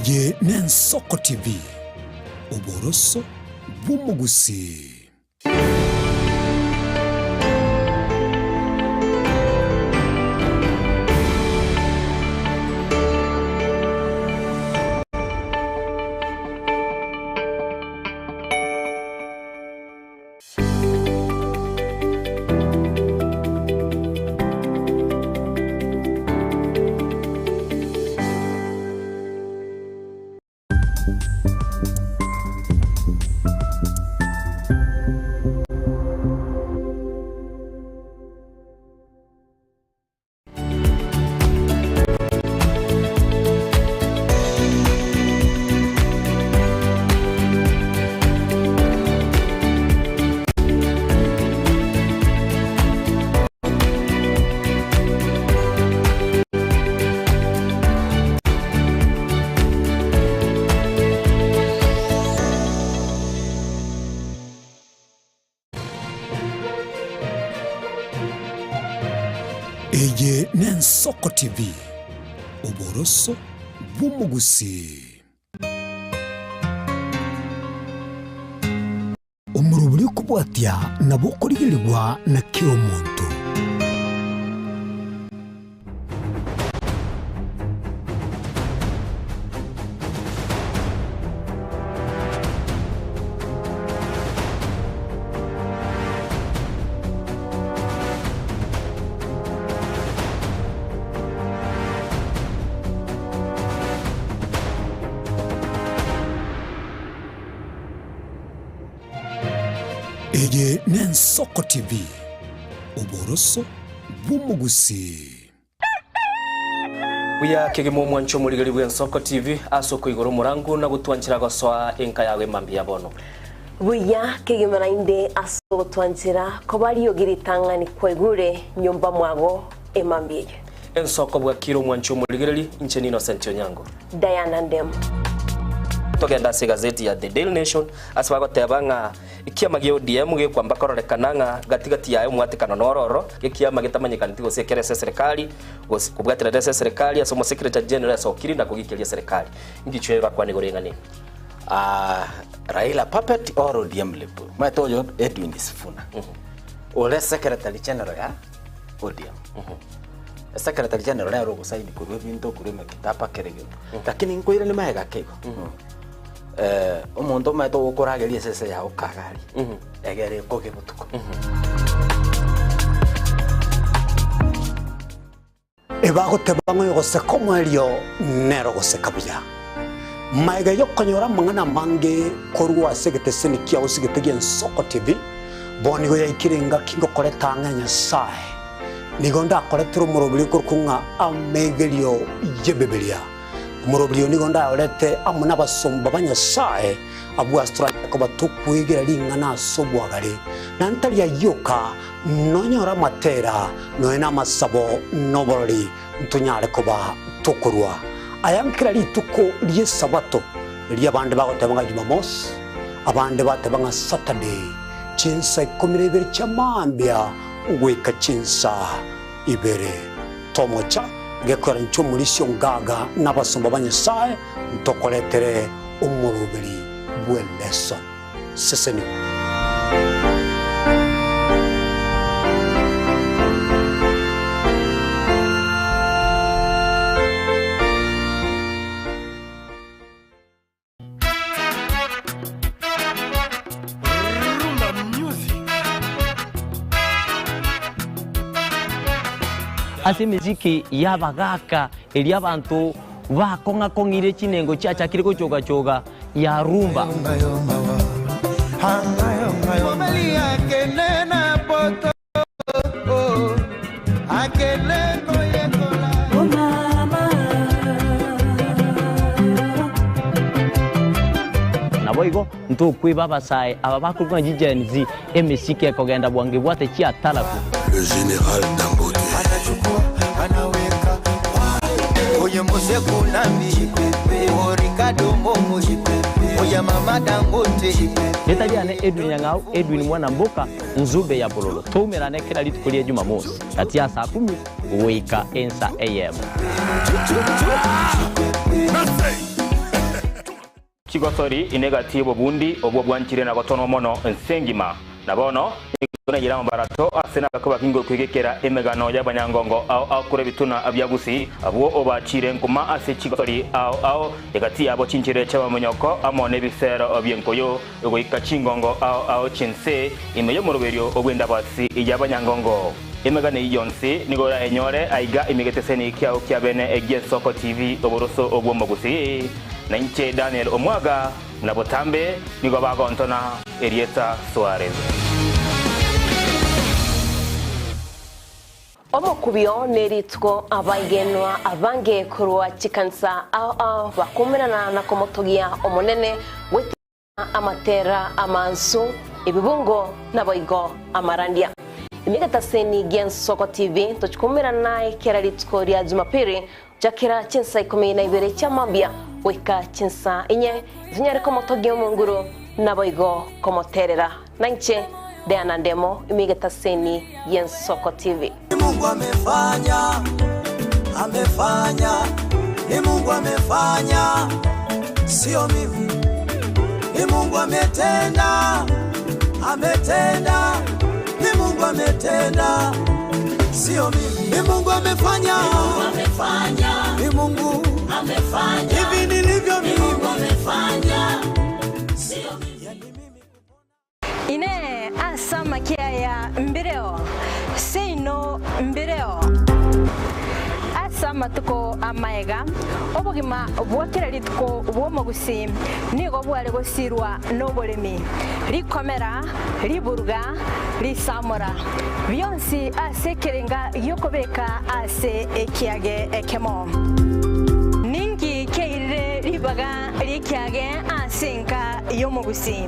Eye n'Ensoko TV, oboroso bw'omogusii. Eye n'Ensoko TV, oboroso bw'omogusii. Omorobori okobwatia nabo okorigerigwa na kera omonto. Eye n'Ensoko TV, oboroso bw'omogusii. Buya kegima omwanche omorigeri bw'Ensoko TV ase okoigora omorango na gotwanchera gosoa enka yago emambia ya bono. Buya kegima naende ase ogotwanchera koba riogi ritang'ani kwaigure nyomba mwago emambia eye. Ensoko bwakire omwanche omorigereri, inche n'Innocent Onyango. Diana Ndemo. Togende ase egazeti ya The Daily Nation ase bagoteba ng'a ekiama gia ODM gekwamba kororekana ng'a gati gati yaye omwatekano noro ororo, ekiama getamanyekaneti gose ekere ase eserekari gose kobwaterera ase eserekari ase omosekretary general asokiri na kogikeria eserekari. Ngichwe bakwane igoro eng'ana eye. Ah, Raila puppet or ODM lip. Omanyete oyo Edwin Sifuna. Ore secretary general ya ODM. Secretary general nere ogosaini korwa ebinto korwa emekitaba kera egento. Lakini nkoiranie magega ake igo. Eh, omonto omanyete ogokorageria esese yago kagari, egere ekoge botuko. Ebagoteba ng'a oyogoseka omoerio nere ogoseka buya. Magega y'okonyora amang'ana amange korwa ase egeteseni kiao sigete gi'Ensoko TV, bono nigo yaikire engaki ngokoreta ang'e Nyasae. Nigo ndakoretere omoroberio okorokwa ng'a Amegerio y'Ebibilia. Omoroberio oyo nigo ndayorete amo nabasomba ba Nyasae, abwo ase toranyare koba tokwegera ring'ana ase obwagare, na ntari ayio oka, nonyore amatera, nonya namasabo, na oborori, ntonyare koba tokorua aya kera rituko ri'Esabato, erio abande bagoteba ng'a Jumamosi, abande bateba ng'a Saturday, chinsa ikomi na ibere chia mambia goika chinsa ibere. Tomocha gekoera inche omorisia o ngaga na abasomba ba Nyasae ntokoretere omoroberi bw'eleso. Sesenigwa. Rumba music. Ase emesiki y'abagaaka eria abanto bakong'a-kong'ire chinengo chiachakire gochoga-choga ya rumba. Naboigo ntokweba abasae aba bakorokwa ng'a Gen Z, emesike ekogenda bwango ebwate chiataraku. Le general Dangote. Rieta riane Edwin Nyang'au, Edwin mwana mboka, Nzube ya bololo. Toumerane kera rituko ria Jumamosi, gati ya saa kumi goika ensa eyemo. Chigosori inegati y'obobundi obwo bwanchire na gotonwa mono ense engima. Na bono nigo naiyire amabarato ase nagakoba kingokwegekera emegano y'abanyangongo ao ao korwa ebituna bia Gusii, abwo obachiire nkuma ase chigosori ao ao, egati yabo chinchera chi'abamonyoko amo nebisero bi'enkoyo, goika chingongo ao ao chi'ense ime y'omoroberio bw'endabasi y'abanyangongo. Emegano eyio yonsi nigo orayenyore aiga ime geteseni kiao kia bene gi'Ensoko TV oboroso bw'Omogusii. Na inche Daniel Omwaga, na botambe nigo bagontona erieta Suarez. Omokubio nerituko abaigenwa abange korwa chikanisa ao ao bakumerana na komotogia Omonene goetera amatera amansu, ebibungo, naboigo amarandia. Emigetaseni gi'Ensoko TV tochikumerana naye kera rituko ria Jumapili gochakera chinsa ikomi na ibere chia mambia goika chinsa inye, tonyare komotogia Omonguru naboigo komoterera. Nainche Diana Ndemo, Emigetaseni y'Ensoko TV. Ni Mungu amefanya, amefanya, ni Mungu amefanya, sio mimi. Ni Mungu ametenda, ametenda, ni Mungu ametenda, sio mimi. Ni Mungu amefanya, ni Mungu amefanya, hivi nilivyo mimi, Mungu amefanya, sio mimi. Inee! Ase amakia aya mbireo? Seino mbireo. Ase amatuko amaega, obogima bwa kera rituko bw'omogusii nigo bware gosirwa noboremi, rikomera, riburuga, risamora, bionsi ase ekerenga gi'okobeka ase ekiage ekemo. Ninki kiairire ribaga ri'ekiage ase enka y'omogusii?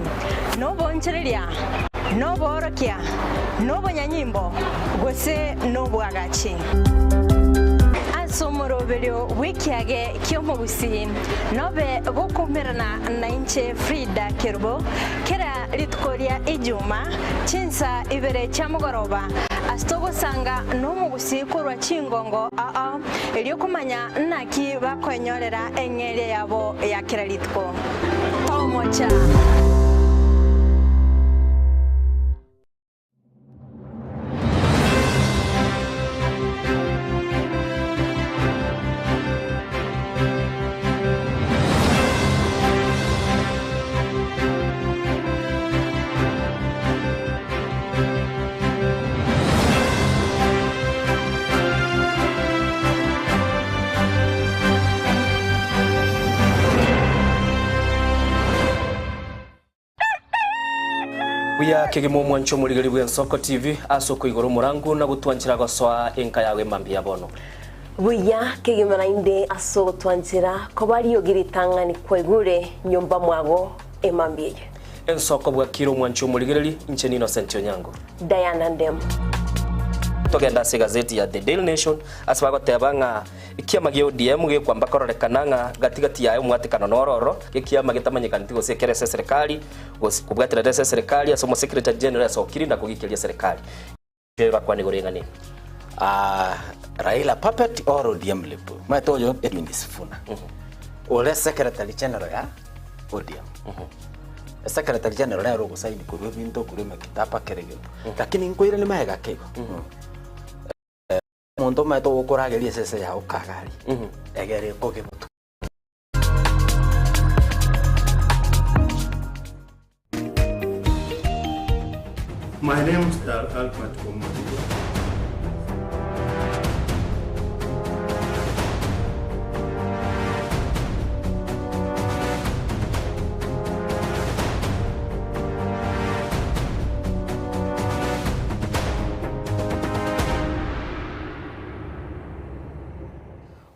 Noboonchoreria, noboorokia, nobonyanyimbo, gose nobwagachi. Ase omoroberio bw'ekiage ki'omogusii nobe gokoumerana nainche Frida Kerubo kera rituko ria Ijuma chinsa ibere chia mogoroba ase togosanga nomogusii korwa chingongo ao erio komanya naki bakoenyorera eng'eria yabo ya kera rituko. Tomocha. Buya kegima omwancho omorigeri bw'Ensoko TV ase okoigora omorangu na gotwanchera gosoa enka yago emambia bono. Buya kegima naende ase ogotwanchera koba riogi ritang'ani kwaigure nyomba mwago emambia eye. Ensoko bwakire omwancho omorigereri, inche n'Innocent Onyango. Diana Ndemo. Togende ase egazeti ya The Daily Nation ase bagoteba ng'a Ekiama gia ODM gekwamba kororekana ng'a gati gati yaye omwatekano noro ororo, gekiama getamanyekaneti gose ekere ase eserekari, gose kobwaterera ase eserekari ase omosecretary general asokiri na kogikeria eserekari. Erio bakwane igoro y'eng'ana eye. Ah, Raila puppet or ODM lip. Maete oyo Edwin Sifuna. Ore secretary general ya ODM. Secretary general nere ogosaini korwa ebinto korwa emekitaba kere gento. Lakini nkoirani magega keigo. Omonto omanyete ogokorageria esese yao kagari, egere ekoge botuko. My name is Albert Omariba.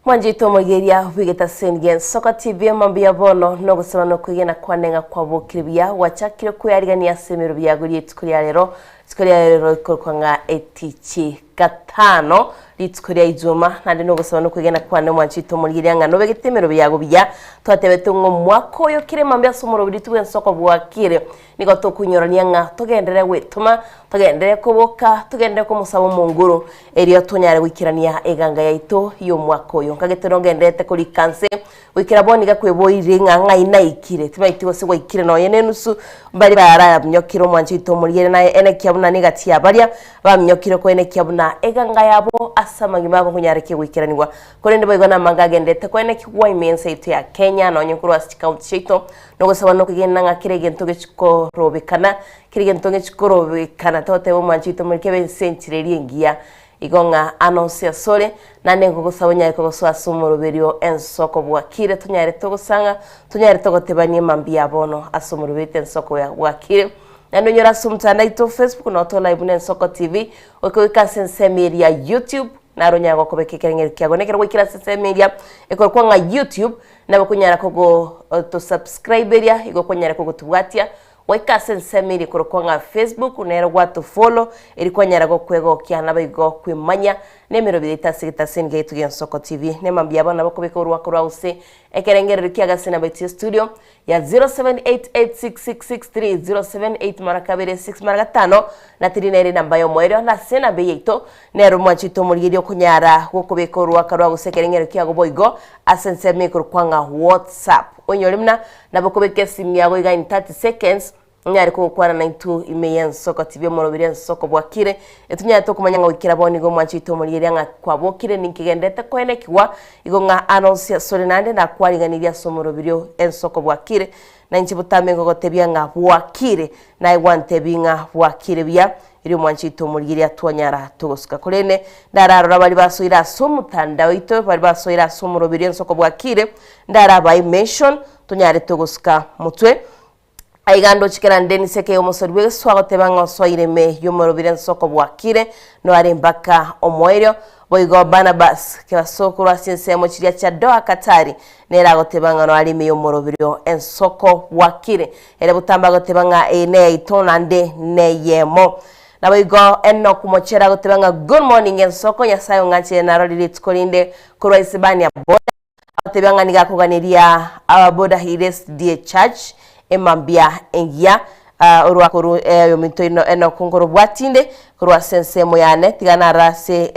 Mwanchete omoigeria bw'egetaseni gia Ensoka TV mambia bono nogosaba nokwegena kwane ng'a kwabokire buya gwachakire kwearigania ase emerobio yago rietuko ria rero. Rituko ria rero rikorokwa ng'a etichi gatano, rituko ria ijuma, naende nogosaba nokwegena kwane omwanchete omorigereria ng'a nobegete emerobe yago buya. Twatebete ng'a omwaka oyo kera emambia ase omoroberi oito bw'ensoko bwakire, nigo tokoinyorania ng'a togenderere gwetoma, togenderere koboka, togenderere komosaba Omonguru, erio tonyare goikerania eganga yaito y'omwaka oyo. Nkagete nogendererete korika nse Goikera bono iga kweboirie ng'a ng'ai naikire, timaeti gose gwaikire nonya nenusu, mbaria baraminyokire omwancho oito omorigereria naye enekia buna negati ya baria baminyokire koenekia buna eganga yabo ase amagima abo nkonyarekie goikeranigwa. Korende boigo namange agenderete koenekigwa ime y'ense yaito ya Kenya nonya korwa ase chikaunti chiaito, nogosaba nokwegena ng'a kera egento gechikorobekana, kera egento gechikorobekana togoteba omwancho oito omorigereria kebe ense enchera eria engiya. Igo ng'a anonsi asore, naende nkogosaba onyare kogosoa ase omoroberio ensoko bwakire, tonyare togosang'a, tonyare togotebania emambia ya bono ase omoroberio ensoko ya bwakire. Naende onyore ase omotandao oito o Facebook noo tore live buna Ensoko TV, goika goika ase ensemo eria ya YouTube, naro onyare gokobeka ekerengerio kiago. Nekero gwaikire ase ensemo eria ekorokwa ng'a YouTube, nabo okonyara kogo tosubscriberia, igo okonyara kogotobwatia, Goika ase ensemo eria ekorokwa ng'a Facebook, nero gwatofollow, erio kwanyara gokwegokia naboigo kwemanya nemerobio yaito ase egetaseni giaito gi'Ensoko TV. Nemambia abana bakobeka orwako rwa gose ekerengererio kiago ase enamba yaito ya studio ya 07886663 078 mara kabere 6 mara gatano na tiri nere enamba y'omoerio na ase enamba eye yaito nero omwanchete omorigereria okonyara gokobeka orwaka rwa gose ekerengererio kiago boigo ase ensemo ekorokwa ng'a WhatsApp. Onyore buna Nabo kobeka esimi yago iga in 30 seconds, onyare kogokwana naintwe ime y'ensoko tibia omoroberi ensoko bwakire, etonyarete okomanya ng'a goikera bono igo omwancho oito omorigereria ng'a kwabokire ninki gendete koenekigwa, igo ng'a anonsi asore naende nakwariganirie ase omoroberio ensoko bwakire, na inche botambe ngogotebia ng'a bwakire, naye gwantebia ng'a bwakire buya, erio omwancho oito omorigereria twanyara togosuka. Korende ndararora baria basoire ase omotandao oito, baria basoire ase omoroberio ensoko bwakire, Ndarabae mention tonyare togosuka motwe. Aiga ndoche kera Dennis ekeigo omosori bw'egeswa agoteba ng'a osoire ime y'omorobire ensoko bwakire noare mpaka omoerio. Boigo Barnabas Kebaso korwa ase ensemo chiria chia Doha Katari nere agoteba ng'a noare ime y'omoroberio ensoko bwakire. Ere botambe agoteba ng'a eye neyaito naende neyemo. Naboigo Enock Mochera agoteba ng'a good morning ensoko Nyasaye ong'anchire narorire rituko rinde korwa Isibania boda. Agatebia ng'a nigo akoganeria ababoda Hire SDA Church emambia engiya orwa korwa oyominto ino Enock nkorobwatinde korwa ase ensemo yane tiga naro ase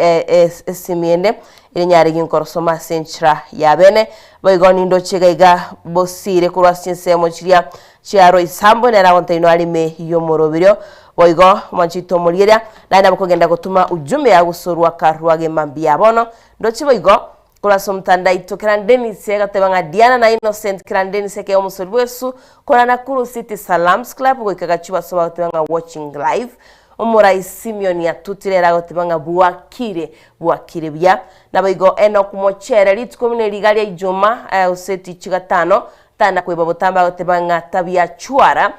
esimi ende ere nyare ginkorosoma ase enchera ya bene. Boigo nindoche iga iga bosire korwa ase chinsemo chiria chia Roysambu nere agontebia inwe are ime y'omoroberio. Boigo mwanchete omorieria naye nabo kogenda gotoma ujumbe ya gosorwa karwage emambia bono ndoche boigo Korwa ase omotandaito kera Dennis agateba ng'a Diana na Innocent kera Dennis ekero omosori bw'esu korwa Nakuru City Salams Club goika Gachuba ase bagoteba ng'a watching live. Omorai Simeon Yatutire ere agoteba ng'a bwakire bwakire buya. Naboigo Enock Mochere rituko buna eriga ria Ijuma gose tichi gatano tana koiba botambe agoteba ng'a tabia chwara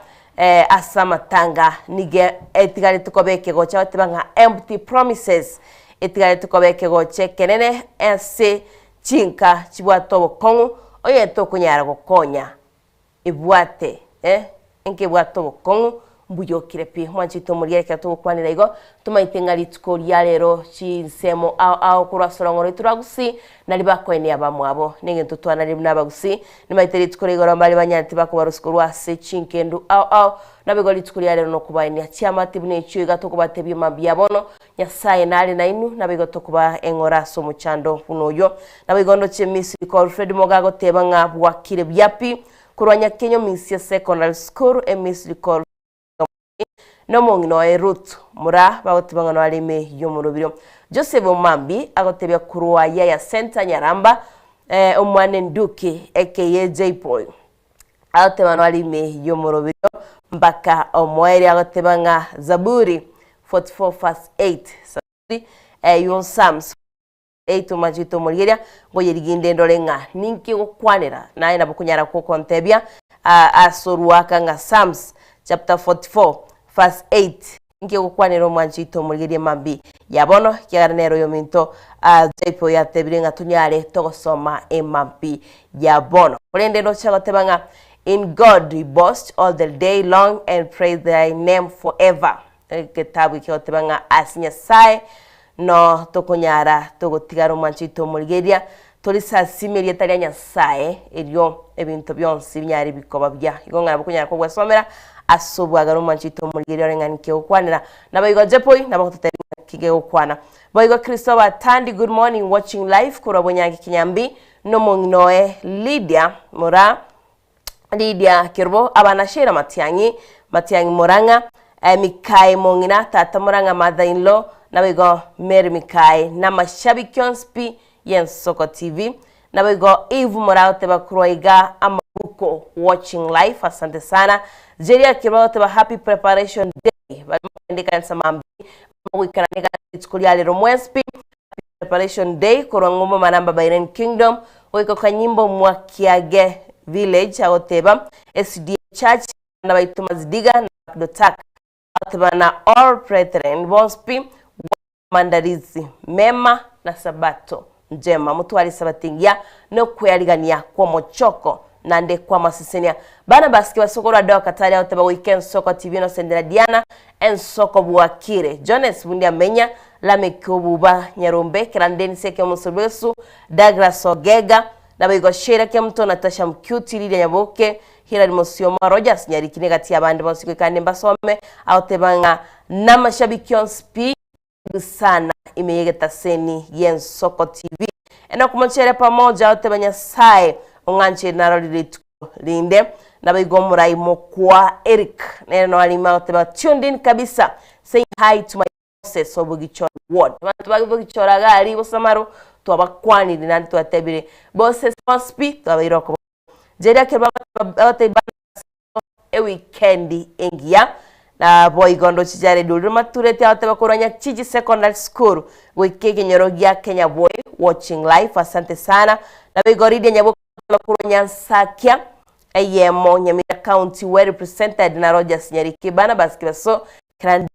ase amatanga nigo etigarete koba ekegocha agoteba ng'a empty promises Etigarete koba ekegocha ekenene ase chinka chibwate obokong'u, onye tokonyara gokonya ebwate eh, enka ebwate obokong'u mbuya okire pi. Mwanchete omoriere ekero togokwanera igo, tomaete ng'a rituko ria rero chinsemo ao ao korwa ase orong'o rwaito rwa Gusii, nari bakoenia abamwabo. Negento twanarire buna abagusii, nimaete rituko ria igoro mbare banyarete bakobarusia korwa ase chinkendu ao ao, naboigo rituko ria rero nokobaenia chiamate buna echio iga tokobatebia mambia bono, Nyasae nare nainwe, naboigo tokoba eng'ora ase omochando buna oyo. Naboigo ndoche Misiri kor Fred Moga agoteba ng'a bwakire buya pi korwa Nyakenyo Misia Secondary School Emisiri kor nomong'ina oye Ruth Mura bagoteba ng'a noare ime y'omorobirio. Joseph Omambi agotebia korwa Yaya Centre Nyaramba eh, omwana Enduki aka Jayboy Agoteba noare ime y'omoroberio mpaka omoerio agoteba ng'a Zaburi 44 verse 8 Zaburi eywo Psalms 8 omachete omorigeria ngoyeriginde ndore ng'a ninki egokwanera naye nabo okonyara gokontebia ase orwaka ng'a Psalms chapter 44 verse 8 Inki ogokwanera omwanchi oito omorigererie mambia ya bono, ekiagera nere oyominto Jaipo yatebire ng'a tonyare togosoma emambi ya bono. Korende nocha goteba ng'a In God we boast all the day long and praise thy name forever. Egetabu eke goteba ng'a ase Nyasae no tokonyara togotigara omwancho oito omorigereria, torisasime erieta ria Nyasae, erio ebinto bionsi binyare bikoba buya. Igo ng'a nabo okonyara kogwesomera ase obwagare omwancho oito omorigereria ore ng'a ninki ogokwanera. Naboigo Jepoi nabo agototebia ng'a nki gegokwana. Boigo Christopher Atandi good morning watching live korwa Bonyangi Kinyambi nomong'ina oye Lydia Moraa Lydia Kerubo, abana Sheila Matiang'i, Matiang'i Murang'a, eh, Mikae Mong'ina, Tata Murang'a mother in law, naboigo Mary Mikae, namashabiki onsi pi y'Ensoko TV, naboigo Eve Moraa goteba korwa iga Amabuko watching live, asante sana. Jeria Kerubo agoteba happy preparation day, baria mokogenda ekanisa mambia, mogoikerana ekanisa rituko ria rero mwensi pi, Preparation Day korwa ng'umba Manamba Bahrain Kingdom goika Kanyimbo Mwakiage Village agoteba SDA Church abana baito Mazidiga na Makdotak agoteba na all brethren bonsi pi wa maandalizi mema na sabato njema motware esabato engiya na okwearigania kw'omochoko naende kw'amasesenia. Barnabas Kibasokoro Adoa Katari agoteba goika ensoko TV Innocent na Diana ensoko bwakire Jones Bundi Amenya Lameck Obuba Nyarombe Kerandeni Seke Omosobesu Douglas Ogega naboigo Sheila Kemuto Natasha Mcuti Lydia Nyaboke Hillary Mosioma Rogers Nyariki negati y'abande bonsi goika ande mbasome agoteba ng'a namashabiki onsi pi sana ime y'egetaseni gi'Ensoko TV. Enock Mochere pamoja agoteba Nyasae ong'ancheire narorire rituko rinde. Naboigo omorai mokwa Eric nere noyo arime agoteba tuned in kabisa saying hi to my bosses of Bogichora ward. Abanto ba Bogichora iga aria Bosamaro twabakwanire naende twatebire bosses bonsi pi twabaire okoboko. Jerry Akero bagoteba ewikendi engiya, naboigo ndoche Jared orire matureti agoteba korwa Nyachiji Secondary School goika ekenyoro gia Kenya Boy watching live asante sana. Naboigo Lydia Nyaboke agoteba korwa Nyansakia eyemo Nyamira County well represented na Rogers Nyariki Barnabas Kibaso Grandi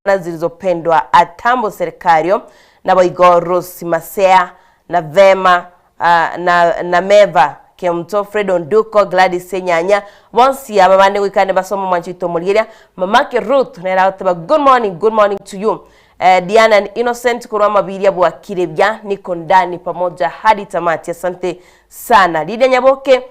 na zilizopendwa Atambo Serikario, naboigo Rose Masea, na Vema, ah, na, na Meva Kemto, Fred Onduko, Gladys Senyanya, bonsi aba bande goika ande basome omwancho oito omorigeria. Mamake Ruth nere agoteba good morning, good morning to you. Eh, Diana and Innocent korwa amabiria bwakire buya, niko ndani pamoja hadi tamati, asante sana. Lydia Nyaboke,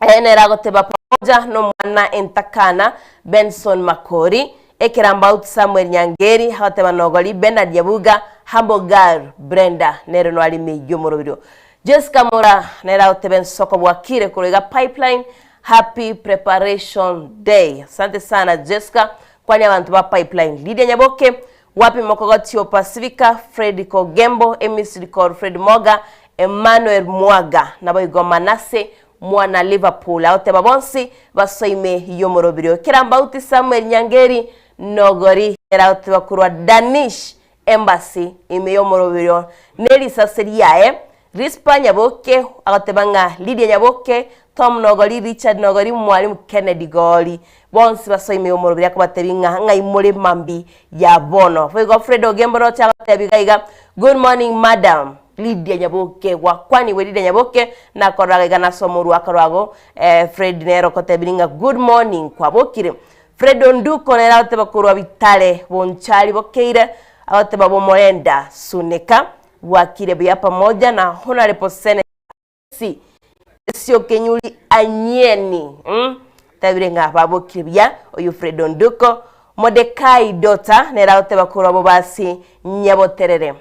Eye nere agoteba pamoja nomwana entakana Benson Makori, ekerambauti Samuel Nyangeri, agoteba Nogori Bernard Nyabuga, Humble Girl Brenda nere noarime y'omoroberio. Jessica Mura nere agoteba ensoko bwakire korwa iga Pipeline, happy preparation day. Asante sana Jessica, kwani abanto ba Pipeline. Lydia Nyaboke, wapi Mokogotio Pacifica, Fred Kogembo, Emisri Kor Fred Moga, Emmanuel Mwaga, naboigo Manase mwana Liverpool, agoteba bonsi basoime y'omoroberio. Kerambauti Samuel Nyangeri Nogori nere agoteba korwa Danish Embassy ime y'omoroberio nerisase riaye. Rispa Nyaboke agoteba ng'a Lydia Nyaboke, Tom Nogori, Richard Nogori, Mwalimu Kennedy Gori bonsi basoime y'omoroberio akobatebia ng'a ng'ai more mambi ya bono. Boigo Fred Ogembo roche agotebia iga iga, Good morning madam. Lydia Nyaboke, Gwakwanigwe Lydia Nyaboke, nakorora iga nasoma orwaka rwago eh, Fred nere okotebirie ng'a good morning kwabokire. Fred Onduko nere agoteba korwa Bitare Bonchari bokeire, agoteba Bomorenda Suneka bwakire buya pamoja na Honorable Senator C. Esiokenyuri Anyieni mm, tebire ng'a babokire buya oyo Fred Onduko. Mordekai Dota nere agoteba korwa Bobasi Nyaboterere.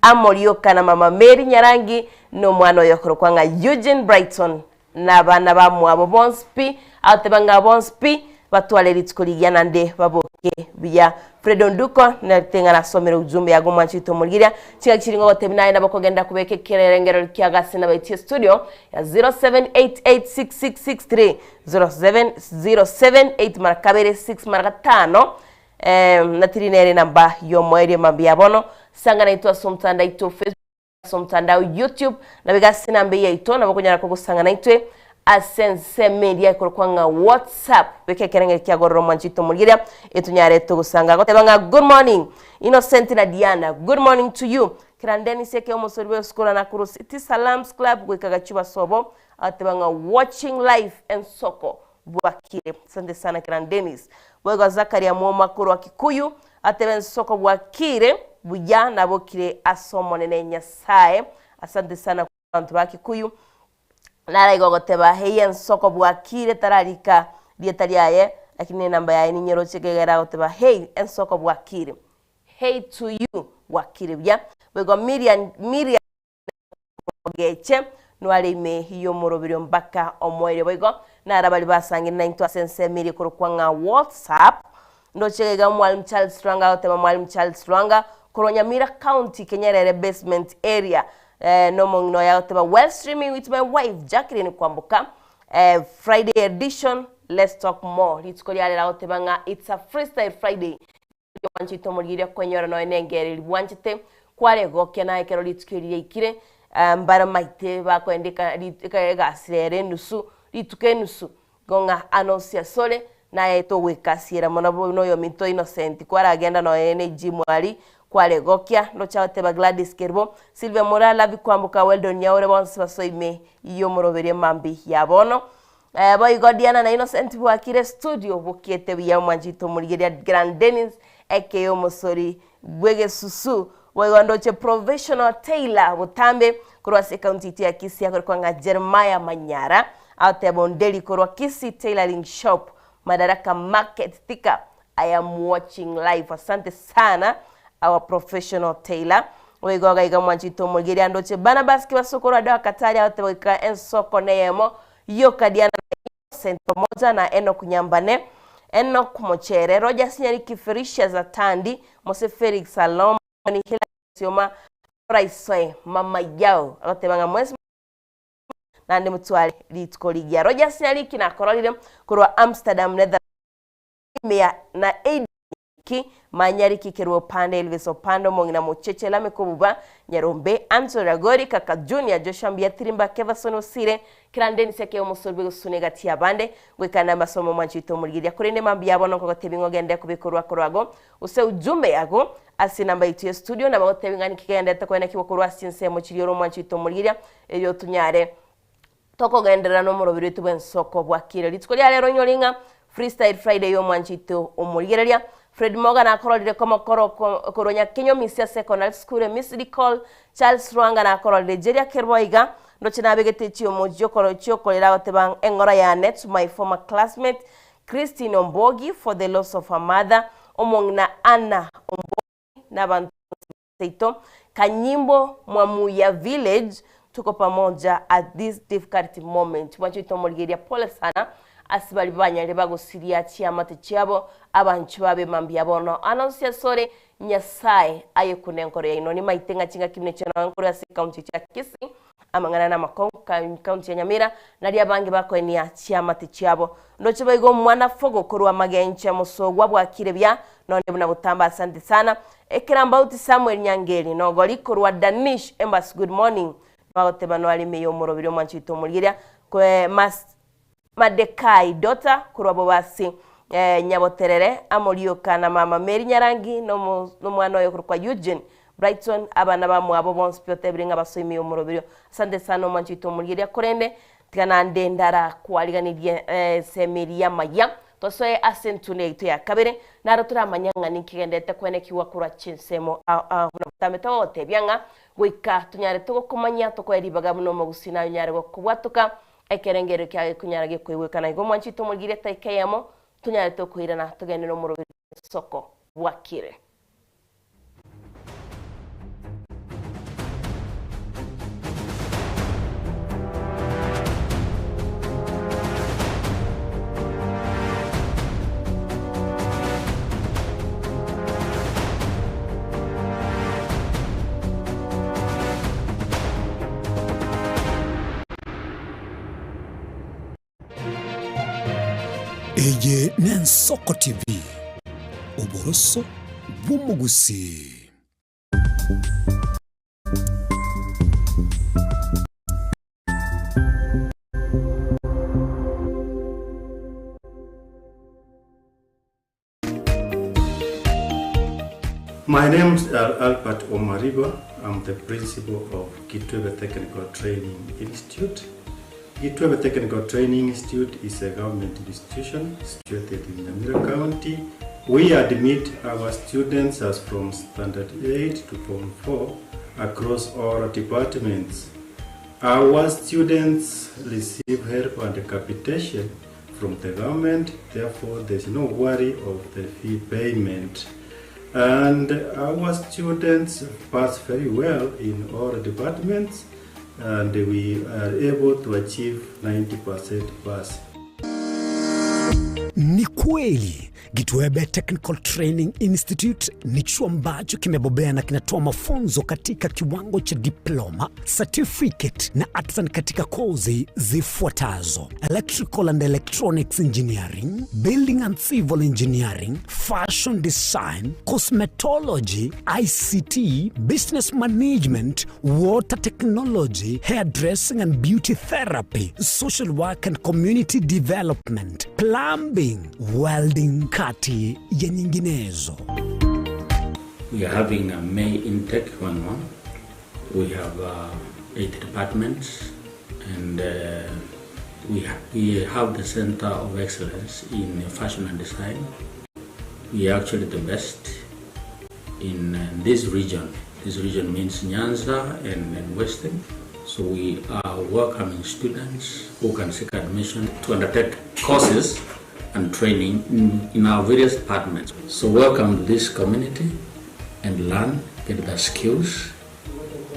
Amorioka na mama Mary Nyarangi na omwana oye okorokwa ng'a Eugene Brighton na abana bamwabo bonsi pi, agoteba ng'a bonsi pi batware rituko rigiya naende baboke buya. Fred Onduko narete ng'a nasomire ujumbe yago omwanchi oito omorigereria, chingaki chiria ngogotebi naye nabo okogenda kobeka ekerengerero kiagase nabaitie studio ya 07886663 07 078 mara kabere 6 mara gatano Natiri nere enamba y'omoerio mambia bono, sanga naintwe ase omotandao aito Facebook, ase omotandao YouTube, naboigo ase enamba eye yaito nabo okonyara kogosanga naintwe ase ensemo eria ekorokwa ng'a WhatsApp. Beka ekerengeri kiago ororo omwanchi oito omorigereria etonyare togosanga. Agoteba ng'a good morning Innocent na Diana, good morning to you. Kerandeni eke omosori bw'esukuru Nakuru City Salams Club goika Gachuba sobo, agoteba ng'a watching live ensoko Bwakire. Asante sana Kiran Dennis. Boigo Zakaria Mwoma korwa Kikuyu atebe ensoko bwakire buya nabokire ase Omonene Nyasae. Asante sana abanto ba Kikuyu. Nara igo ogoteba hei ensoko bwakire tararika rieta riaye lakini enamba yaye ninyeroche ekegera agoteba hei ensoko bwakire. Hey to you bwakire buya. Boigo Miriam Miriam Ogeche nware ime y'omoroberio mpaka omoerio. Boigo naro abare basangire naintwe ase ensemo eria ekorokwa ng'a WhatsApp. Ndoche iga iga Mwalimu Charles Lwanga agoteba Mwalimu Charles Lwanga korwa Nyamira County Kenyerere Basement Area eh, nomong'ina oye agoteba well streaming with my wife Jacqueline Kwamboka eh, Friday edition let's talk more rituko riarero agoteba ng'a it's a freestyle Friday Bwanchete omorigereria kwenyora nonya nengereri bwanchete kwaregokia naye ekero rituko eri riaikire, mbare maite bakoenda eka ri eka egasi rero enusu, rituko enusu, igo ng'a anonsi asore, naye togoekasiera mono buna oyominto Innocent kwaragenda nonya ne egym aria, kwaregokia, ndoche agoteba Gladys Kerubo, Sylvia Moraa, Lavi Kwamboka, Weldon Nyaure bonsi basoe ime y'omoroberio mambia ya bono. Boigo Diana na Innocent bwakire studio bokiete buya omwanchete omorigeria Grand Dennis aka omosori bw'egesusu boigo ndoche Professional Tailor botambe korwa ase ekaunti yaito ya Kisii akorekwa ng'a Jeremiah Manyara agoteba Onderi korwa Kisii Tailoring Shop Madaraka Market Thika I am watching live asante sana our professional tailor boigo iga iga mwanchete omorigeria ndoche Barnabas Kibaso korwa Doha Qatar agoteba goika ensoko neyemo Yoka Diana na Innocent pamoja na Enock Nyambane, Enock Mochere, Rogers Nyariki, Felicia Zatandi, Mose Felix Salomon, Hillary Sioma, Oraisoe Mama Yao agoteba ng'a mwensi naende motware rituko rigiya. Rogers Nyariki nakororire korwa Amsterdam, Netherlands ime ya na Aiden Ki, Manyariki, Kerwa Opande, Elvis Opande, Omong'ina Mocheche, Lameck Obuba, Nyarombe, Anthony Ragori, Kaka Junior, Joshua Mbiatirimba, Kevason Osire, Kirande Nseke, Omosori bw'egosuna egati y'abande, goika namasomo omwanchi oito omorigereria. Korende mambia bono nkogotebi ng'a ogende kobeka orwako rwago, gose ujumbe yago, ase enamba yaito ya studio, nabo agotebi ng'a ninki kegenderete koenekigwa korwa ase chinsemo chiria ore omwanchi oito omorigereria, erio tonyare Tokogenderera nomoroberi oito bw'ensoko bwakire rituko ria rero inyore ng'a Freestyle Friday y'omwanchito omorigereria Fred Morgan akororire komokoro korwa Nyakenyo Misia Secondary School Emisiri Col Charles Lwanga nakororire Jeria Kerwa iga ndoche nabegete chiomo chiokorera agoteba eng'ora yane to my former classmate Christine Ombogi for the loss of her mother omong'ina Anna Ombogi nabanto bonsi Seito, Kanyimbo, Mwamuya village, tuko pamoja at this difficult moment. Mwanche oito omorigereria pole sana ase baria banyarire bagosiria chiamate chiabo abanchwa babe mambia bono. Anonsi asore Nyasae aye kune enkoro yaino nimaite ng'a chingaki buna echio nao nkorwe ase ecounty ya Kisii amang'ana namakong'u county ya Nyamira naria abange bakoenia chiamate chiabo. Ndoche boigo omwana Fogo korwa Magenche mosogwa bwakire buya nonde buna botamba asante sana. Ekerambauti Samuel Nyangeri nogori korwa Danish Embassy good morning nogoteba noare ime yomorobiri omwanchi oito omorigeria kwe mas Madekai daughter korwa Bobasi Nyaboterere amo rioka na mama Mary Nyarangi nomwana oye okorokwa Eugene Brighton abana bamwabo bonsi pi otebire ng'a basoe ime yomoroberio. Asante sana omwanchi oito omorigereria korende tiga nande ndarakwariganirie ensemo eria y'amaya tosoe ase entunda yaito ya kabere naro toramanye ng'a ninki kegenderete kwenekigwa korwa chinsemo ao ao buna botambe togogotebia ng'a goika tonyare togokomanya tokoe ribaga buna omogusii naye onyare gokobwatoka Ekerengererio kiaye konyara gekoigwekana igo mwanchete omorigereria etaika eyemo, tonyarete okoirana togende nomoroberi bw'ensoko bwakire. Eye n'Ensoko TV, oboroso bw'omogusii. My name is Albert Omariba. I'm the principal of Kitwebe Technical Training Institute. Gitwebe Technical Training Institute is a government institution situated in Nyamira County. We admit our students as from Standard 8 to Form 4 across all departments. Our students receive help and capitation from the government, therefore there's no worry of the fee payment. And our students pass very well in all departments and we are able to achieve 90% pass. Ni kweli Gitwebe Technical Training Institute ni chuo ambacho kimebobea na kinatoa mafunzo katika kiwango cha diploma, certificate na artisan katika kozi zifuatazo: Electrical and Electronics Engineering, Building and Civil Engineering, Fashion Design, Cosmetology, ICT, Business Management, Water Technology, Hairdressing and Beauty Therapy, Social Work and Community Development, Plumbing, Welding kati ya nyinginezo. We are having a May intake going on. We have 8 departments and we have the Center of Excellence in Fashion and Design. We are actually the best in this region. This region means Nyanza and Western. So we are welcoming students who can seek admission to undertake courses and training in our various departments. So welcome to this community and learn, get the skills,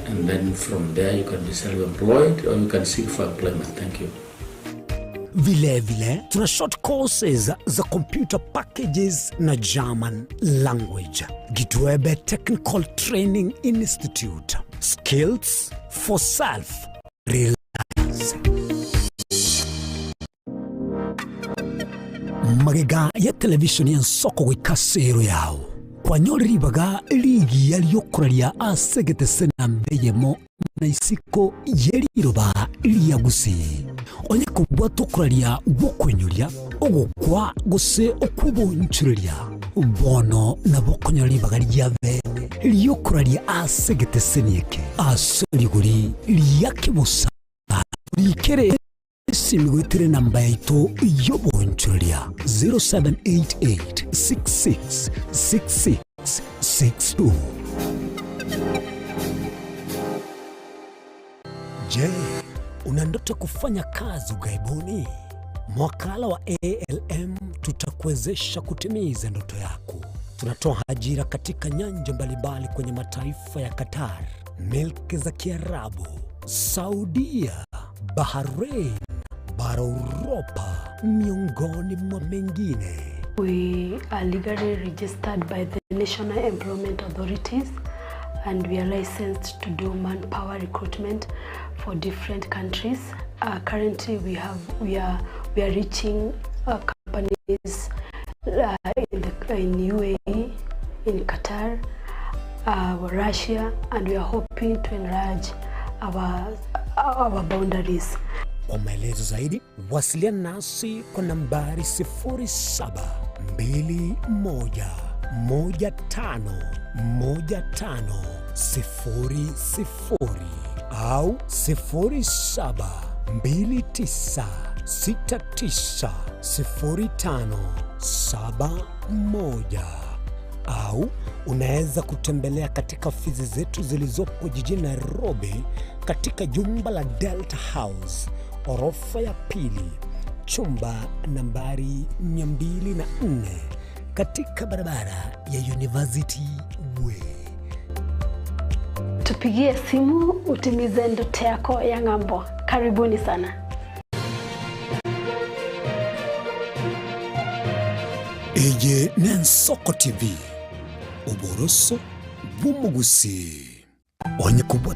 and then from there you can be self-employed or you can seek for employment. Thank you. Vile vile tuna short courses za computer packages na German language. Gitwebe Technical Training Institute. Skills for self-reliance. Magega ya televishoni ya nsoko goika sero yao kwanyore ribaga rigiya riokoraria ase egetese na mbeyemo na isiko yeriroba ria gusii onye kobwata okoraria gwokoinyoria ogokwa gose okwobonchoreria bono nabo okonyora ribaga ria bene riokoraria ase egeteseni eke ase rigori ria kebosa rikere simigoitere namba yaito yobonchoreria 0788666662. Je, una ndoto kufanya kazi ughaibuni? Mwakala wa ALM tutakuwezesha kutimiza ndoto yako. Tunatoa ajira katika nyanja mbalimbali kwenye mataifa ya Qatar, milki za Kiarabu, Saudia, Bahrain, bara Uropa, miongoni mwa mengine. We are legally registered by the National Employment Authorities and we are licensed to do manpower recruitment for different countries. Currently we are reaching companies in UAE, in Qatar, Russia, and we are hoping to enlarge our boundaries. Kwa maelezo zaidi wasiliana nasi kwa nambari sifuri saba mbili moja moja tano moja tano sifuri sifuri au sifuri saba mbili tisa sita tisa sifuri tano saba moja au unaweza kutembelea katika ofisi zetu zilizopo jijini Nairobi katika jumba la Delta House orofa ya pili chumba nambari 204 katika barabara ya University Way. Tupigie simu utimize ndoto yako ya ng'ambo. Karibuni sana. Eye n'Ensoko TV, oboroso bw'omogusi. Onye kobua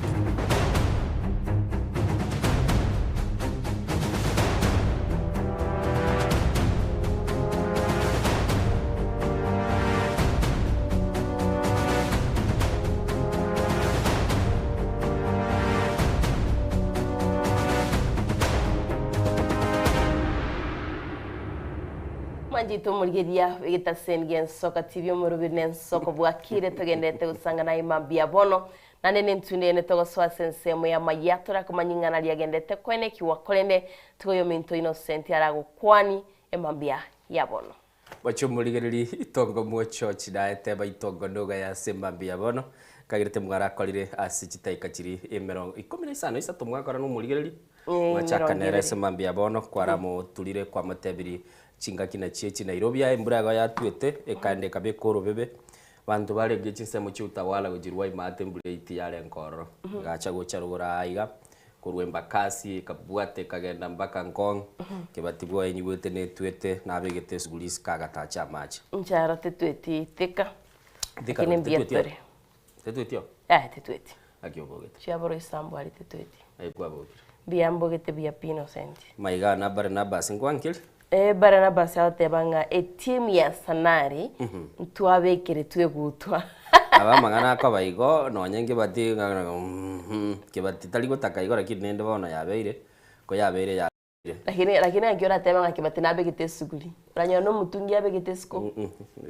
Mwanjito omorigeria egetaseni gia Ensoka TV omorobiri na ensoko bwakire togenderete gosanga naye mambia bono. Naende nentunde ene togosoa ase ensemo y'amayia torakomanya ing'ana riagendete koenekigwa korende tiga oyominto Innocent aragokwani emambia ya bono. Mochie omorigereri itongo mwochochi naeteba itongo noga ya ase emambia ya bono kagerete mwarakorire ase chitaika chiri emerongo ikomi na isano isato mwakora na omorigereri mwachaka nere ase emambia ya bono kwaramoturire kwamotebiri chingaki na chiechi Nairobi aye embura igo yatwete ekaenda ekabeka orobebe banto barenge chinsemo chia utawala gochirwa imate embura eiti yarenga ororo gacha gocha rogoro aiga korwa Embakasi ekabwata ekagenda mpaka Ngong kebati bwoye nyigwete netwete nabegete esuguri isiko agatacha amache. Ncharo tetweti thika. Thika Lakini road, mbuya tetweti o? tore. Tetweti o? Eh, tetweti. Naki obogete? Chiaboro isambo ari tetweti. Aye kwabokire. Mbuya mbogete buya pi Innocent. Maiga na Barnabas nkwankeri? Eh, Barnabas agoteba ng'a etimu ya Sanari ntwabekire twegutwa. Aba amang'ana akoba igo nonye nkebati kebati tari gotaka igo lakini nende bono yabeire ko yabeire yabeire. Lakini lakini angĩ ũrateba ng'a kebati nabegete esuguri. Oranyora na omotungi abegete isiko.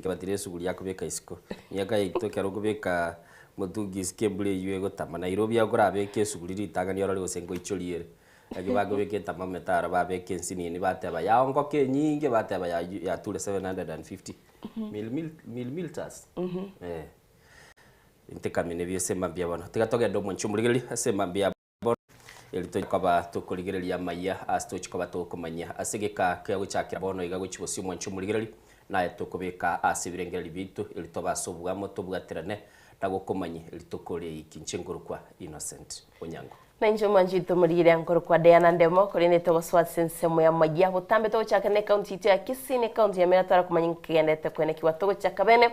Kebati na esuguri yakobeka isiko. Miaka yaito ekero okobeka motungi isiko embura eywo egotama. Nairobi akorabeka esuguri ritang'ani orore gose ngoichoria ere. Lakini bakobeka ethermometer aro babeka ensinini bateba yaongoka enyinge bateba yature 750 milliliters. Eh. Ntekamine bia ase emambia bono. Tiga togende omonche omorigereria ase emambia bono eri tokoba tokorigereria amaya ase tochikoba tokomanya ase geka kia gochakera bono iga gochi bosia omonche omorigereria naye tokobeka ase ebirengererio biaito eri tobe ase obwamo tobwaterane na gokomanya eri tokore iki inche nkorokwa Innocent Onyango. Na inche omwanchete omorigere nkorokwa Diana Ndemo korende togosoa ase ensemo ya mayia botambe togochaka na ekaunti yaito ya Kisii na ekaunti ya Mira twara komanya nkegendete kwenekigwa togochaka bene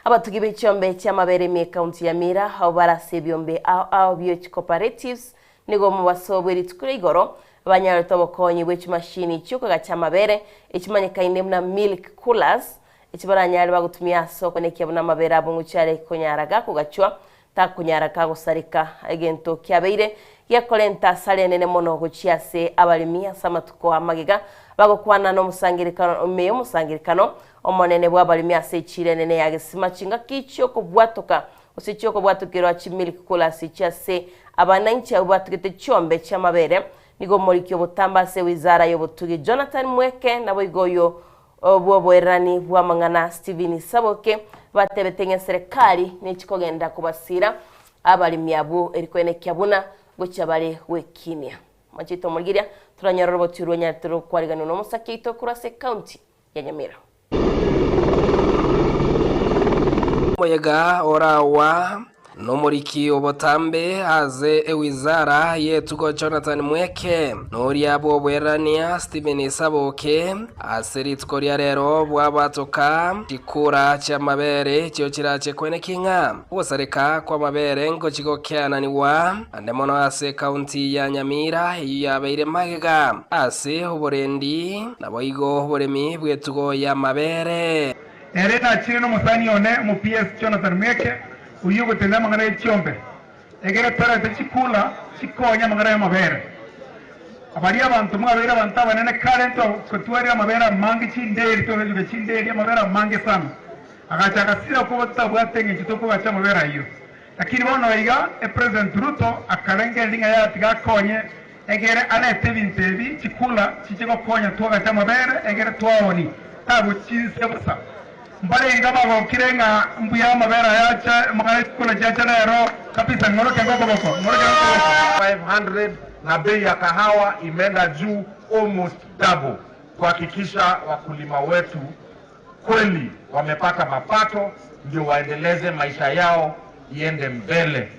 abatugi be chiombe chiamabere ime ekaunti ya Mira ao bare ase ebiombe ao ao bie chicooperatives nigo omobaso bwe rituko ria igoro banyarete obokonyi bwe chimashini chiokogacha amabere echimanyekaine buna milk coolers echibaranyare bagotumia ase okonekia buna amabere abo ng'ochiare konyara gakogachwa takonyara kagosareka egento kiabeire giakorenta asara enene mono gochia ase abaremi ase amatuko amagega bagokwana na omosangerekano ime omosangerekano omonene bwa abaremi ase echira enene ya gesima chingaki chiokobwatoka gose chiokobwatokerwa chimilk coolers chiase abananchi abwo batugete chiombe chiamabere nigo omoriki obotamba ase wizara ya obotugi Jonathan Mweke nabo igo oyo bwoboererani bwa amang'ana Stephen Saboke batebete ng'a eserekari nechikogenda kobasira abaremi abwo erikoenekia buna gochia bare gwekinia. Machito omorigeria toranyora oroboti rwonyarete rokwariganwa na omosake oito korwa ase ekaunti ya Nyamira. Omoyega orawa nomoriki obotambe ase ewizara yetugo Jonathan Mweke noria bwobwerania Stephen Saboke ase rituko ria rero bwabatoka chikura chiamabere chio chirache kweneking'a ogosareka kwa mabere ngochigokeananiwa ande mono ase ekaunti ya Nyamira eyo yabeire magega ase oborendi nabo igo oboremi bwetugo ya mabere. Ere nachire n'omusani one omu PS Jonathan Mweke oyo ogotenda amang'ana ya chiombe egere torete chikula chikonya amang'ana ya amabere abari abantu mwabeire abantu abanene kare ntotwarire amabere amange chinderi tobejuka chinderi amabere amange sana agacha agasira kuba tutabwate eng'encho tokogacha amabere aywo lakini bono iga epresident Ruto akarengereria ng'a yatiga akonye egere arete ebinto ebi chikula chiche gokonya twagacha amabere egere twaoni tagochiise busa mbarenga bagokire ng'a mbuya amabere ayacha amang'ana chikula chiacha rero kabisa ng'oroke ngokoboko ng'oroke ngokoboko 500 na bei ya kahawa imeenda juu almost double, kuhakikisha wakulima wetu kweli wamepata mapato ndio waendeleze maisha yao iende mbele.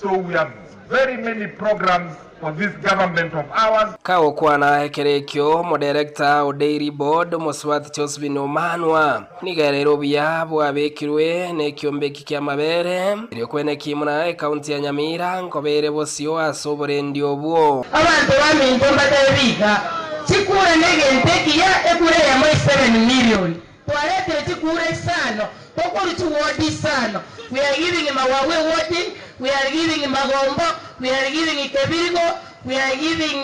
So we have very many programs for this government of ours. Kagokwana ekerekio omodirector o Dairy Board omosubati Josephine Omanwa nigerere obuya bwabekirwe na ekiombeki kia mabere erio kweneki muna ekaunti ya Nyamira nkobere bosio ase oborendi obwo. Abantu baminto mbatebiga chikura negente ekiya ekura ya moi 7 million twaretire chikura isano tokuru chiwodi isano. We are giving Mawawe wodi, we are giving Magombo, we are giving Kebirigo, we are giving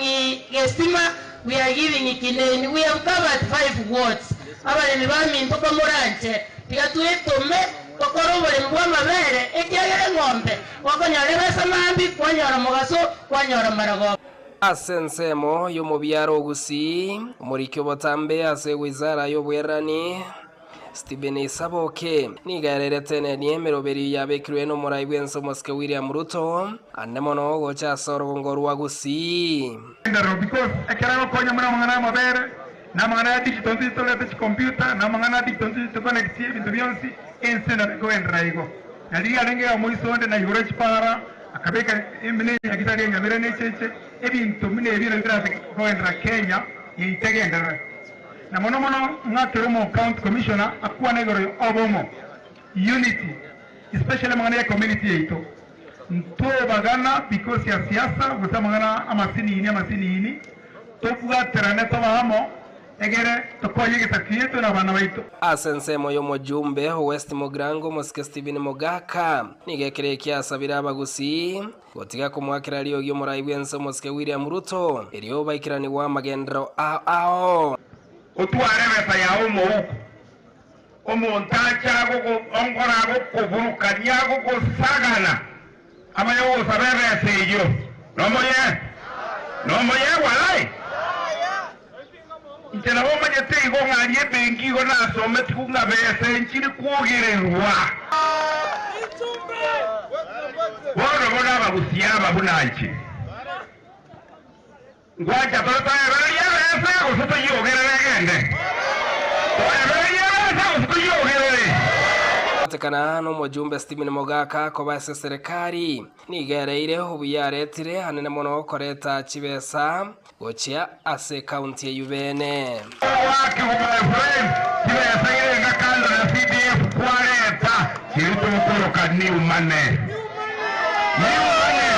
Gesima, we are giving Kineni. We have covered 5 wards. Abaremi baminto komoranche tiga twetome tokore oboremi bwa amabere ekiagere eng'ombe. Gwakonyora ebesa mambia, kwanyora mogaso, kwanyora maragoba. Ase ensemo y'omobiaro o Gusii, omoriki obotambe ase ewizara y'obwerani, Stephen Isaboke, nigo arerete nenie emeroberio yabekirwe nomorai bw'ense omosike William Ruto, ande mono gocha ase orogongo rwa Gusii. Enderero because ekero agokonya buna amang'ana y'amabere, na amang'ana ya digital ntoche torete chicomputer, na amang'ana ya digital ntoche toconnectie ebinto bionsi, ense nabo ekogenderera igo. Na riria arenge iga moiso onde na igoro chipara, akabeka buna enyagitari ya Nyamira na echeche, ebinto buna ebio nabio birase kogenderera Kenya yaito egenderere. Na mono mono ng'a kera omo county commissioner akwane igoro ya obomo, unity, especially amang'ana ya community yaito. Ntobagana because ya siasa gose amang'ana amasinini amasinini, tobwaterane tobe amo egere tokonye egesaku giaito na abana baito. Ase ensemo y'omojumbe o West Mugirango omosike Stephen Mogaka nigo ekero ekio asabire abagusii gotiga komoakera riogi omorai bw'ense omosike William Ruto erio baikeranigwe amagenderero ao ao. Otware ebesa yao omouko, omonto ache agogoongora agokoburukania agogosagana, amanye gogosaba ebesa eyio, nomoyee? Nomoyee walai? Inche nabo manyete igo ng'a aria ebenki igo nasometigwe ng'a besa enchiri kwogererwa. Bono bono abagusia aba buna inche, ngwancha tore toebererie ebesa gose toyiogerere egende? Toebererie ebesa gose toyiogerere? Gotekana nomojumbe Stephen Mogaka koba ase eserekari nigo ereire obuya aretire anene mono koreta chibesa Gochia ase ekaunti eyio beene. Ogwakigwa my friend chibesa irenga kando na CDF kwareta chiri tokoroka new money new money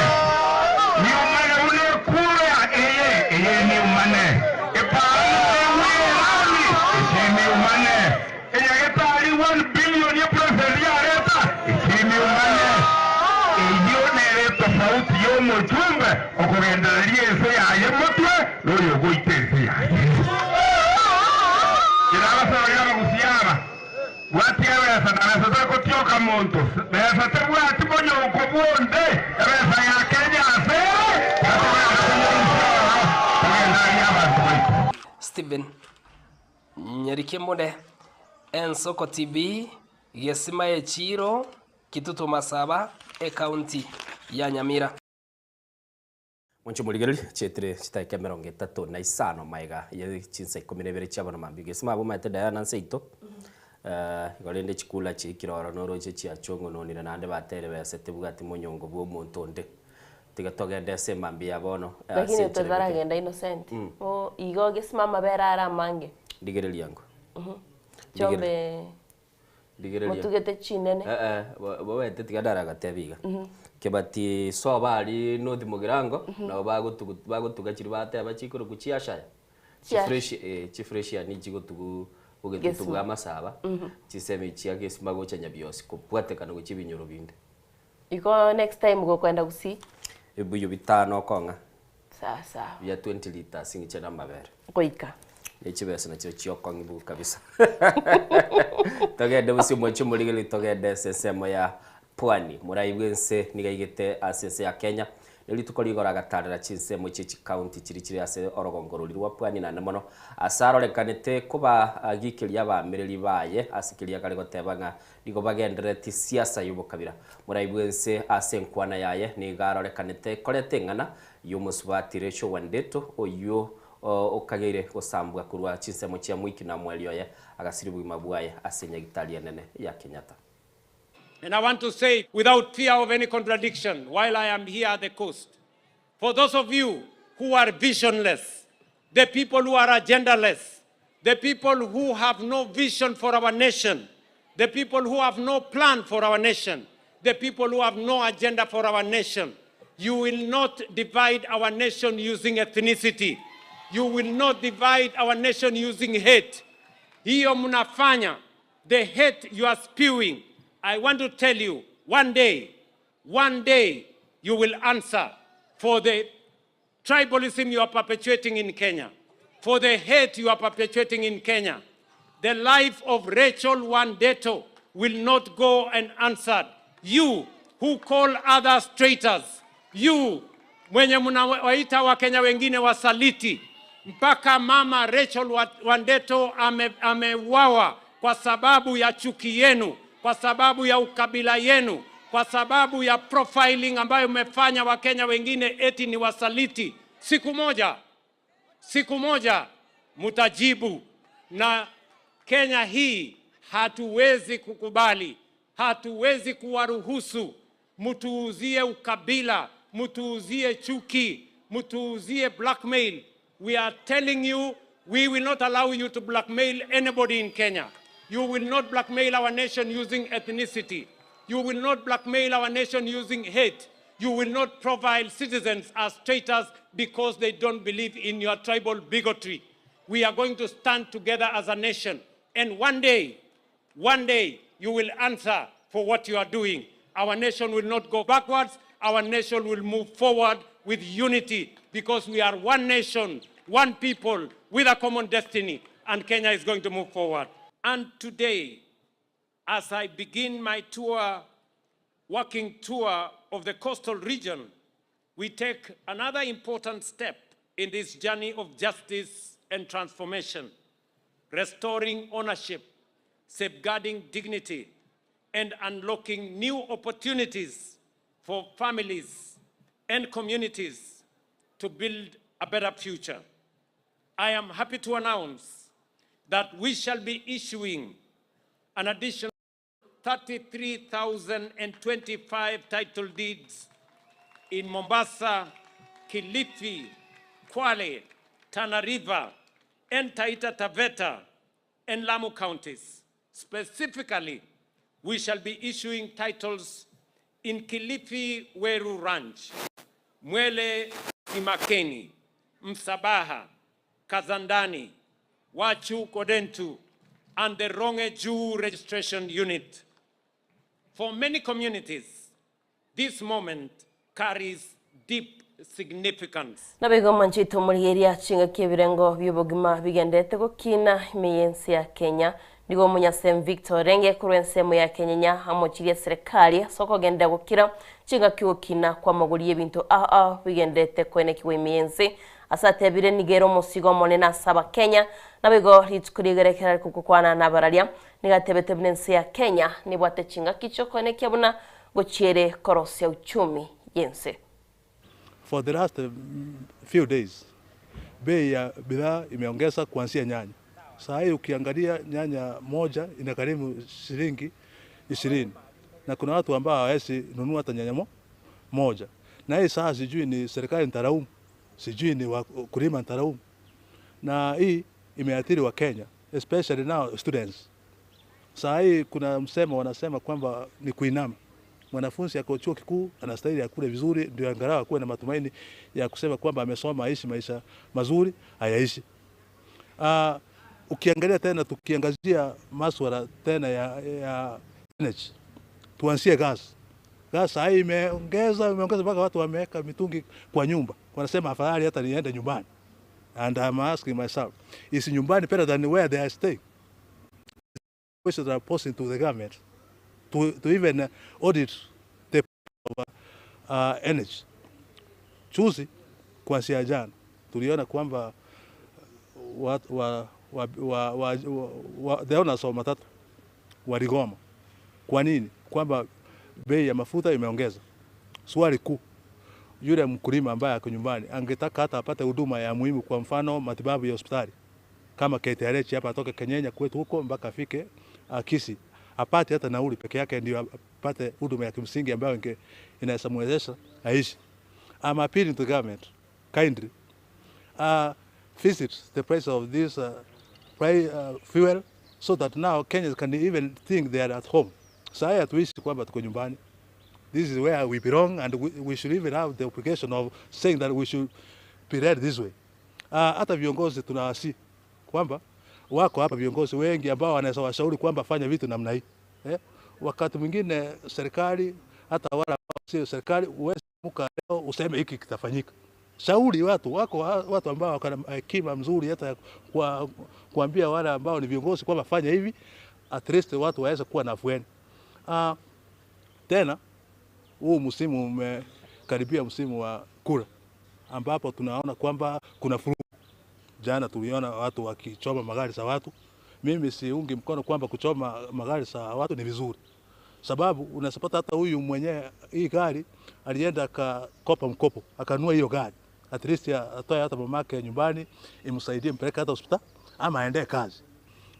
new money buna ekura eye eye new money epara noigwe erami eche new money Enyagetari one billion ye president yareta ekiri miumane. Eyio nere etofauti yomochumbe okogendereria ense yaye motwe noyo ogoita ense yaye. Kera abasorori abagusia aba, bwatia ebesa na besa tekotioka monto, besa tebwati monyonko bwonde, ebesa ya Kenya ase ere, tatogenda konyerusia ororo, togende aria abanto baito. Stephen Nyarikemune, Ensoko TV, Gesima Echiiro, Kitutu Masaba, Ecounty ya Nyamira. Monche morigererie, chietire chidakika emerongo etato na isano maega ye chinsa ikomi na ibere chia bono mambia. Gesima abwo omanyete Diana nseito, igo rende chikula chiaikire ororo noroche chiachong'ononire naende batere besa tebwati monyongo bwa omonto onde. Tiga togende ase emambia ya bono, ase Lakini enchera egokera. totaragenda Innocent, bo igo gesima amabere are amange. Rigereria ango. Chiombe Rigereria. motugete chinene. Eh eh, bo- bobete tiga ndaragatebie iga. Kebati sobo aria North Mugirango, nabo bagotugu bagotuga chiria bateba chikorokwa chiashaya. Chia- Chifresh eh chifreshia nigo chigotugu bogetutu Gesima. bwa amasaba, chisemi chia gesima gocha nyabiosi kobwatekana gochia ebinyoro binde. Igo next time gokoenda gusii. Ebibuyu bitano okong'a. Sawa sawa. Bia 20 litres ng'iche namabere. Goika. Ne chibesa nachio chiokong'i bu kabisa. Togende bosio mochie omorigereria togende ase ensemo ya Pwani. Morai bwense nigo aigete ase ense ya Kenya. Ne rituko rigoro agatarera chinsemo chie chicounty chiria chire ase orogongo roria rwa Pwani naende mono ase arorekanete kobagikeria abaamereri baye ase keria kare goteba ng'a Nigo bagendereretie siasa y'obokabira. Morai bw'ense ase enkwana yaye nigo arorekanete koreta eng'ana y'omosubati Rachel Wandeto oyio okageire gosambwa korwa chinsemo chia Mwiki na Mweri oye agasiria obogima bwaye ase enyagitari enene ya Kenyatta. And I want to say without fear of any contradiction while I am here at the coast, for those of you who are visionless, the people who are agendaless, the people who have no vision for our nation, the people who have no plan for our nation, the people who have no agenda for our nation. You will not divide our nation using ethnicity. You will not divide our nation using hate. Hiyo mnafanya, the hate you are spewing. I want to tell you, one day, one day you will answer for the tribalism you are perpetuating in Kenya, for the hate you are perpetuating in Kenya. The life of Rachel Wandeto will not go unanswered. You who call others traitors, you mwenye mnawaita Wakenya wengine wasaliti, mpaka mama Rachel Wandeto ameuawa kwa sababu ya chuki yenu, kwa sababu ya ukabila yenu, kwa sababu ya profiling ambayo mmefanya Wakenya wengine eti ni wasaliti. Siku moja, siku moja mtajibu, na Kenya hii hatuwezi kukubali, hatuwezi kuwaruhusu mtuuzie ukabila, mtuuzie chuki, mtuuzie blackmail. We are telling you we will not allow you to blackmail anybody in Kenya. You will not blackmail our nation using ethnicity. You will not blackmail our nation using hate. You will not profile citizens as traitors because they don't believe in your tribal bigotry. We are going to stand together as a nation. And one day, one day, you will answer for what you are doing. Our nation will not go backwards. Our nation will move forward with unity because we are one nation, one people with a common destiny, and Kenya is going to move forward. And today, as I begin my tour, walking tour of the coastal region, we take another important step in this journey of justice and transformation, restoring ownership, safeguarding dignity, and unlocking new opportunities for families and communities to build a better future. I am happy to announce that we shall be issuing an additional 33,025 title deeds in Mombasa, Kilifi, Kwale, Tana River, and Taita Taveta and Lamu counties. Specifically, we shall be issuing titles in Kilifi Weru Ranch, Mwele Kimakeni, Msabaha, Kazandani, Wachu Kodentu, and the Ronge Juu Registration Unit. For many communities, this moment carries deep significance. Naboigo omonchete omorigereria chingaki ebirengo bi'obogima bigenderete gokina ime y'ense ya Kenya. Nigo omonyasemi Victor orenge korwa ensemo ya Kenyenya amochirie eserekari ase okogenderera gokira chingaki ogokina kw'amagori y'ebinto ao ao bigendererete koenekigwa ime y'ense. Ase atebire nigo ere omosigo omonene ase Abakenya. Naboigo rituko rigere ekero are gokwana nabararia nigo atebete buna ense ya Kenya nebwate chingaki chiokoenekia buna gochiere korosia uchumi y'ense. For the last few days bei ya bidhaa imeongeza kuanzia nyanya. Saa hii ukiangalia nyanya moja inagharimu shilingi ishirini na kuna watu ambao hawawezi nunua hata nyanya moja. Na hii saa sijui ni serikali nitalaumu, sijui ni wakulima nitalaumu. Na hii imeathiri wa Kenya, especially now students. Saa hii kuna msemo wanasema kwamba ni kuinama. Mwanafunzi ako chuo kikuu anastahili akule vizuri ndio angalau akuwe na matumaini ya kusema kwamba amesoma aishi maisha mazuri, hayaishi. Ukiangalia tena, tukiangazia masuala tena ya energy, tuanzie gas. Gas saa hii imeongeza mpaka watu wameweka mitungi kwa nyumba. Wanasema afadhali hata niende nyumbani. And I'm asking myself, is nyumbani better than where they are staying? Questions are posing to the government to even audit the energy. Juzi kuanzia jana tuliona kwamba the owners wa matatu waligoma. Kwa nini? Kwamba bei ya mafuta imeongeza. Swali kuu, yule mkulima ambaye ako nyumbani angetaka hata apate huduma ya muhimu, kwa mfano matibabu ya hospitali kama KTRH hapa, atoke Kenyenya kwetu huko mpaka afike Kisii, apate hata nauli peke yake ndio apate huduma ya kimsingi ambayo inaweza muwezesha aishi. I'm appealing to the government kindly, visit the price of this fuel so that now Kenyans can even think they are at home. Saa hii hatuishi kwamba tuko nyumbani. This is where we belong and we should even have the obligation of saying that we should be led this way. Hata viongozi tunawasi kwamba wako hapa viongozi wengi ambao wanaweza washauri kwamba fanya vitu namna hii. Wakati mwingine serikali hata wala sio serikali, huwezi amka leo useme hiki kitafanyika. Shauri watu wako, watu ambao wako na hekima mzuri hata kuambia wale ambao ni viongozi kwamba fanya hivi, at least watu waweze kuwa na afueni. Tena Huu msimu umekaribia msimu wa kura ambapo tunaona kwamba kuna furugu. Jana tuliona watu wakichoma magari za watu. Mimi siungi mkono kwamba kuchoma magari za watu ni vizuri, sababu unasapata hata huyu mwenye hii gari alienda akakopa mkopo akanunua hiyo gari, at least atoe hata mamake nyumbani imsaidie mpeleke hata hospitali ama aendee kazi.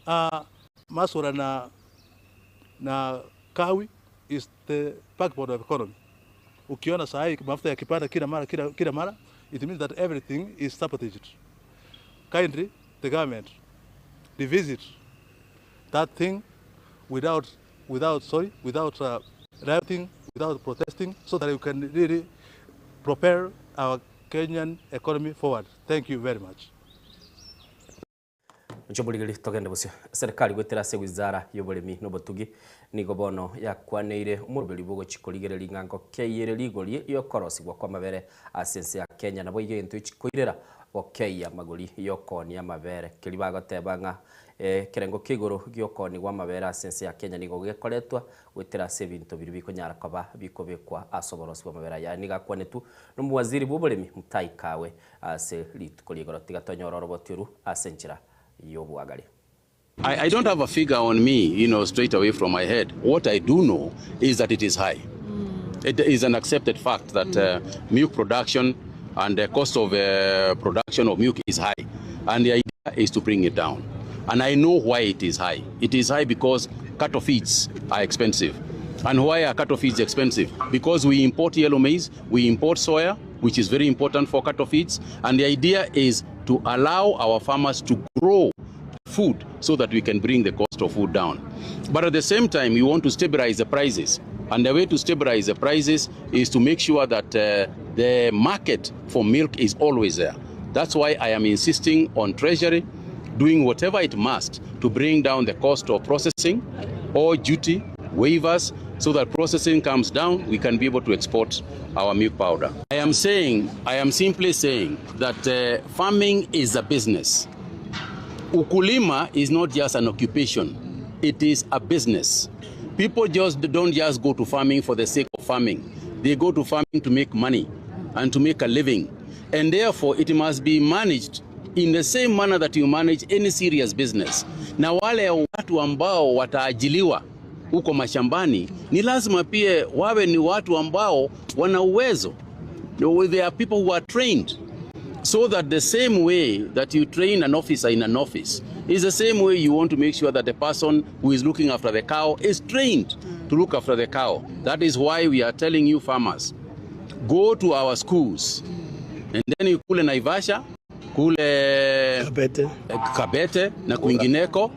Uh, maswala na, na kawi is the backbone of economy. Ukiona saa hii mafuta yakipanda kila mara kila, kila mara it means that everything is sabotaged. Kindly the government revisit that thing without without sorry without uh, rioting without protesting so that we can really propel our Kenyan economy forward. Thank you very much. Inche omorigeri togende bosio. Eserekari goetera ase ewizara y'oboremi na obotugi nigo bono yakwaneire omoroberi bw'ogochia korigereria ng'a ngokeyire rigori ri'okorosigwa kw'amabere ase ense ya Kenya naboigo egento echi koirera gokeyia amagori y'okoonia amabere. Keria bagoteba ng'a ekerengo kia igoro gi'okoonigwa amabere ase ense ya Kenya nigo gekoretwa goetera ase ebinto biria bikonyara koba bikobekwa ase oborosi bw'amabere aya. Aya nigo akwanetwe nomowaziri bw'oboremi Mutahi Kagwe ase rituko ria igoro. Tiga tonyore oroboti oru ase enchera y'obwagare. I, I don't have a figure on me, you know, straight away from my head. What I do know is that it is high. It is an accepted fact that uh, milk production and the cost of uh, production of milk is high. And the idea is to bring it down. And I know why it is high. It is high because cattle feeds are expensive. And why are cattle feeds expensive? Because we import yellow maize, we import soya, which is very important for cattle feeds. And the idea is to allow our farmers to grow food so that we can bring the cost of food down. But at the same time, we want to stabilize the prices. And the way to stabilize the prices is to make sure that uh, the market for milk is always there. That's why I am insisting on Treasury doing whatever it must to bring down the cost of processing or duty waivers so that processing comes down, we can be able to export our milk powder. I am saying, I am simply saying that uh, farming is a business. Ukulima is not just an occupation, it is a business. People just don't just go to farming for the sake of farming. They go to farming to make money and to make a living. And therefore, it must be managed in the same manner that you manage any serious business. Na wale watu ambao wataajiliwa huko mashambani ni lazima pia wawe ni watu ambao wana uwezo. There are people who are trained so that the same way that you train an officer in an office is the same way you want to make sure that the person who is looking after the cow is trained to look after the cow. That is why we are telling you farmers, go to our schools and then you kule Naivasha, kule Kabete, Kabete na kwingineko.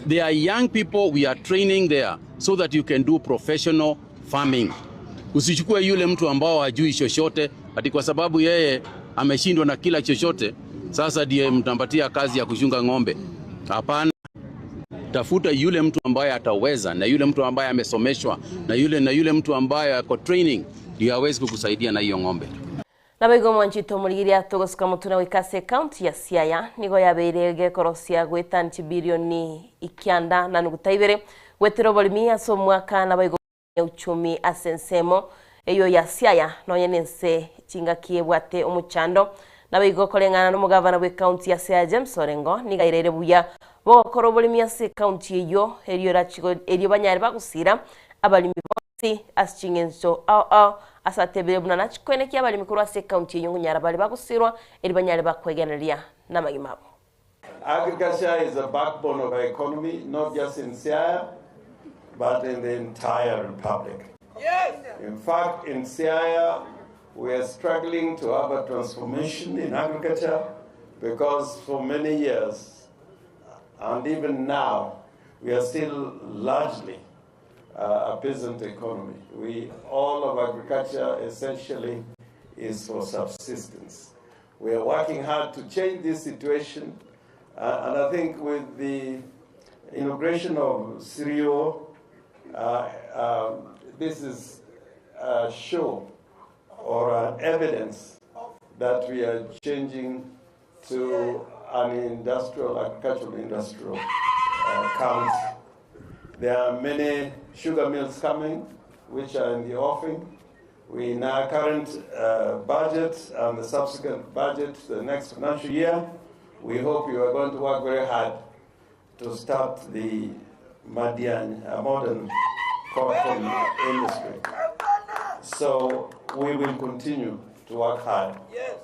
There are young people we are training there so that you can do professional farming. Usichukue yule mtu ambao hajui chochote ati kwa sababu yeye ameshindwa na kila chochote, sasa ndiye mtampatia kazi ya kuchunga ng'ombe. Hapana, tafuta yule mtu ambaye ataweza na yule mtu ambaye amesomeshwa na yule, na yule mtu ambaye ako training ndio awezi kukusaidia na hiyo ng'ombe. Naboigo omwanchete omorigereria togosuka motwe na goika ase ekaunti ya Siaya nigo yabeire gekorosia goetania chibilioni ikianda na nuguta ibere goetera oboremi ase omwaka naboigo uchumi ase ensemo eyio ya Siaya nonye nense chingaki ebwate omochando. Naboigo koreng'ana nomogavana bw'ecounty ya Siaya James Orengo nigo airere buya bogokora oboremi ase ecounty eyio erio erachi erio banyare bagosira abaremi bonsi ase ching'encho ao ao ase atebire buna nachikoenekia abaremi korwa ase ecounty eyio ngonyara bare bagosirwa erio banyare bakwegeneria namagima abo. Agriculture is the backbone of our economy, not just in Siaya, but in the entire republic. Yes. In fact, in Siaya, we are struggling to have a transformation in agriculture because for many years, and even now, we are still largely uh, a peasant economy. We, all of agriculture essentially is for subsistence. We are working hard to change this situation, uh, and I think with the inauguration of Sirio, uh, um, this is a show or an evidence that we are changing to an industrial, agricultural industrial uh, county. There are many sugar mills coming, which are in the offing. We, in our current budget and the subsequent budget, the next financial year, we hope you are going to work very hard to start the Madiany, a modern cotton industry. So we will continue to work hard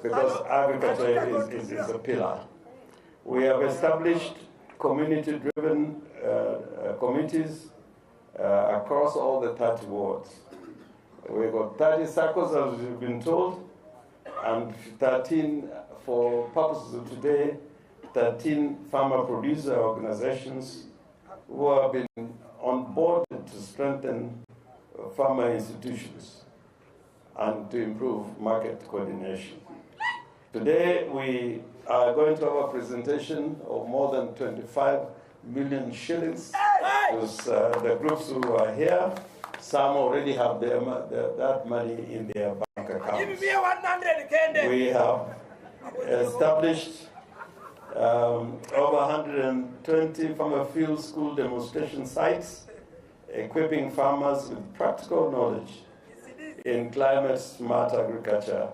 because agriculture is, is, is a pillar. We have established community-driven committees across all the 30 wards. We've got 30 circles, as we've been told, and 13, for purposes of today, 13 farmer producer organizations who have been onboarded to strengthen farmer institutions and to improve market coordination. Today, we are going to have a presentation of more than 25 million shillings to the groups who are here. Some already have their, their, that money in their bank accounts. We have established over 120 farmer field school demonstration sites, equipping farmers with practical knowledge in climate smart agriculture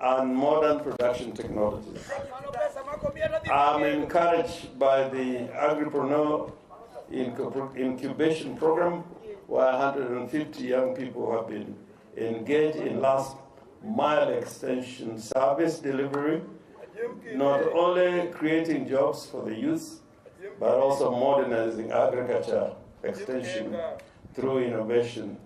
and modern production technologies. I'm encouraged by the Agripreneur Incubation Program, where 150 young people have been engaged in last mile extension service delivery, not only creating jobs for the youth, but also modernizing agriculture extension through innovation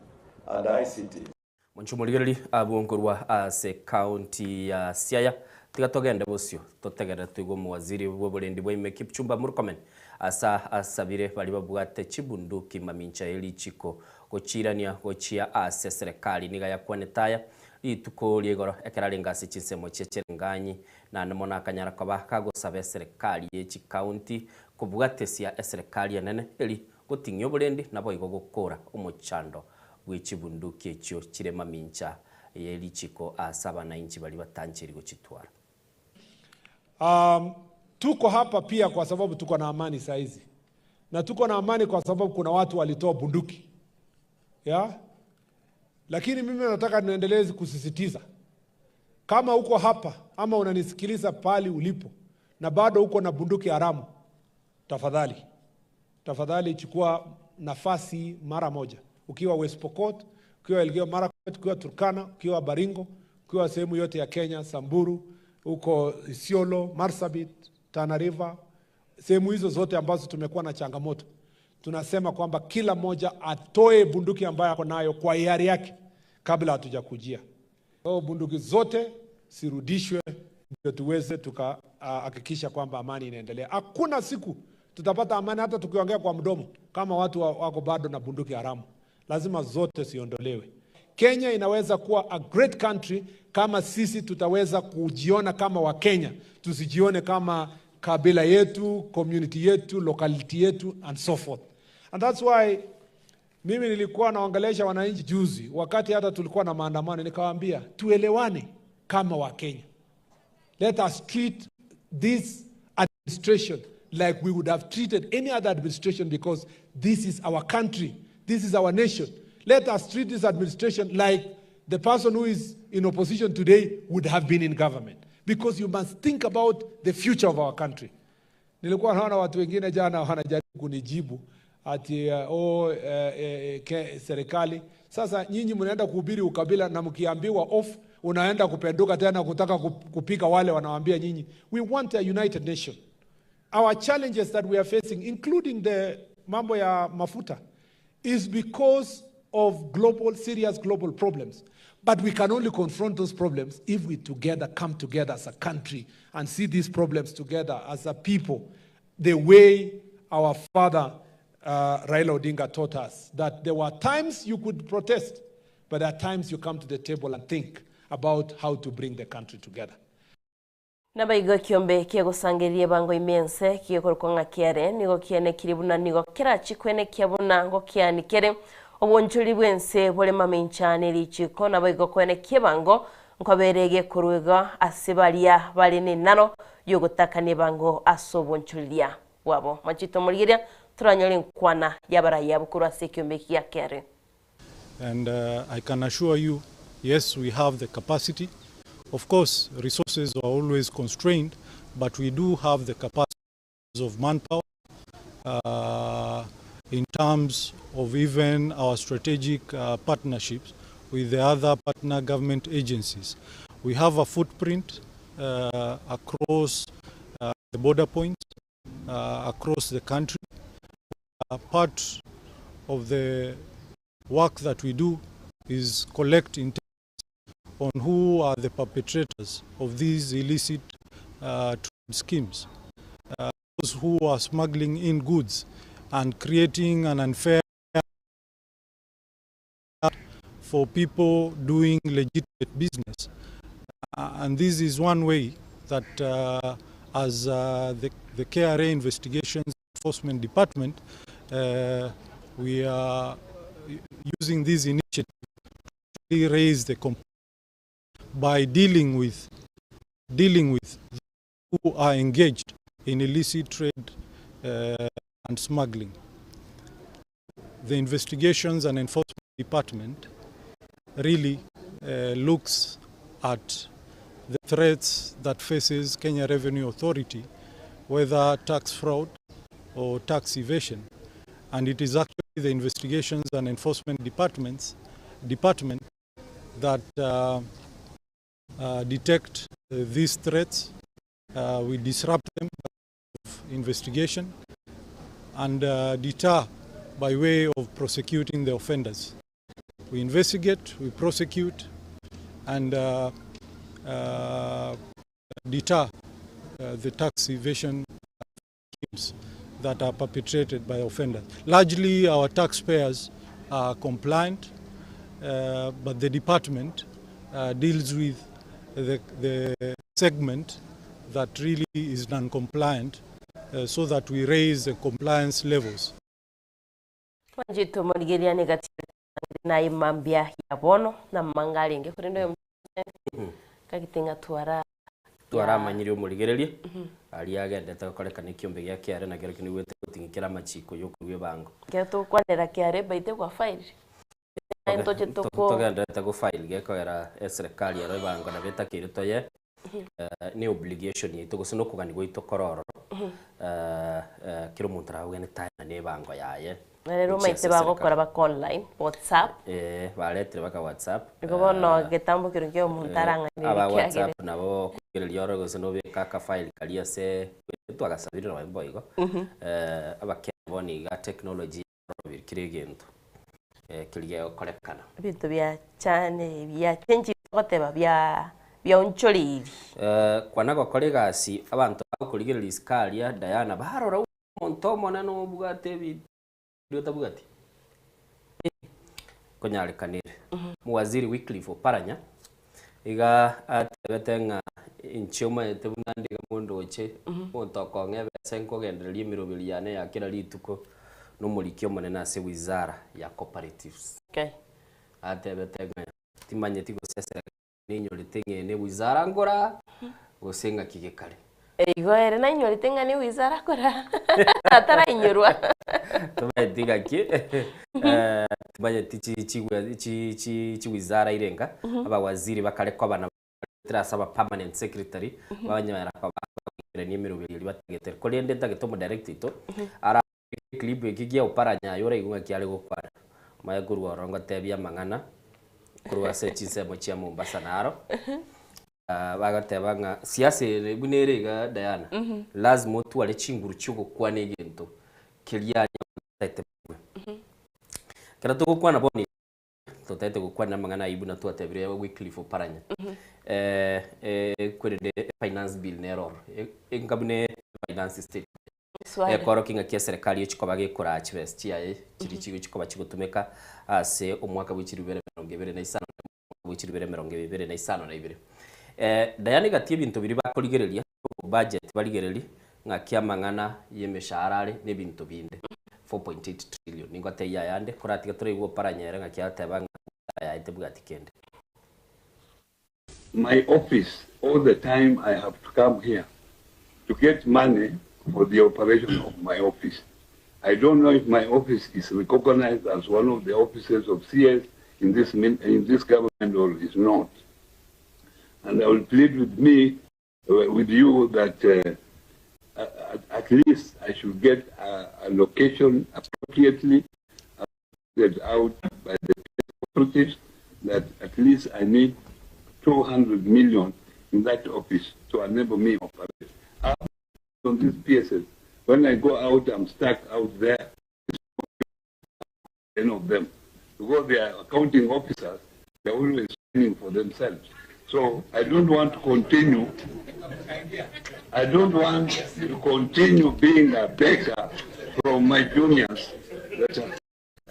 and ICT. Mwancho morigereri abwo nkorwa ase county ya Siaya tiga togende bosio totegerere toigwe omowaziri bwa oborendi bwa ime Kipchumba Murkomen asa asabire baria babwate chibunduki mamincha ye richiko gochirania gochia ase serikali niga yakwanete aya rituko ria igoro ekero arenge ase chinsemo chia Cherengani naende mono akanyara koba kagosaba eserikali ye chicounty kobwatesia eserikali enene eri goting'ia oborendi naboigo gokora omochando bwe chibunduki echio chire mamincha ye richiko ase abanainchi baria batancheri gochitwara. Tuko hapa pia kwa sababu tuko na amani saa hizi, na tuko na amani kwa sababu kuna watu walitoa bunduki ya? Lakini mimi nataka niendelee kusisitiza, kama uko hapa ama unanisikiliza pali ulipo na bado uko na bunduki haramu, tafadhali tafadhali chukua nafasi mara moja, ukiwa West Pokot, ukiwa Elgeyo Marakwet, ukiwa Turkana, ukiwa Baringo, ukiwa sehemu yote ya Kenya, Samburu, huko Isiolo, Marsabit, Tana River, sehemu hizo zote ambazo tumekuwa na changamoto, tunasema kwamba kila mmoja atoe bunduki ambayo ako nayo kwa hiari yake kabla hatujakujia. Kwa hiyo bunduki zote zirudishwe ndio tuweze tukahakikisha kwamba amani inaendelea. Hakuna siku tutapata amani hata tukiongea kwa mdomo kama watu wako bado na bunduki haramu. Lazima zote ziondolewe. Kenya inaweza kuwa a great country kama sisi tutaweza kujiona kama Wakenya, tusijione kama kabila yetu, community yetu, locality yetu and so forth. And that's why mimi nilikuwa naongelesha wananchi juzi, wakati hata tulikuwa na maandamano, nikawaambia tuelewane kama Wakenya. Let us treat this administration like we would have treated any other administration because this is our country, this is our nation. Let us treat this administration like the person who is in opposition today would have been in government, because you must think about the future of our country. Nilikuwa naona watu wengine jana wanajaribu kunijibu ati oh, ke, serikali sasa nyinyi mnaenda kuhubiri ukabila na mkiambiwa off unaenda kupenduka tena kutaka kupika wale wanawaambia nyinyi. We want a united nation. Our challenges that we are facing, including the mambo ya mafuta, is because of global, serious global problems. But we can only confront those problems if we together come together as a country and see these problems together as a people, the way our father, Raila Odinga, taught us, that there were times you could protest, but there are times you come to the table and think about how to bring the country together. Nabaigo ekiombe kiegosangereria ebango ime ense kigekorokwa ng'a kiare nigo kianekire buna nigo kerachi kwenekia buna ngokianikere obonchori bw'ense bore mamincha ne richiko naboigo kwenekia ebango nkobere egekorwa igo ase baria bare nenaro yogotakania ebango ase obonchoriria bwabo. Machito morigereria toranyore enkwana y'abarayia abo korwa ase ekiombe eki gia kiare. And uh, I can assure you, yes, we have the capacity. Of course, resources are always constrained, but we do have the capacity of manpower uh, in terms of even our strategic uh, partnerships with the other partner government agencies. We have a footprint uh, across uh, the border points, uh, across the country. Part of the work that we do is collect intelligence on who are the perpetrators of these illicit uh, trade schemes, uh, those who are smuggling in goods and creating an unfair for people doing legitimate business. Uh, and this is one way that uh, as uh, the, the KRA Investigations Enforcement Department, uh, we are using this initiative to raise the comp by dealing with dealing with who are engaged in illicit trade uh, and smuggling. The Investigations and Enforcement Department really uh, looks at the threats that faces Kenya Revenue Authority, whether tax fraud or tax evasion. And it is actually the Investigations and Enforcement Departments, Department that uh, uh, detect uh, these threats. Uh, we disrupt them by investigation and uh, deter by way of prosecuting the offenders. We investigate, we prosecute, and uh, uh, deter uh, the tax evasion schemes that are perpetrated by offenders. Largely, our taxpayers are compliant, uh, but the department uh, deals with the, the segment that really is non-compliant uh, so that we raise the compliance levels. Wanjito morigeria ni gati na imambia ya bono na mangaringe kuri ndo kagitinga twara twaramanyire omorigereria aria agendete gokorekana ekiombe gia kiare na kero kinigwete goting'ikera amachiko ya okorwa ebango kero tokwanera kiare baite gwa file ntoche toko togenderete go file gekogera eserikali ero ebango nabo etakeire toye eh, ni obligation yaitu gose na okogani gwaito kororo eh, eh, kero omonto aragogende taena na ebango yaye na rero Gochia maite ase bagokora eserikali. baka online whatsapp Eh, baretire baka whatsapp igo bono getambo kero kia omonto Eh, aba arang'anire whatsapp kiagere nabo kugereria oro gose nobeka akafile karia ase twagasabire noe boigo eh, abakenya bono iga technology kire egento eh, keria gegokorekana ebinto bia chane bia change goteba bia bia onchoreiri Eh, kwana gokora egasi abanto bagokorigereria isiko aria Diana barora omonto omonene obwate ebinto otabwati konyarekanire muwaziri Wycliffe Oparanya iga atebete ng'a inche omanyete buna ndiga mondo oche omonto okong'a ebesa nkogendereria emeroberi yane ya kera rituko na omoriki omonene ase wizara ya cooperatives okay. atebete ng'a timanyeti gose eserikali ninyorete ng'ene wizara nkora gose ng'aki gekare igo ere nainyorete ng'a ni wizara akora atarainyorwa tumanyeti ng'aki eh, tumanyeti chi- chi- chi- chi- chiwizara irenga abawaziri bakare kobana ase aba permanent secretary babanyara kobakerania emeroberi eria batagete korende ntagete omodirect oito ara clip eki gia Oparanya aye oraigwe ng'aki are gokwana omanye korwa ororo ngotebia amang'ana korwa ase chinsemo chia Mombasa naro Ah, bagoteba ng'a siasa ere buna ere iga Diana lazima otware chinguru chia ogokwana egento keria aria batagete baigwe. Ekero togokwana bono totagete gokwana amang'ana aywo buna twatebire Wycliffe Oparanya eh, eh, kwerende finance bill nero oro enga buna finance state Swali. ekorokia ng'aki eserikali echikoba gekoraa chibesa chiaye chiri chigochikoba chigotumeka ase omwaka bwa chiribu ibere emerongo ebere na isano bwa chiribu ibere emerongo ebere na isano na ibere. Eh, Diana egati ebinto biria bakorigereria budget barigereria ng'aki amang'ana ya emeshahara are na ebinto binde 4.8 trillion ningotebia ayande koratiga toraigwe Oparanya ere ng'aki ateba ng'a yaye tebwati kende. My office, all the time I have to come here to get money for the operation of my office. I don't know if my office is recognized as one of the offices of CS. in this, in this government or is not. And I will plead with me, uh, with you that uh, at, at least I should get a, a location appropriately out by the operatives that at least I need 200 million in that office to enable me operate. On these PSs, when I go out, I'm stuck out there. Any of them, because they are accounting officers, they're always signing for themselves. So I don't want to continue. I don't want to continue being a beggar from my juniors. That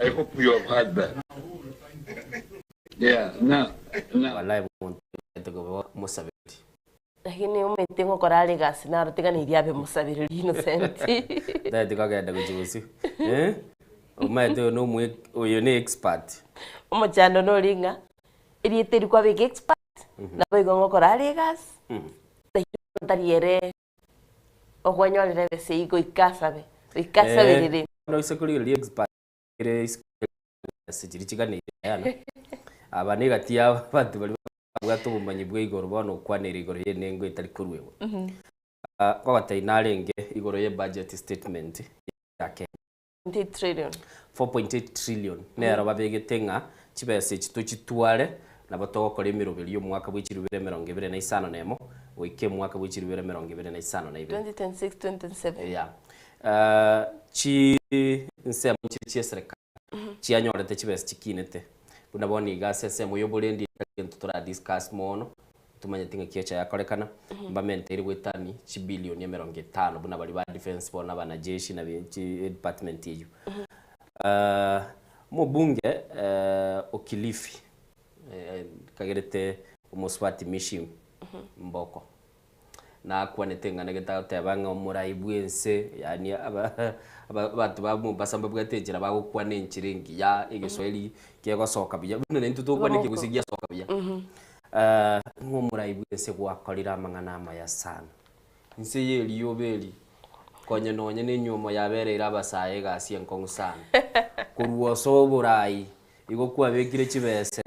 I hope you have heard that. Yeah, now, now. Wallahi omonto mosaberi. Lakini omanyete ngokora are egasi naro tiga neiria abe mosaberi Innocent. Ntagete kogenda gochia bosio eh, omanyete oyo nomo oyo ne expert. Omochando nori ng'a erieta eri kwabeka expert, nabo igo ngokora are egasi, lakini tari ere okwenyorera ebesa eyio goika asabe, goika asaberere. Bono ase korigereria expert ere isiko ase chiria chiganeire yana, aba na egati ya abanto baria babwate obomanyi bwa igoro bono okwanera igoro y'enengo etari koruegwa. Nkogotebia narenge igoro ye budget statement ya Kenya. 4.8 trillion. 4.8 trillion nero babegete ng'a chibesa echi tochitware nabo togokora emeroberio y'omwaka bwe chirubere 25 goika emwaka bwe chirubere 25. 2026, 2027. Yeah. Eh, chi nsemo chire chia eserekari chianyorete chibesa chikinete buna bono iga ase ensemo ya oborendi etari gento tora discuss mono tomanyeti ng'aki echa yakorekana mbamenteire goetani chibilioni 50 buna baria ba defence bono abanajeshi na chi department eyio. Omobunge o Kilifi kagerete omosubati Mishim Mboko Nakwanete ing'ana gete agoteba ng'a omorai bw'ense, yaani aba abanto ba Mombasa mbabwate enchera bagokwana enchera engiya, egeswahili kegosoka buya, buna naintwe togokwana ekegusii giasoka buya. Ng'a omorai bw'ense gwakorire amang'ana amaya sana. Inse ya erioba eri, konya nonye na enywomo yabereire abasae egasi enkong'u sana. Korwa ase oborai, igo kwabekire chibese.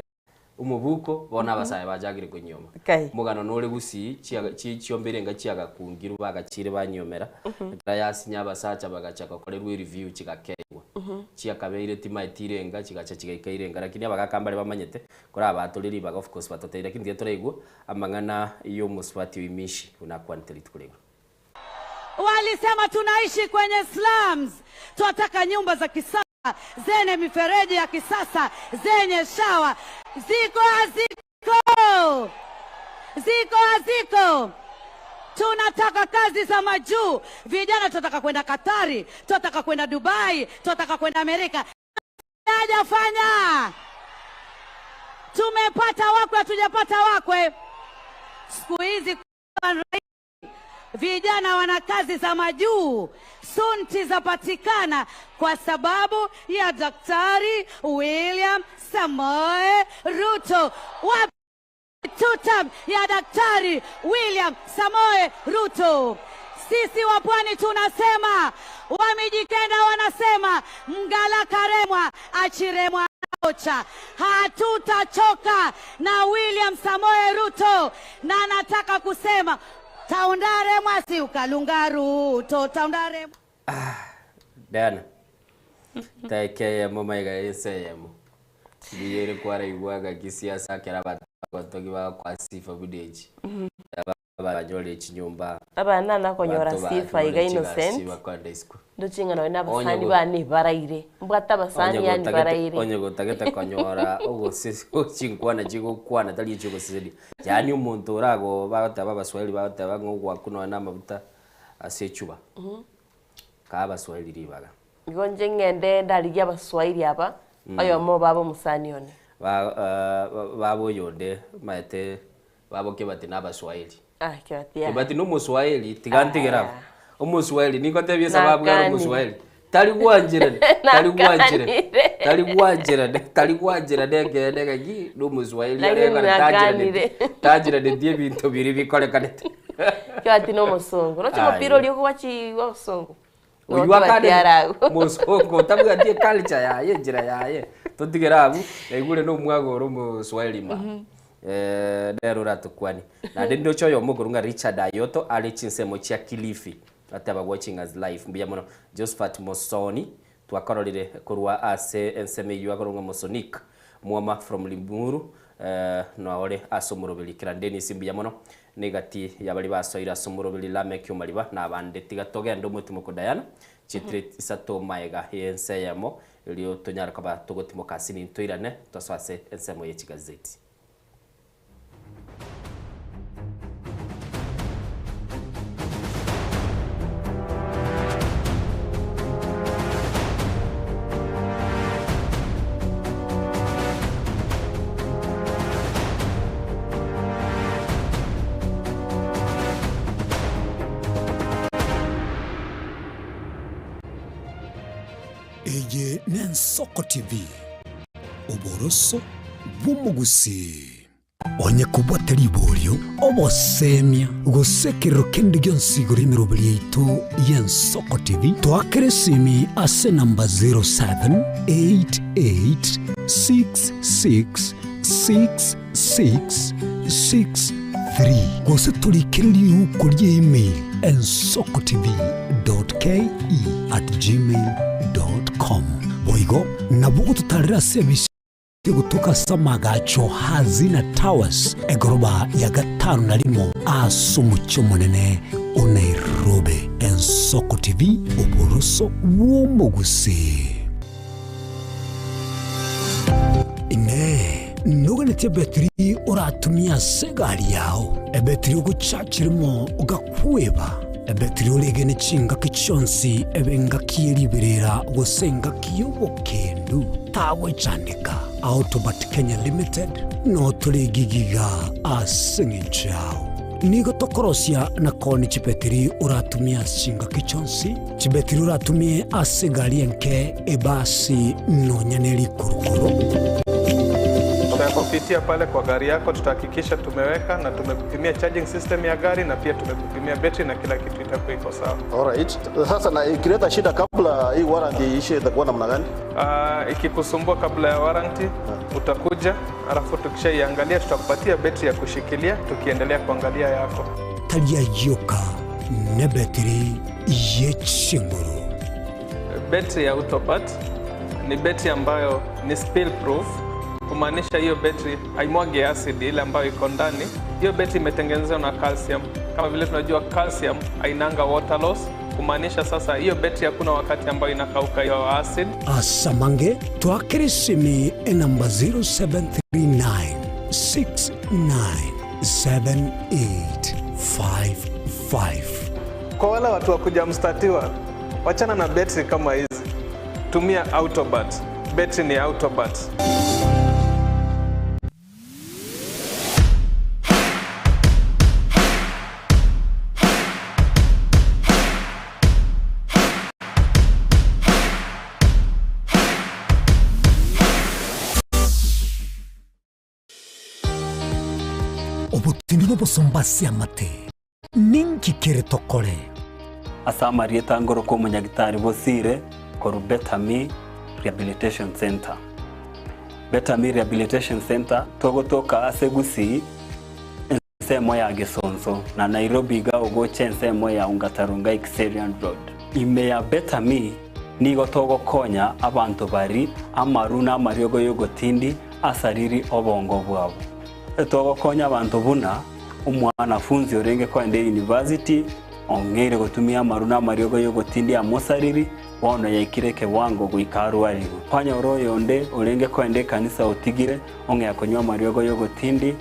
Omobuko, bono abasae bachakire konyioma. Kai. Omogano nore gusii, chia- chi- chiombe erenga chiagakungirwe bagachire banyiomera, ekero yasinya abasacha bagacha gokorerwa ereview chigakeigwa. Chiakabeire timaeti irenga, chigacha chigaika irenga lakini abagaka mbare bamanyete, korabatore ribaga of course batotebi lakini tiga toraigwe amang'ana ya omosubati oyo Mishi buna akwanete rituko riaigoro. Walisema tunaishi kwenye slums, twataka nyumba za kisasa zenye mifereji ya kisasa zenye shawa. Ziko haziko? Ziko haziko? Tunataka kazi za majuu. Vijana tunataka kwenda Katari, tunataka kwenda Dubai, tunataka kwenda Amerika. Hajafanya. Tumepata wakwe, hatujapata wakwe. Siku hizi vijana wana kazi za majuu, sunti zapatikana kwa sababu ya Daktari William Samoei Ruto. Wapi tutam ya Daktari William Samoei Ruto? Sisi wa Pwani tunasema, Wamijikenda wanasema mgala karemwa achiremwa ocha. Hatutachoka na William Samoei Ruto, na nataka kusema taundare mwasi ukalunga Ruto taundare Diana, taika eyemo maiga ense eyemo mbuya ere kwaraigwa ng'aki siasa ekero abanto bagotogi bagokoa sifa buna echi Abanyore chinyomba. Abana nakonyora Abanto sifa iga banyore chigasi Innocent. bakoenda isiko. Ndoche ng'a nonye Onye nabasani go- bane baraire. Mbwate abasani Onye yaani gotagete baraire. onye gotagete konyora ogosesi chinkwana chigokwana tari echiogosesenia. Yaani omonto orago bagoteba abaswahili bagoteba ng'a ogwakwa nonye na amabuta ase echuba. Kaa abaswahili ribaga. Igo inche ng'ende ndarigie abaswahili aba, oyomo obo abe omosani one. Ba baba oyonde omanyete Babo Kebati nabaswahili. Ah, Kebati yaya. Kebati nomoswahili tiga ntigere abwo. Omoswahili ningotebie esababu are Nakanire. omoswahili. Tari gwancherana, tari gwancherana, Nakanire. tari gwancherana, tari gwancherana ekeene ng'aki nomoswahili Lakini are ekero nakanire. tancheraneti, tancheraneti ebinto biria bikorekanete. Kebati nomosongo. Roche Aye. omopira oria okowachi bwa abasongo. Oywo Kebati akane are agwo. mosongo otabwati eculture yaye enchera yaye. Totigere abwo, naigure na omwaga ore omoswahili ma. Eh, nere oratokwanie. Naende ndoche oyomo okorwa ng'a Richard Ayoto are chinsemo chia Kilifi, ateba watching us live. Mbuya mono. Josephat Mosoni, twakororire korwa ase ensemo eyio akorwa ng'a Mosonik Mwoma from Limuru, eh, noa ore ase omoroberi. Kira Dennis mbuya mono. Negati ya baria basoire ase omoroberi Lameck Omariba na abande. Tiga togende omotimoko Diana, chitire isato maega y'ense eyemo, erio tonyare koba togotimoka ase nintoirane tosoe ase ensemo ye chigazeti. Eye n'Ensoko TV, oboroso bw'omogusii. Onye kobwate riborio, obosemia, gose ekerero kende gionsi igoro y'emeroberi yaito y'Ensoko TV, toakere esimi ase enamba 0788666663 gose torikere riuko ria email ensokotv.ke@gmail.com. Boigo nabo ogototarera ase ebisi Egotoka ase amagacho Hazina Towers, egoroba ya gatano na rimo ase omochie omonene o Nairobi. Ensoko TV, oboroso bw'omogusii. Inee! Noganetie ebetiri oratumie ase egari yao? Ebetiri ogochachi rimo ogakweba? Ebetiri oregene chingaki chionsi ebe engaki ye riberera gose engaki y'obokendu? Tagwechandeka. Autobat Kenya Limited notore gigiga ase eng'encho yao. Nigo tokorosia na koonia chibetiri oratumie ase chingaki chionsi, chibetiri oratumie ase egari enke, ebasi, nonya ne rikurukuru. Tutakupitia pale kwa gari yako, tutahakikisha tumeweka na tumekupimia charging system ya gari na pia tumekupimia betri na kila kitu itakuwa iko sawa. Alright. Sasa na ikileta shida kabla hii warranty iishe itakuwa namna gani? Ah, ikikusumbua kabla ya warranty utakuja, alafu tukishaiangalia tutakupatia betri ya kushikilia tukiendelea kuangalia yako. Tari ayio ka nebetiri ye chinguru. Betri ya Autopat ni betri ambayo ni spill proof, kumaanisha hiyo betri haimwagi acid ile ambayo iko ndani. Hiyo betri imetengenezwa na calcium. Kama vile tunajua calcium hainanga water loss, kumaanisha sasa hiyo betri hakuna wakati ambayo inakauka hiyo acid. Asamange twakere esimi enamba 0739 697855. Kwa wale watu wa kujamstatiwa, wachana na betri kama hizi, tumia Autobat. Betri ni Autobat. Obotindi nobosomba ase amate, ninki kere tokore? Ase amarieta ngoroka omonyagitari Bosire korwa Betami Rehabilitation Centre. Betami Rehabilitation Centre togotoka ase Gusii ensemo ya Gesonso na Nairobi iga ogocha ensemo ya Ongata Rongai Kiserian Road. Ime ya Betami nigo togokonya abanto bari amaru na amariogo y'ogotindi asariri obongo bwabo. Togokonya abanto buna omwanafunzi orenge koenda eyunivasiti ong'eire gotumia amaru na amariogo y'ogotindi amosariri, bono yaikire ekewango goika arwarigwe. Kwanyora oyonde orenge koenda ekanisa otigire ong'ea konywa amariogo y'ogotindi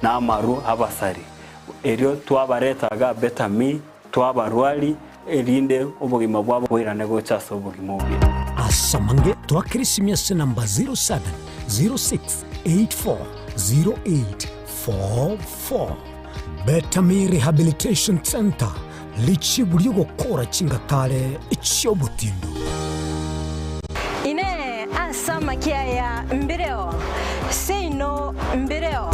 na amaru abasari. Erio twabareta iga Betami, twabarwari, erinde obogima bwabo boirane gocha ase obogima obuya. Asamange twakere esimi ase namba 0706840844. Betami Rehabilitation Centre, richibu ri'ogokora chingatare chi'obotindu. Inee! Ase amakia aya mbireo? Seino mbireo.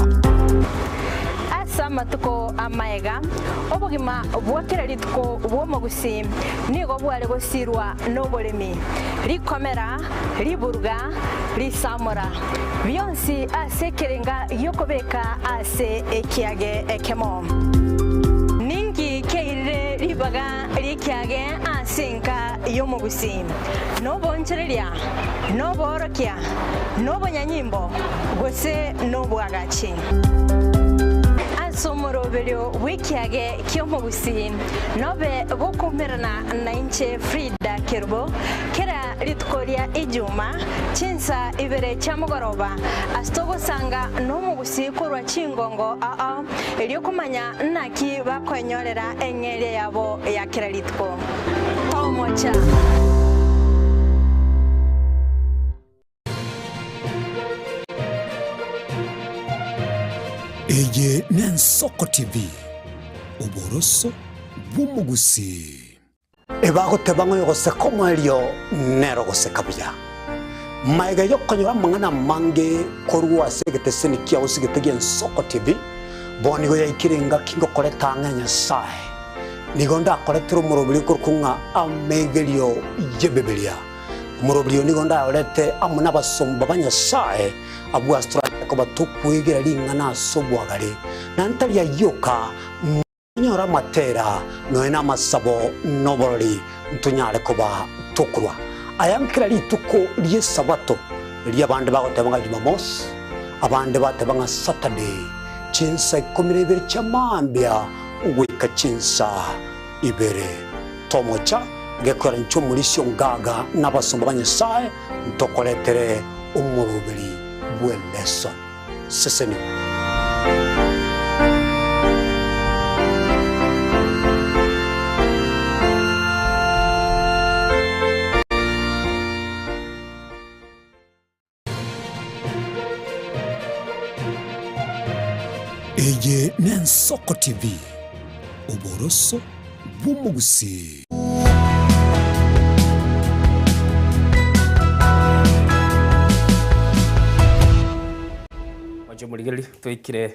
Ase. Ase amatuko amaega, obogima bwa kera rituko bw'omogusii nigo bware gosiirwa noboremi, rikomera, riburuga, risamora, bionsi ase ekerenga gi'okobeka ase ekiage ekemo. Ninki kiairire ribaga ri'ekiage ase enka y'omogusii? Noboonchoreria, noboorokia, nobonyanyimbo, gose nobwagachi? Ase omoroberio bw'ekiage ki'omogusii nobe gokoumerana nainche Frida Kerubo kera rituko ria Ijuma chinsa ibere chia mogoroba ase togosanga nomogusii korwa chingongo ao erio komanya naki bakoenyorera eng'eria yabo ya kera rituko. Tomocha. Eye n'Ensoko TV, oboroso bw'omogusii. Ebagoteba ng'a oyogoseka omoerio nere ogoseka buya. Magega y'okonyora amang'ana amange korwa ase egeteseni kiao sigete gi'Ensoko TV, bono nigo yaikire engaki ngokoreta ang'e Nyasae. Nigo ndakoretere omoroberi okorokwa ng'a Amegerio y'Ebibilia. Omoroberi oyo nigo ndayorete amo nabasomba ba Nyasae, abwo ase toranyare koba tokwegera ring'ana ase obwagare, na ntari ayio oka, nonyore amatera, nonya namasabo, na oborori, ntonyare koba tokorwa aya nkera rituko ri'Esabato, erio abande bagoteba ng'a Jumamosi, abande bateba ng'a Saturday, chinsa ikomi na ibere chia mambia goika chinsa ibere. Tomocha gekora inche omorisia ongaga na abasomba ba Nyasae ntokoretere omoroberi bw'eleson. Sesenigwa. Eye n'Ensoko TV, oboroso bw'omogusii. Mwanche omorigereria, twaikire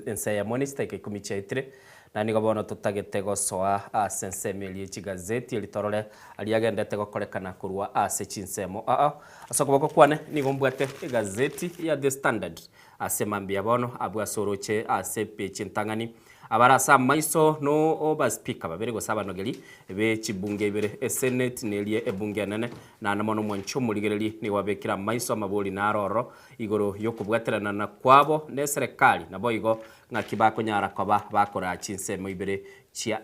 ense eyemo ne chidakika ikomi chiaetire, na nigo bono totagete gosoa ase ensemo eria ye chigazeti erio torore aria agendete gokorekana korwa ase chinsemo ao. Ase okoboko kwane nigo mbwate egazeti ya The Standard ase mambia bono abwo ase oroche ase epeji entang'ani abare ase amaiso no baspika babere gose abanogeri be chibunge ibere esenate na eria ebunge enene naende mono omwanchi omorigereri nigo babekire amaiso amabori naro ororo igoro yokobwaterana kwabo neserekari naboigo Ng'aki bakonyara koba bakoraa chinsemo ibere chia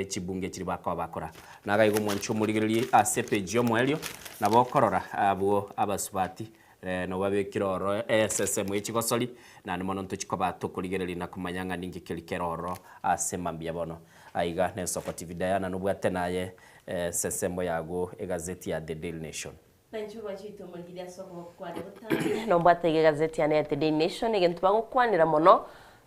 chibunge chiria bakoba bakora. Nagaiga omwanchi omorigererie ase epeji y'omoerio, nabo okorora abwo abasubati nabo babekire ororo esesemo ye chigosori, naende mono ntochi koba tokorigereria na komanya ng'a ninki keri kere ororo ase mambia bono. Aiga nensoko TV Diana nobwate naye esesemo yago egazeti ya The Daily Nation. Na inchuo bachiite omorigiri ase okoboko kwane botambe, nombwate iga egazeti yane ya The Daily Nation, egento bagokwanera mono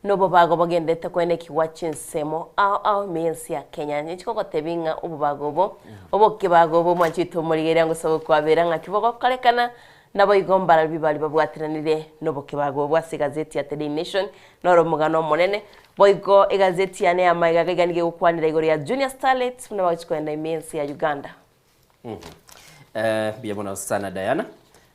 nobobago bogendete koenekigwa chinsemo ao ao ime y'ense ya Kenya. Ninchi kogotebia ng'a obobago obo, obokebago obo mwanchete omorigereria ngosaba okwabera ng'aki bogokorekana, naboigo mbarabwo baria babwateranire nobokebago obo ase egazeti ya The Daily Nation, noro omogano omonene. Boigo egazeti yane ya magega iga nigo egokwanera igoro ya Junior Starlets buna bagochia kogenda ime y'ense ya Uganda. Eh, mbuya mono sana Diana.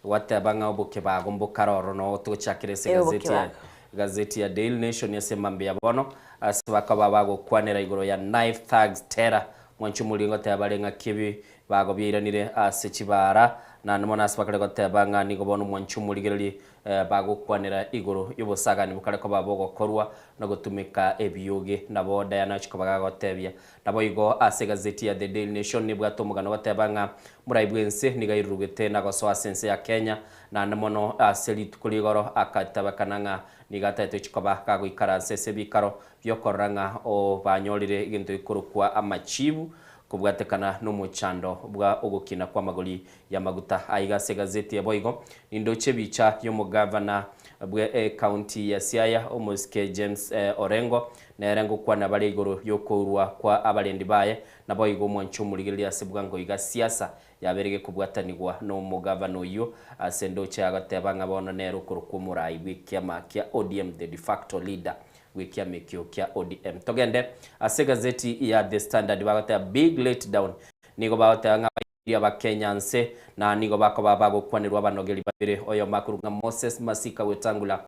Gwateba ng'a obokebago mbokare ororo no togochakera ase Eh, egazeti ya obokebago. egazeti ya Daily Nation ase mambia bono ase bakoba bagokwanera igoro ya knife thugs terror mwanche omoriri ngoteba bare ng'a kibi bago biairanire ase chibara naende mono ase bakare goteba ng'a nigo bono mwanche omorigereri Bagokwanera igoro y'obosagani bokare koba bogokorwa na gotumeka ebioge. Nabo Diana achia koba gagotebia. Naboigo ase egazeti ya The Daily Nation nebwate omogano goteba ng'a morai bw'ense nigo airurugete na gosoa ase ense ya Kenya naende mono ase rituko rigoro akatabekana ng'a nigo ataete gochia koba gagoikaransa ase ebikaro biokorora ng'a obanyorire egento gekorokwa amachibu kobwatekana nomochando bwa ogokina kw'amagori y'amaguta. Aiga ase egazeti eye boigo nindoche ebicha y'omogavana bwe ecounty ya Siaya omosike James Orengo nere ngokwana bare igoro y'okourwa kwa abarendi baye naboigo omwanchi omorigereria ase bwango iga siasa yabeire gekobwatanigwa nomogavana oyio ase ndoche agoteba ng'a bono nere okorokwa omorai bw'ekiama kia ODM the de facto leader. bw'ekiama ekio kia ODM. Togende ase egazeti ya The Standard bagoteba big let down nigo bagoteba ng'a abaibori abakenya nse na nigo bakoba bagokwanerwa abanogeri babere oyomo akorwa ng'a Moses Masika Wetangula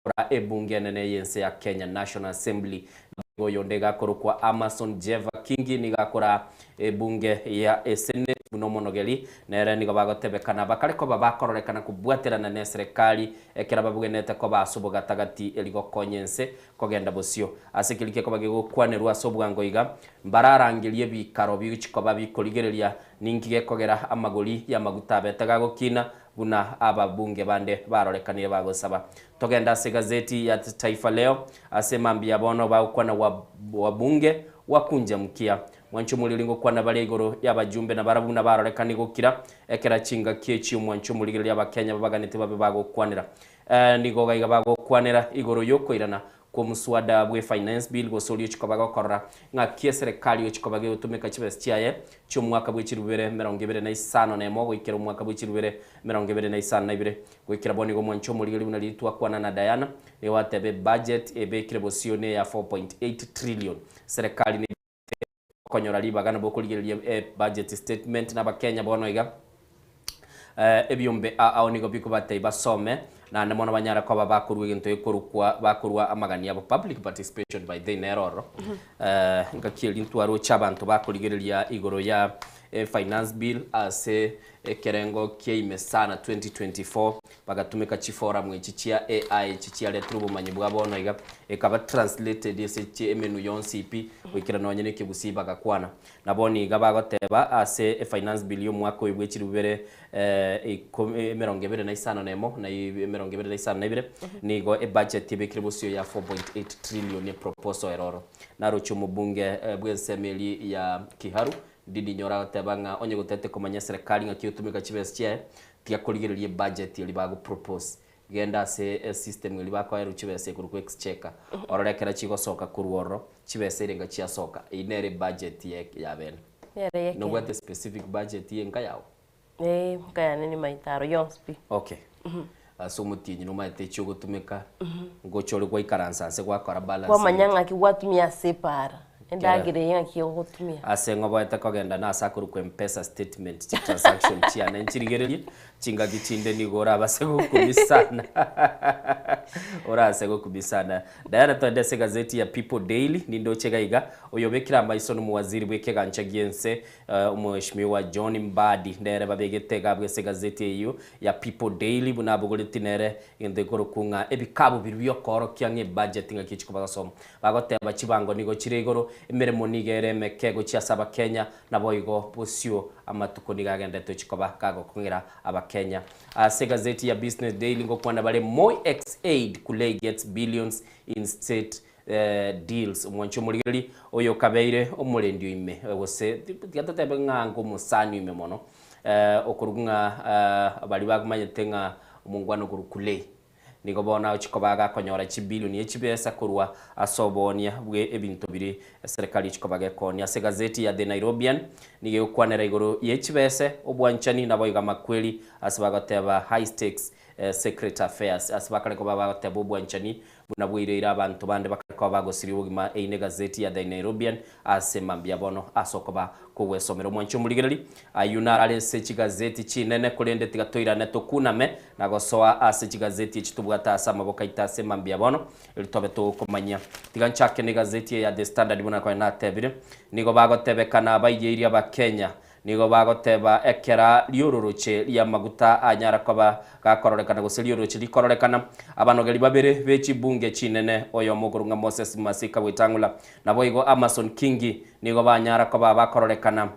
Ora ebunge enene y'ense ya Kenya, National Assembly, naboigo oyonde iga akorokwa Amason Jeva Kingi nigo akora ebunge ya esenate buna omonogeri, nere nigo bagotebekana bakare koba bakororekana kobwaterana neserekari ekero babwenerete koba ase obogatagati eri gokonya ense kogenda bosio. Ase keria gekoba gegokwanerwa ase obwango iga, mbararangerie ebikaro bigochikoba bikorigereria ninki gekogera amagori y'amaguta abete gagokina Buna ababunge bande barorekanire bagosaba. Togende ase egazeti ya Taifa Leo ase mambia bono bagokwana wabunge wakunja mkia. Mwanche omoriri ngokwana bare igoro y'abajumbe na barabwo buna barorekani gokira ekera chingaki echi omwanche omorigereria abakenya babaganete babe bagokwanera. Nigo gaiga bagokwanera igoro yokoirana Kw'omuswada bwe Finance Bill gose oria ochikoba gokorora ng'aki eserekari gochikoba gegotumeka chibesa chiaye chi'omwaka bwe chirubere 25 goikera omwaka bwe chirubere 2052. Goikera bono igo omwancha omorigeri buna riria twakwana na Diana nigo ateba ebudget ebekire bosio neya 4.8 trillion. Serekari ne Okonyora ribaga nabo okorigereria ebudget statement na abakenya bono iga ebiombe ao nigo bikobatebia basome naende mono banyare koba bakorua egento gekorokwa bakorua amagani abo public participation by the nere ororo ngaki eria ntwaroche abanto bakorigereria igoro ya finance bill ase ekerengo kia ime sana 2024 Bagatumeka chiforamu echi chia AI echi chiaretire obomanyi bwa bono iga, ekaba translated ase emenwa yonsi pi, goikera nonye na ekegusii bagakwana. Na bono iga bagoteba ase efinance bill y'omwaka oyo bwe chilifu bibere 25 na emo na 2052 nigo ebudget ebekire bosio ya 4.8 trillion eproposal ere oro. Naroche omobunge bw'ensemo eria ya Kiharu, Ndindi Nyoro agoteba ng'a onye gotete komanya eserekari ng'aki egotumeka chibesa chiaye, Tiga korigereria ebudget eria bago propose, genda ase esystem eria bakoerwa chibesa ekorokwa exchequer, orore ekero chigosoka korwa ororo, chibesa erenga chiasoka, eyio nere ebudget ye ya bene. Nere ye Nobwate specific budget ye enka yago? Eh, enka yane ni maitaro yonsi pi. Okay. Ase omotienyi nomanyete echi ogotumeka, ngocha ore gwaikaransa nse gwakora Kwamanya balancing. ng'aki gwatumia ase epaara, endagera eye ng'aki ogotumia. Ase ng'oboete kogenda nase akorokwa Mpesa statement chi transaction chiane nchirigererie, chingaki chinde nigo orabase gokumia sana orase gokumia sana. Diana toende ase egazeti ya People Daily, nindoche iga iga, oyobekire amaiso nomowaziri bw'ekegancha gi'ense Omweshimiwa John Mbadi nere babegete iga abwo ase egazeti eyio ya People Daily buna abogoreti nere egento gekorokwa ng'a ebikabu biria biokoorokia ng'a ebudget ng'aki echikoba gosoma. Bagoteba chibango nigo chire igoro, emeremo nigo ere emeke gochia ase abakenya naboigo bosio amatuko nigo agenderete gochikoba kagokong'era abakenya. Ase egazeti ya Business Daily ngokwana bare Moi ex-aide Kulei gets billions in state Deals, omwanchi omorigereria, oyo okabeire omorendi oime, gose tiga totebe ng'a ng'omosani oime mono, okorokwa ng'a baria bamanyete ng'a omongwana okorokwa Kulei. Nigo bono agochia koba agakonyora chibilioni echibesa korwa ase oboonia bwe ebinto biria eserekari egochia koba gekoonia. Ase egazeti ya The Nairobian nigo egokwanera igoro ye chibese, obwanchani naboigo amakweri ase bagoteba high stakes secret affairs ase bakare koba bagoteba obwanchani Buna bwaireire abanto bande bakare koba bagosiria obogima eyio negazeti ya The Nairobian ase mambia bono ase okoba kogwesomera omwanchi omorigereri ayio naro are ase chigazeti chinene korende tiga toirane tokuname na gosoa ase chigazeti echi tobwate ase amaboko aito ase mambia bono erio tobe tokomanyia tiga nchake negazeti eye ya The Standard buna konya natebire nigo bagotebekana abaiyeirie abakenya Nigo bagoteba ekera riororoche ri'amaguta anyara koba gakororekana gose rioroche rikororekana. Abanogeri babere be chibunge chinene, oyomo okorokwa ng'a Moses Masika Wetang'ula, naboigo Amason Kingi, nigo banyara koba bakororekana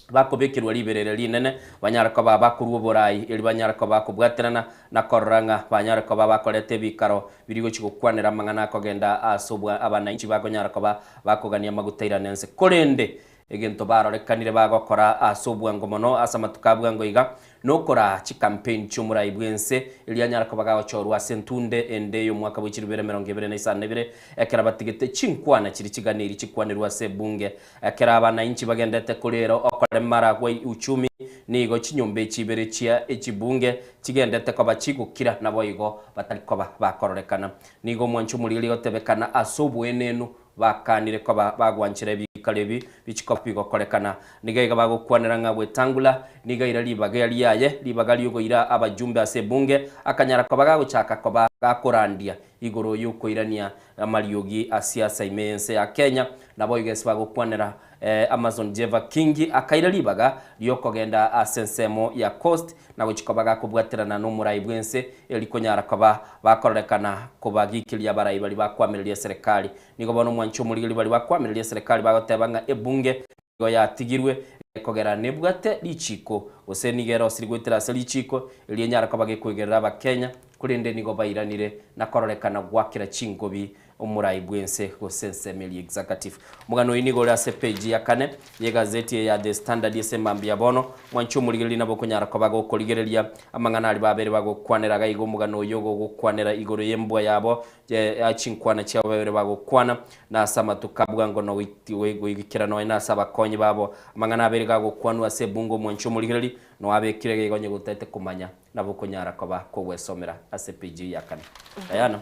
bakobekerwa riberera rinene, banyare koba bakorua oborai, erio banyare koba bakobwaterana na korora ng'a banyare koba bakoreta ebikaro biria gochia gokwanera amang'ana akogenda ase obwa abananchi bakonyara koba bakogania amaguta airane ense. Korende Egento barorekanire bagokora ase obwango mono ase amatuko a bwango iga, nokoraa chikampeini chi'omorai bw'ense, erio anyare koba gagochorwa ase entunde ende y'omwaka bwe chilifu bibere 22, ekero batigete chinkwana chiria chiganeiri chikwanerwe ase ebunge. Ekero abanainchi bagendete korera okoremara gwa uchumi, Nigo chinyomba echi ibere chia echibunge chigendete koba chigokira, naboigo batari koba bakororekana. Nigo omwancho omorigeri gotebekana ase oboenenu bakanire koba bagwanchera ebikaro ebi bichikoba bigokorekana. Nigo iga bagokwanera ng'a Wetangula nigo aira ribaga riaye, ribaga riogoira abajumbe ase ebunge, akanyara koba gagochaka koba gakorandia igoro yokoirania amariogi a siasa ime y'ense ya Kenya. Naboigo ase bagokwanera Amazon Jeva Kingi akaira ribaga ri'okogenda ase ensemo ya Coast na gochia koba gakobwaterana nomorai bw'ense eri konyara koba bakororekana kobagikeria abarai baria bakwamireria eserekari. Nigo bono omwanchi omorigereria baria bakwamireria eserekari bagoteba ng'a ebunge nigo yatigirwe gekogera nebwate richiko gose nigo erosiri goetera ase richiko erio enyare koba gekoigerera abakenya korende nigo bairanire na kororekana gwakera chingobi omorai bw'ense gose ensemo eria executive. Omogano oyio nigo ore ase page ya kane y'egazeti eye ya The Standard ase emambia ya bono. Mwanche omorigereria nabo okonyara koba gokorigereria amang'ana aria babere bagokwanera iga iga omogano oyio ogokwanera igoro y'embwa yabo ya chinkwana chiabo babere bagokwana na ase amatuko a bwango na goikera nonya na ase abakonyi babo. Amang'ana abere gagokwanwa ase ebunge omwanche omorigereria noabekire iga iga onye gotaete komanya Nabo okonyara koba kogwesomera ase page ya kane. Diana,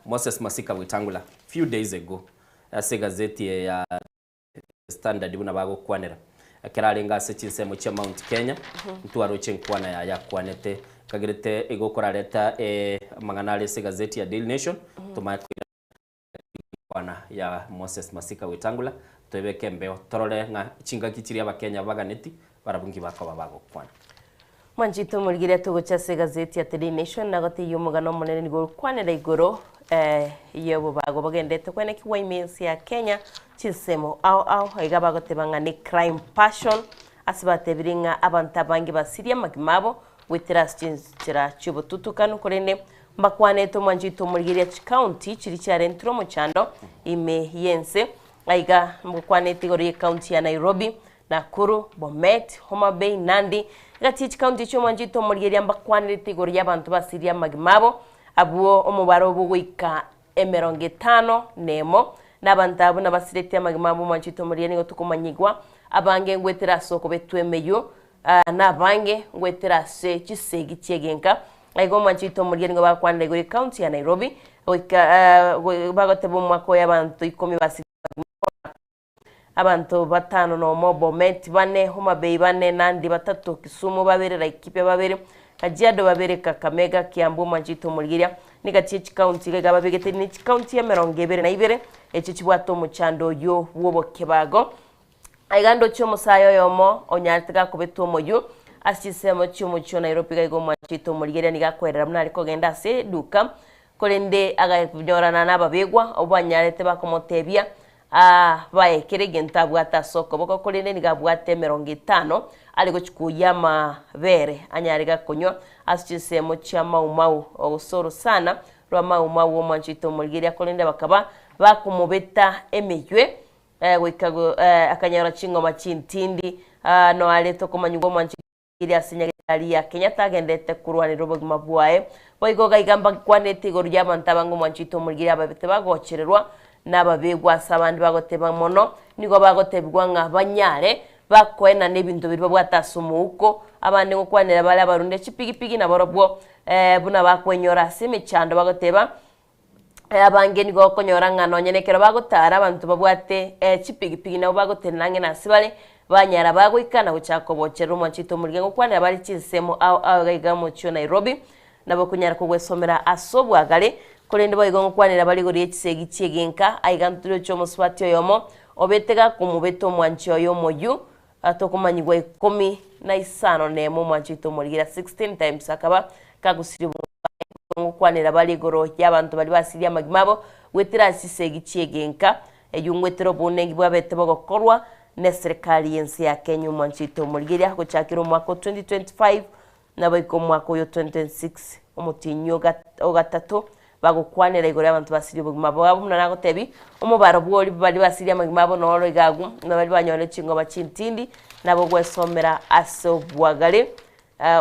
Moses Masika Wetangula few days ago ase egazeti eye ya Standard buna bagokwanera ekero arenge ase chinsemo chia Mount Kenya ntwaroche enkwana yaye akwanete kagerete igo okorareta amang'ana are ase egazeti ya Daily Nation tomanye koira Enkwana ya Moses Masika Wetangula, Toebeke embeo torore ng'a chingaki chiria Abakenya baganeti barabwo nki bakoba bagokwana. Mwanchete omorigereria togocha ase egazeti ya Today Nation nagotebia omogano omonene nigo orokwanera igoro y'obobago bogendete kwenekigwa ime ense ya Kenya chinsemo ao ao aiga bagoteba ng'a ne crime passion ase batebire ng'a abanto abange basirie amagima abo goetera ase chinchera chiobotutukanu korende Mbakwanete omwanchete omorigereria chikaunti chiria chiarentirwe omochando ime y'ense. Aiga mbakwanete igoro y'ekaunti ya Nairobi, Nakuru, Bomet, Homa Bay, Nandi. Egati ye chikaunti echio omwanchete omorigereria mbakwanerete igoro y'abanto basirie amagima abo, abwo omobaro obo goika emerongo etano nemo. Na abanto abwo nabasiretie amagima abo omwanchete omorigereria nigo tokomanyigwa abange ngoetera ase okobetwa emeyio, na abange ngoetera ase chisegi chi'egenka. Aiga omwanchi oito omoria nigo bagokwanera igoro y'ecounty ya Nairobi, goika bagoteba omwaka oyo abanto ikomi basirire abanto batano nomo, Bomet bane, Homa Bay bane, Nandi batato, Kisumu babere, Laikipia babere, Kajiado babere, Kakamega, Kiambu omwanchi oito omorigeria niga chie chicounty iga iga babegete ne chicounty emerongo ebere na ibere echio chibwate omochando oyio bw'obokebago. Aiga ndoche omosae oyomo onyarete gakobetwa omoyio ase chinsemo chi'omochie o Nairobi gaiga omwanchete omorigereria nigo akoerera buna are kogenda ase eduka korende aganyorana nababegwa abwo banyarete bakomotebia bae kera egento abwate ase okoboko korende nigo abwate emerongo etano are gochia koyia amabere anyare gakonywa ase chinsemo chia Mau Mau gose orosana rwa Mau Mau omwanchete omorigereria korende bakaba bakomobeta emeywe Goika akanyora ching'oma chintindi, noarete okomanyigwa omwanchi ere ase nyagetari ya Kenyatta agendete korwanera obogima bwaye. Boigo gaiga mbakwanete igoro y'abanto abange omwanchi oito omorigeri ababete bagochererwa nababegwa ase abande bagoteba mono nigo bagotebigwa ng'a banyare bakoenana ebinto biria babwate ase omouko abande ngokwanera bare abarunde chipigipigi nabarobwo buna bakwenyora ase emechando bagoteba Abange nigo okonyora ng'a nonye nekero bagotara abanto babwate chipigipigi nabo bagotenena ang'e nase bare, banyara bagoika na gochaka kobocherera omwancho oito omorige gokwanera bare chinsemo ao ao iga iga omochie o Nairobi, nabo okonyara kogwesomera ase obwagare, korende boigo ngokwanera bare igoro ye chisegi chi'egenka, aiga ntoche omosubati oyomo obete gakomobeta omwanchi oye omoyio, tokomanyigwa ikomi na isano nemo omwancho oito omorigera 16 times akaba kagosiria obogima bwaye ngokwanera bare igoro y'abanto baria basirie amagima abo goetera ase chisegi chi'egenka eyio ngoetera obonengi bwabete bogokorwa neserikari y'ense ya Kenya omwancho oito omorigeria gochakera omwaka o 2025 Naboigo omwaka oyo 2026 omotienyi o gatato bagokwanera igoro y'abanto basirie obogima bwabo buna nagotebi, omobaro bw'oria baria basirie amagima abo noro iga agwo, na baria banyorire chingoba chintindi, nabo gwesomera ase obwagare,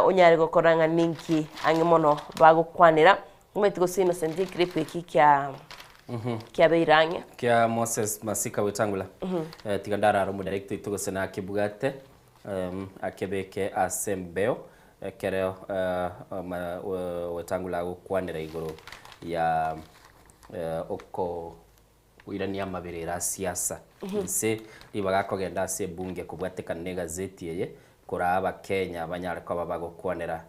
onyare gokora ng'a ninki ang'e mono bagokwanera. Omanyete gose Innocent ekiripu eki kia kiabeire ang'e. Kia Moses Masika Wetangula. Tiga ndarare omodirector oito gose nakebwate. Akebeke ase embeo ekero Wetangula agokwanera igoro ya okoirania amaberera a siasa inse ribaga akogenda ase ebunge kobwatekana na egazeti eye koraa abakenya banyare koba bagokwanera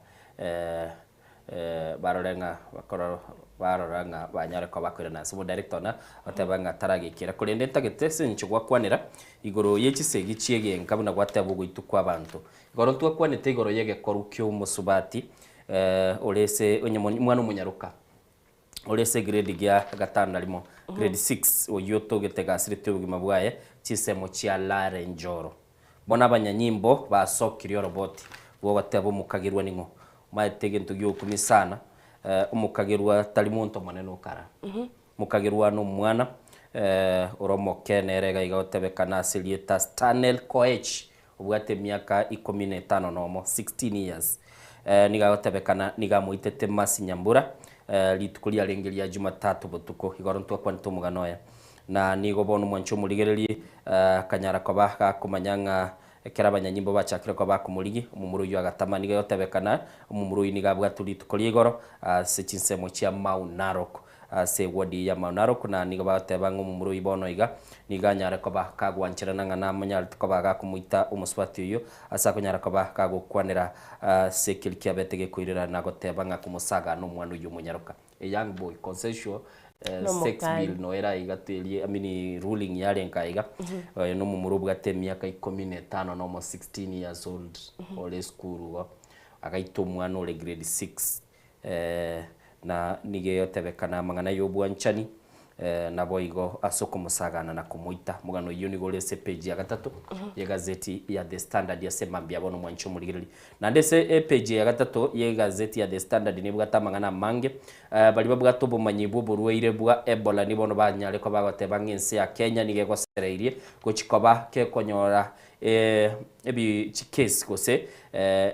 Barore ng'a bakorora barora ng'a banyare koba bakoirana ase omodarekta one, oteba ng'a taragekera. Korende ntagete ase eng'encho gwakwanera igoro ye chisegi chi'egenka buna gwateba ogoitwa kw'abanto. Igoro ntwakwanete igoro y'egekoru ki'omosubati ore ase onye omwana omonyaroka ore ase egrade gia gatano na rimo, grade six, oyio otogete gasireti obogima bwaye chinsemo chia Lare Njoro. Bono abanyanyimbo basokirie oroboti rw'ogoteba omokagerwa ning'o. Omaete egento gi'okumia sana, omokagerwa tari monto omonene okara. Omokagerwa nomwana ore omoke nere iga iga gotebekana ase erieta Stanel Koech, obwate emiaka ikomi na etano nomo, 16 years. Nigo agotebekana nigo amoitete Mercy Nyambura rituko riarenge ria Jumatatu botuko. Igoro ntwakwanete omogano oye. Na nigo bono omwanche omorigererie akanyara koba gakomanya ng'a ekero abanyanyimbo bachakire koba bakomorigia, omomura oyio agatama. Nigo egotebekana omomura oyio nigo abwatwe rituko ria igoro ase chinsemo chia Mau Narok, ase ewodi ya Mau Narok, na nigo bagoteba ng'a omomura oyio bono iga nigo anyare koba kagwancherana ng'a namonyarete koba gakomoita omosubati oyio ase akonyara koba kagokwanera ase ekeri kiabete gekoirera na goteba ng'a komosaga nomwana oyio omonyaroka. A young boy consensual sex Nomokali. bill noyo era iga twerie I mean ruling yarenge aiga oyo nomomura obwate emiaka ikomi na etano nomo 16 years old ore esukuru igo agaita omwana ore grade six na nigo egotebekana amang'ana ya obwanchani Naboigo ase okomosagana na komoita. Omogano oyio nigo ore ase epeji ya gatato y'egazeti ya The Standard ase mambia bono mwanche omorigereria. Naende ase epeji ya gatato y'egazeti ya The Standard nebwate amang'ana amange. Baria babwate obomanyi bw'oborwaire bwa Ebola nigo bono banyare koba bagoteba ng'a ense ya Kenya nigo egosereirie gochia koba kekonyora ebi chicase gose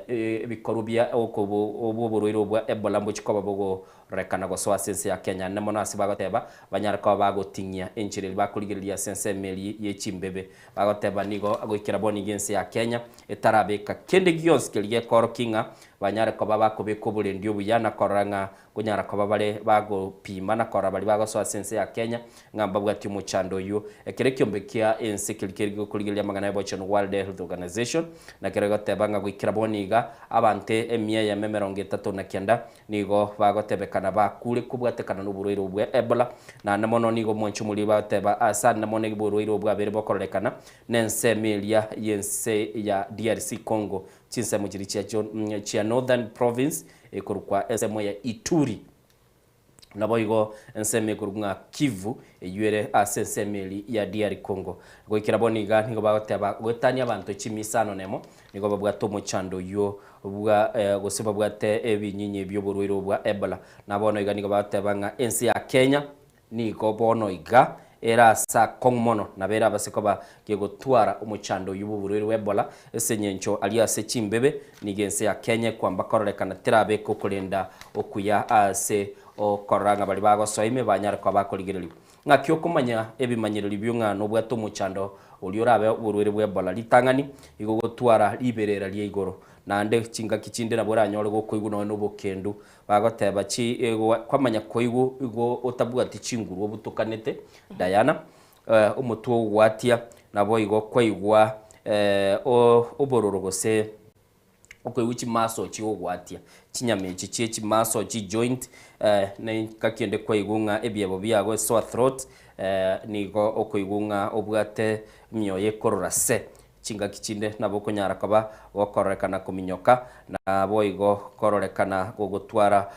ebikorwa bia oborwaire obwo bwa Ebola mbochia koba bogo Rorekana gosoa ase ense ya Kenya, ne mono ase bagoteba, banyare koba bagoting'ia enchera eria bakorigereria ase ensemo eria ye chimbebe. Bagoteba nigo goikera bono iga ense ya Kenya etarabeka kende gionsi keria gekoorokia ng'a banyare koba bakobeka oborendi obuya na korora ng'a konyara koba bare bagopima na korora baria bagosoa ase ense ya Kenya ng'a mbabwati omochando oyio. Ekero ekiombe kia ense keria keri gokorigereria amang'ana y'obochenu World Health Organization nakero gegoteba ng'a goikera bono iga abanto emia eyemo emerongo etato na kenda Nigo bagotebekana bakure kobwatekana noborwaire obwo bwa Ebola, naende mono nigo omwanchi omoriri bagoteba ase ande mono oborwaire obwo bwabere bokororekana nensemo eria y'ense ya DRC Congo, chinsemo chiria chia chia Northern Province ekorokwa ensemo ya Ituri. Naboigo ensemo ekorokwa ng'a Kivu eyio ere ase ensemo eria ya DR Congo. Goikera bono iga nigo bagoteba goetania abanto chimisano nemo nigo babwate omochando oyio bwa gose babwate ebinyinyi bi'oborwaire obwo bwa Ebola. Na bono iga nigo bagoteba ng'a ense ya Kenya nigo bono iga ere ase akong'u mono, nabo ere abase koba gegotwara omochando oyio bw'oborwaire bwa Ebola ase engencho aria ase chimbebe nigo ense ya Kenya ekwamba kororekana terabeke okorenda okuya ase okorora ng'a baria bagosoa ime banyare koba bakorigererigwa. Ng'aki okomanya ebimanyererio bio ng'a nobwate omochando oria orabe oborwaire bwa Ebola? Ritang'ani, igo ogotwara riberera ria igoro. Naende chingaki chinde nabo oranyore gokoigwa nonya nobokendu. Bagoteba chi kwamanya koigwa igo otabwati chinguru obutokanete. Diana, omotwe ogogwatia, naboigo kwaigwa obororo gose okoigwa chimuscle chigogwatia, chinyama echi chie chimuscle chijoint, na engaki ende kwaigwa ng'a ebiebo biago esore throat, nigo okoigwa ng'a obwate emioyo ekorora se. Chingaki chinde nabo okonyara koba gokororekana kominyoka, naboigo kororekana gogotwara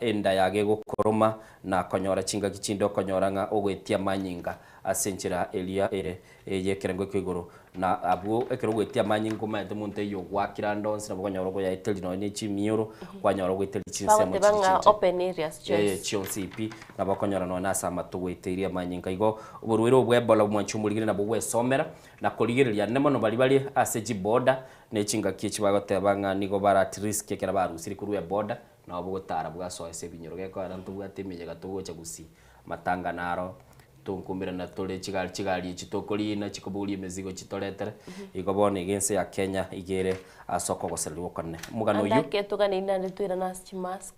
enda yago egokoroma, na konyora chingaki chinde okonyora ng'a ogoetia amanyinga ase enchera eria ere Ey'ekerengo kia igoro, na abwo ekero ogoetia amanyinga omanyete monto eyio ogwakire ande onsi nabo okonyora okoyaeteria nonya ne chimioro, kwanyora ogoeteria chinsemo Bagoteba chiria ng'a chinche. open areas Ee, chionsi. chionsi pi, nabo okonyora nonya na ase amato ogoeteirie amanyinga. Igo oborwaire obo bwa Ebola omwanchi omorigire nabo gwesomera na korigereria ande mono baria bare ase chiboda ne chingaki echi bagoteba ng'a nigo bare at risk ekero barusire korwa eboda, nabo bogotara bwasoa ase ebinyoro gekoera ntobwate emeyega togocha gusii, amatanga naro. Tonkumerana tore chigari chigari echi tokorina chikobogoria emizigo chitoretere, igo bono iga ense ya Kenya iga ere ase okogosererwa okonene. Omogano oyio. Ande ake toganeiri naende toirane ase chimask.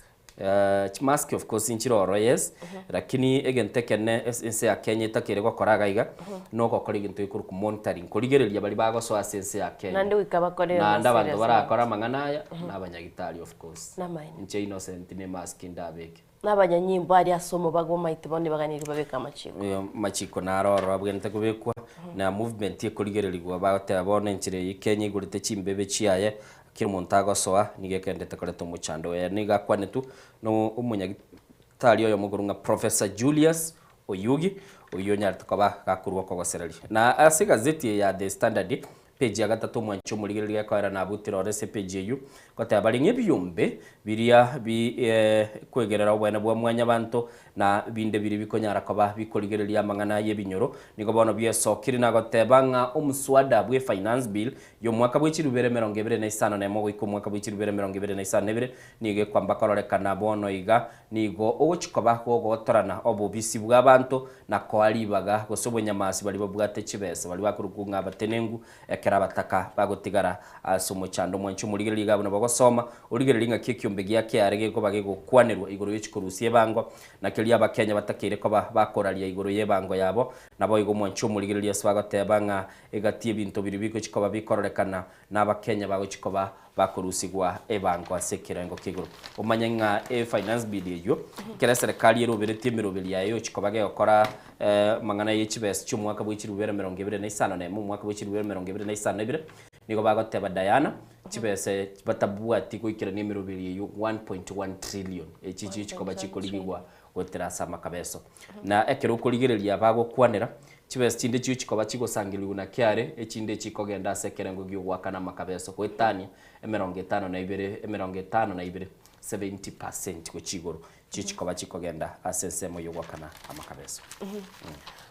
Chimask of course nchire ororo yes, lakini egento ekene ase ense ya Kenya etakeire gokora iga iga, nogokora egento gekorokwa monitoring, korigereria baria bagosoa ase ense ya Kenya. Naende goika bakore Naende abanto serious barakore amang'ana aya, na abanyagitari of course. Namaene. Inche Innocent ne emask ndabeke. Nabanyanyimbo aria ase omobaga omaete bono nibaganeirie babeke amachiko. Amachiko naro ororo abwenerete kobekwa, na movement ekorigererigwa bagoteba bono enchera eye Kenya igorete chimbebe chiaye, kera omonto agosoa nigo ekenderete koreta omochando oye. Nigo akwanetwe na omonyagitari oyomo okorwa ng'a Professor Julius Oyugi, oyio onyarete koba gakorwa okogosereria. Na ase egazeti eye ya The Standard, Page ya gatato omwanchi omorigereria gekoera nabutire ore ase page eyio, goteba bare ng'a ebiombe biria bi kwegerera obwene bwa mwanyabanto na binde biria bikonyara koba bikorigereria amang'ana y'ebinyoro nigo bono biesokire na goteba ng'a omuswada bwe finance bill y'omwaka bwe chirubere 21 goika omwaka bwe chirubere 2022 nigo ekwamba kororekana bono iga Nigo ogochia koba gogotorana obobisi bw'abanto, na koa ribaga gose obonyamasi baria babwate chibesa, baria bakorokwa ng'a abatenenku, ekero abataka bagotigara ase omochando. Omwanchi omorigereria iga buna bogosoma, origererie ng'aki ekiombe gia kiare gekoba gegokwanerwa igoro ye chikorusia ebango, na keria Abakenya batakeire koba bakoraria igoro y'ebango yabo. Naboigo omwanchi omorigereria ase bagoteba ng'a egati ebinto biria bigochia koba bikororekana, na Abakenya bagochia koba bakorusigwa ebango ase ekerengo kia igoro. Omanye ng'a e finance bill eyio, ekero eserekari eroberetie emeroberi yaye yochia koba gegokora amang'ana ye chibesa chi'omwaka bwe chilifu bibere emerongo ebere na isano na emo, omwaka bwe chilifu bibere emerongo ebere na isano na ibere, nigo bagoteba Diana, chibesa batabwati goikerania emeroberi eyio 1.1 trillion, echi chigochia koba chikorigigwa goetera ase amakabeso. Na ekero okorigereria bagokwanera, Chibesa chinde chio chikoba chigosangererigwa na kiare, echinde chikogenda ase ekerengo gi'ogoakana amakabeso goetania 52, 52, 70% gochia igoro, chio chikoba chikogenda ase ensemo y'ogoakana amakabeso.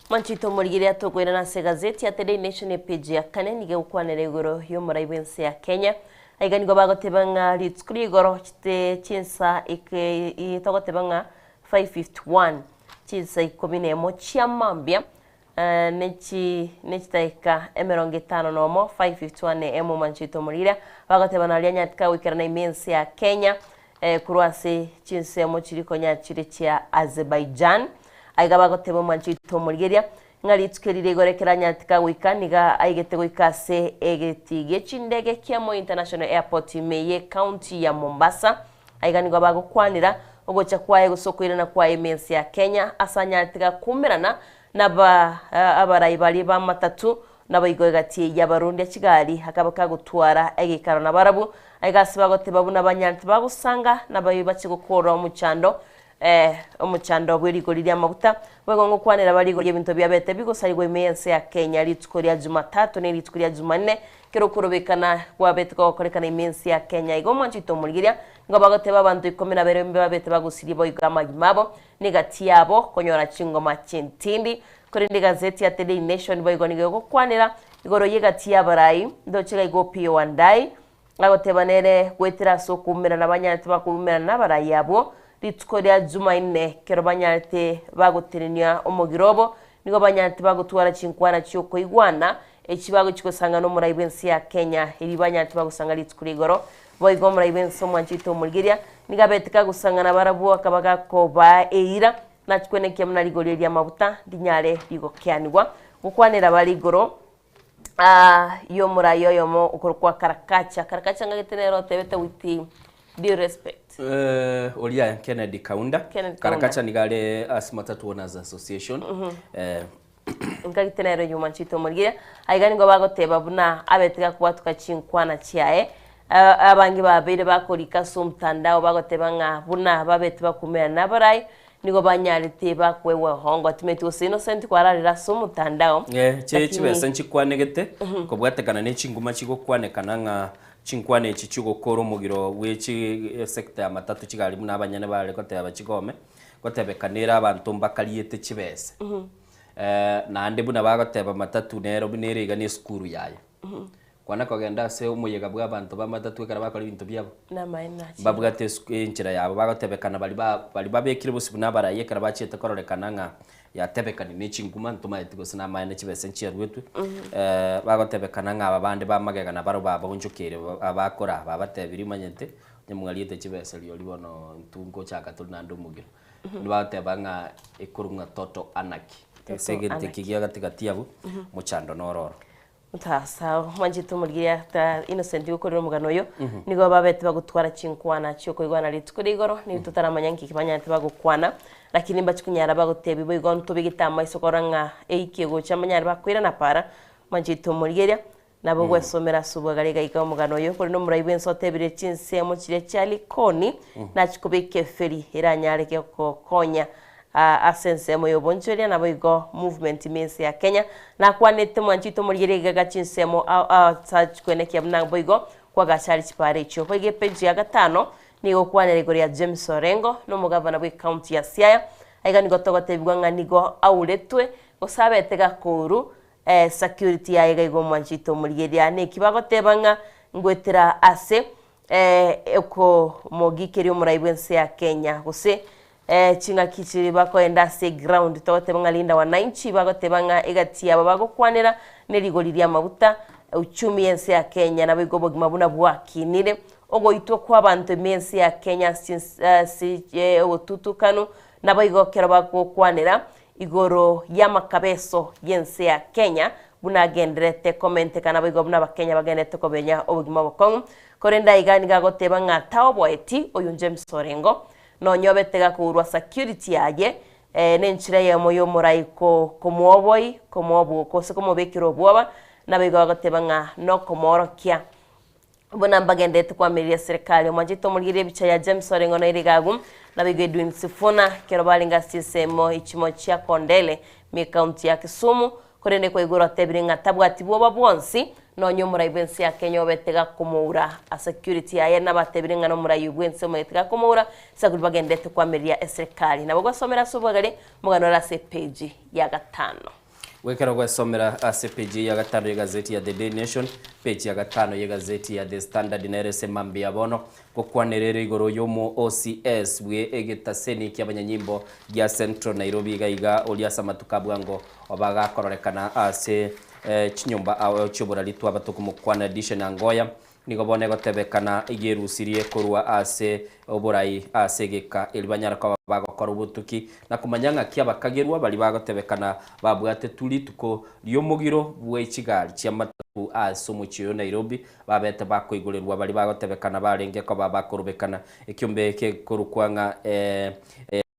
Mwanchito omorigereria atokoirana ase egazeti ya The Daily Nation epage ya kane nigo egokwanera igoro y'omorai bw'ense ya Kenya. Aiga nigo bagoteba ng'a rituko ria igoro chite chinsa ike togoteba ng'a 5:51 Chinsa ikomi nemo chia mambia, ne chi ne chidaeka emerongo etano nomo, 5:51 am, Omanchete Omorira, bagoteba naria nyatika goikerana ime ense ya Kenya, korwa ase chinsemo chiria konya chire chia Azerbaijan. Aiga bagoteba Omanchete Omorigeria, ng'a rituko eri rigoro ekero anyatika goika niga aigete goika ase egetii gie chindege kia Moi International Airport ime ye county ya Mombasa. Aiga nigo bagokwanera ogocha kwaye gose okoirana kwaye ime ense ya Kenya ase anyarete gakumerana naba abarai baria b'amatatu naboigo egati y'abarundia chigari akaba kagotwara egeikaro nabarabwo. Aiga ase bagoteba buna banyarete bagosanga nabayo bache gokora omochando Omochando bwe rigori ri'amaguta. Boigo ngokwanera bare igoro y'ebinto biabete bigosarigwa ime y'ense ya Kenya rituko ria Jumatatu ne rituko ria Jumanne, kera okorobekana kwabete kogokorekana ime y'ense ya Kenya. Igo omwancho oito omorigeria, nigo bagoteba abanto ikomi na babere mbabete bagosiria boigo amagima abo, negati yabo konyora chingoma chintindi. Korende egazeti ya The Daily Nation boigo nigo egokwanera igoro y'egati y'abarai, ndoche iga igo Opiyo Wandayi, Agoteba nere goetera ase okoumerana banyarete bakoumerana nabarai abwo rituko ria Jumaine, ekero banyarete bagotenenia omogiro obo, nigo banyarete bagotwara chinkwana chi'okoigwana, echi bagochia gosanga nomorai bw'ense ya Kenya, erio banyarete bagosanga rituko ria igoro. Boigo omorai bw'ense omwanchete omorigeria, nigo abete kagosanga nabarabwo akaba gakobaa eira, nachia kwenekia buna rigori ri'amaguta rinyare rigokeanigwa. Gokwanera bare igoro y'omorai oyomo okorokwa Karakacha. Karakacha ng'agete nere otebete with due respect. Eh, oria Kennedy Kaunda. Kennedy Kaunda. Karakacha nigo are ase Matatu Owners Association. Eh, Nkagete nere oyio mwanchete omorigereria. Aiga nigo bagoteba buna abete gakobwatoka chinkwana chiaye. Ah, abange babeire bakorika ase omotandao bagoteba ng'a buna babete bakumerana nabarai, Nigo banyarete bakoegwa ehongo. Timeti gose Innocent kwararire ase omotandao. Eh, che Lakini chibesa nchikwanegete kobwatekana ne chinguma chigokwanekana ng'a chinkwana echi chigokora omogiro bwe chi sector ya matatu chigari buna abanyene bare goteba chigome, gotebekana ere abanto mbakariete chibesa. Naende buna bagoteba matatu nero buna ere iga ne esukuru yaye. Kwana kogenda ase omoyega bwa abanto b'amatatwa ekero bakora ebinto biabo. Namaene nachire. Mbabwate esu- enchera yabo bagotebekana bari ba bari babekire bosibwa na abarai ekero bachiete kororekana ng'a yatebekani ne chinguma ntomaeti gose namaene chibesa nchiaruetwe. Bagotebekana ng'a aba bande ba magega nabaro babaonchokeire abakora babatebirie omanyete onye mwariete chibesa rirorio bono intwe nkochaka tore naende omogiro. Bagoteba ng'a ekorwa ng'a total anarchy. Ase egento eke gia gati gati abwo, mochando noro oro. Sawa, mwanchete omorigereria ta Innocent gokorera omogano oyo, nigo babete bagotwara chinkwana chiokoigwana rituko ria igoro, nigo totaramanya nki banyarete bagokwana, lakini mbachi konyara bagotebi boigo ntobegete amaiso korora ng'a eiki egocha mbanyare bakoirana para, mwanchete omorigereria, nabo gwesomera ase obwagare iga iga omogano oyo, korende omorai bwense otebire chinsemo chiria chia Likoni, nachi kobeka eferi eranyare gokonya Ase ensemo y'obonchoria naboigo movement ime ense ya Kenya nakwanete mwanchete omorigereria egega chinsemo ao ao tachikwenekia buna boigo kwagacha are chipara echio. Boigo epeji ya gatano nigo okwanera igoro ya James Orengo na omogavana bwe county ya Siaya. Aiga nigo togotebigwa ng'a nigo auretwe gose abete gakouru security yaye iga igo omwanchete omorigereria. Neki bagoteba ng'a ngoetera ase okomogikeria omorai bw'ense ya Kenya gose ching'aki chiri bakoenda ase eground togoteba ng'a Linda Wananchi bagoteba ng'a egati yabo bagokwanera ne rigori ri'amaguta, uchumi y'ense ya Kenya naboigo obogima buna bwakinire, ogoitwa kw'abanto ime y'ense ya Kenya ase ase obotutukanu, naboigo ekero bagokwanera igoro y'amakabeso y'ense ya Kenya buna agendererete komenteka naboigo buna abakenya bagendererete kobenya obogima obokong'u. Korende aiga nigo agoteba ng'a taoboeti oyo James Orengo Nonya obete gakourwa security yaye, nenchera eyemo y'omorai komwoboi, komwobo gose komobekera obwoba, naboigo bagoteba ng'a nokomoorokia buna mbagenderete koamereria eserekari. Omwanchete omorigereria ebicha ya James Orengo na ere iga agwo, naboigo Edwin Sifuna ekero barenge ase chinsemo echimo chia Kondele ime ekaunti ya Kisumu, Korende kwaigure otebire ng'a tabwati bwoba bwonsi, nonya omorai bw'ense ya Kenya obete gakomoura a security yaye nabatebire ng'a nomorai bw'ense omanyete gakomoura sakuri bagenderete koamereria eserekari. Nabo gwesomera ase obwegare omogano ore ase epeji ya gatano. Gwekero gwesomera ase epeji ya gatano y'egazeti ya The Daily Nation, peji ya gatano y'egazeti ya The Standard nere ase mambia ya bono, Gokwanera ere igoro y'omo OCS bwe egetaseni ki'abanyanyimbo gia Central Nairobi iga iga oria ase amatuko a bwango obagakororekana ase chinyomba ao chi'oborari twaba tokomokwana Dition Angoya nigo bono egotebekana yerusirie korwa ase oborai ase egeka eri banyare koba bagokora obotuki na komanya ng'aki abakagerwa baria bagotebekana babwatetwe rituko ri'omogiro bwe chigari chi'amatuko ase omochie oyo Nairobi Babete bakoigorerwa baria bagotebekana barenge koba bakorobekana ekiombe gekorokwa ng'a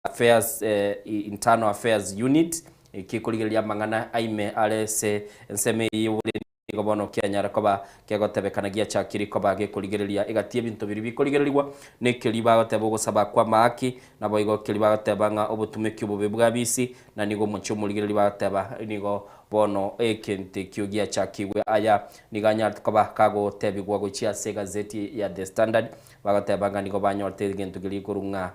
Affairs, Internal Affairs Unit, gekorigereria amang'ana aime are ase ensemo eye y'oborendi nigo bono kianyara koba kegotebekana giachakire koba gekorigereria egati y'ebinto biria bikorigererigwa nekeria bagoteba ogosaba kw'amahaki naboigo keria bagoteba ng'a obotumeki obobe bw'abisi na nigo omochie omorigereria bagoteba nigo Bono egento ekio giachakigwe aya nigo anyarete koba kagotebigwa gochia ase egazeti ya The Standard, bagoteba ng'a nigo banyorete egento keria korwa ng'a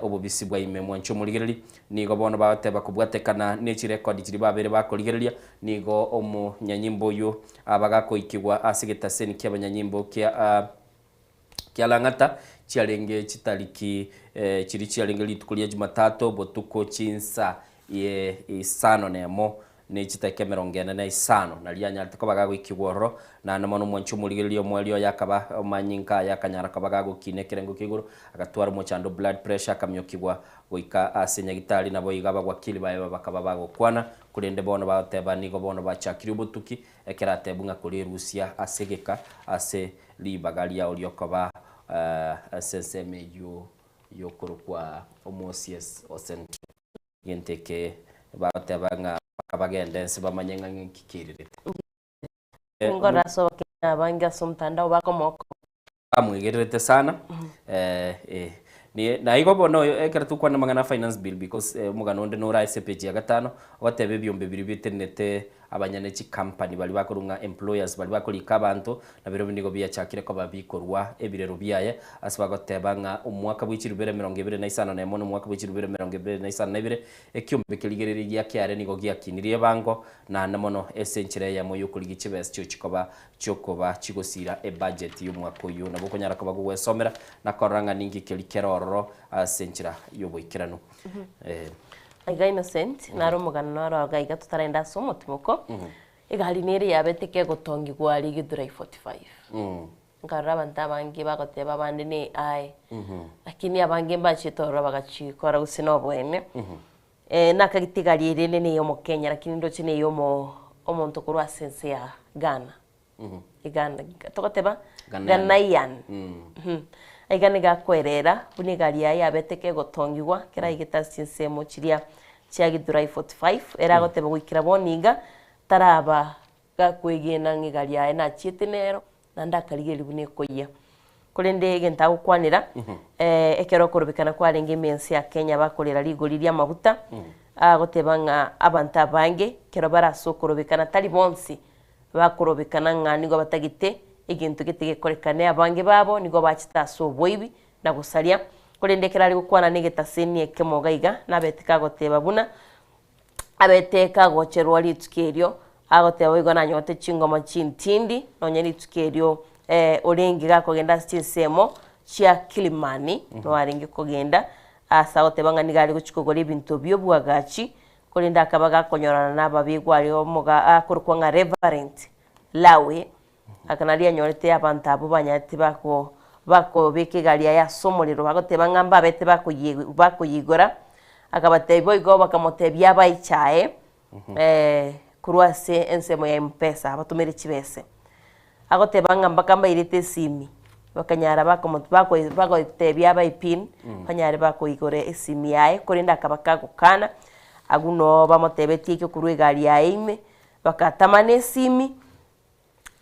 obobisi bwa ime. Mwanche omorigereria, nigo bono bagoteba kobwatekana ne chirekodi chiria babere bakorigereria, nigo omonyanyimbo oyio abagakoikigwa ase egetaseni ki'abanyanyimbo kia kia Lang'ata chiarenge chitariki chiria chiarenge rituko ria Jumatatu botuko chinsa isano nemo ne chidakika emerongo ene na isano, nario anyarete koba gagoikigwa ororo, naende mono omwanchi omorigereria omoerio oye akaba omanyinka aye akanyara koba gagokina ekerengo kia igoro, agatwara omochando o blood pressure akamiokigwa goika ase nyagitari, naboigo abagwakili baye bakaba bagokwana, korende bono bagoteba nigo bono bachakirie obotuki, ekero atebwa ng'a korerusia ase egeka ase ribaga riao riokoba ase ensemo eyio yokorokwa Omosies o Central. Egento eke bagoteba ng'a mpaka bagende ense bamanye ng'a ng'inki kererete. Ngorora ase abakenya abange ase omotandao bakomoka. Bamwegererete sana eh, na igo bono ekero tokwana amang'ana a finance bill because omogano onde nore ase epage ya gatano, ogoteba ebiombe biria bitenenete. Abanyene chicompany baria bakorwa ng'a employers baria bakorika abanto, nabirobio nigo biachakire koba bikorwa ebirero biaye, ase bagoteba ng'a omwaka bwe chirubere 21 na omwaka bwe chirubere 22, ekiombe kerigereria gia kiare nigo giakinirie ebango, naende mono ase enchera eyemo y'okorigia chibesa chiochia koba chiokoba chigosira ebudget y'omwaka oyio. Nabo okonyara koba gogwesomera na korora ng'a ninki keria kere ororo ase enchera y'oboikeranu. Eh. Iga Innocent, naro omogano noro iga iga totarenda ase omotimoko, egari nere yabete kegotongigwa aria Githurai 45. Nkarora abanto abange bagoteba abande ne AI, lakini abange mbachete ororo bagachikora gose noboene. Nakagete egari ere ende neye omokenya lakini ndoche neye omo omonto korwa ase ense ya Ghana. Ghana togoteba Ghanaian. Iga nigo akoerera buna egari yaye yabete kegotongigwa kera aigete ase chinsemo chiria chia Githurai 45, ere agoteba goikera bono iga taraba gakwegena ng'a egari yaye nachiete nero naende akarigereria buna ekoyia. Korende egento agokwanera, ekero okorobekana kwarenge ime ense ya Kenya bakorera rigori ri'amaguta, agoteba ng'a abanto abange ekero bare ase okorobekana tari bonsi Bakorobekana ng'a nigo batagete egento gete gekorekane, abange babo nigo bachete ase oboibi na gosaria. Korende ekero are gokwana negetaseni ekemo iga iga, nabete kagoteba buna abete kagocherwa rituko erio, agoteba boigo nanyorete chingoma chintindi nonye rituko erio orenge gakogenda ase chinsemo chia Kilimani, noo arenge kogenda, ase agoteba ng'a nigo are gochia kogora ebinto bi'oboagachi Korende akaba gakonyorana nababegwa aria omoga akorokwa ng'a Reverend Lawi, aka nario anyorete abanto abwo banyarete bako bakobeka egari yaye ase omorero, bagoteba ng'a mbabete bakoyie bakoyeigora, akabatebia boigo bakamotebia abae echae korwa ase ensemo ya Mpesa abatomere chibese. Agoteba ng'a mpaka mbairete esimi, bakanyara bakomo bako bagotebia abae pin, banyare bakoigora esimi yaye, korende akaba kagokana, agwo noo bamotebetie ekio korwa egari yaye ime, bakatamana esimi,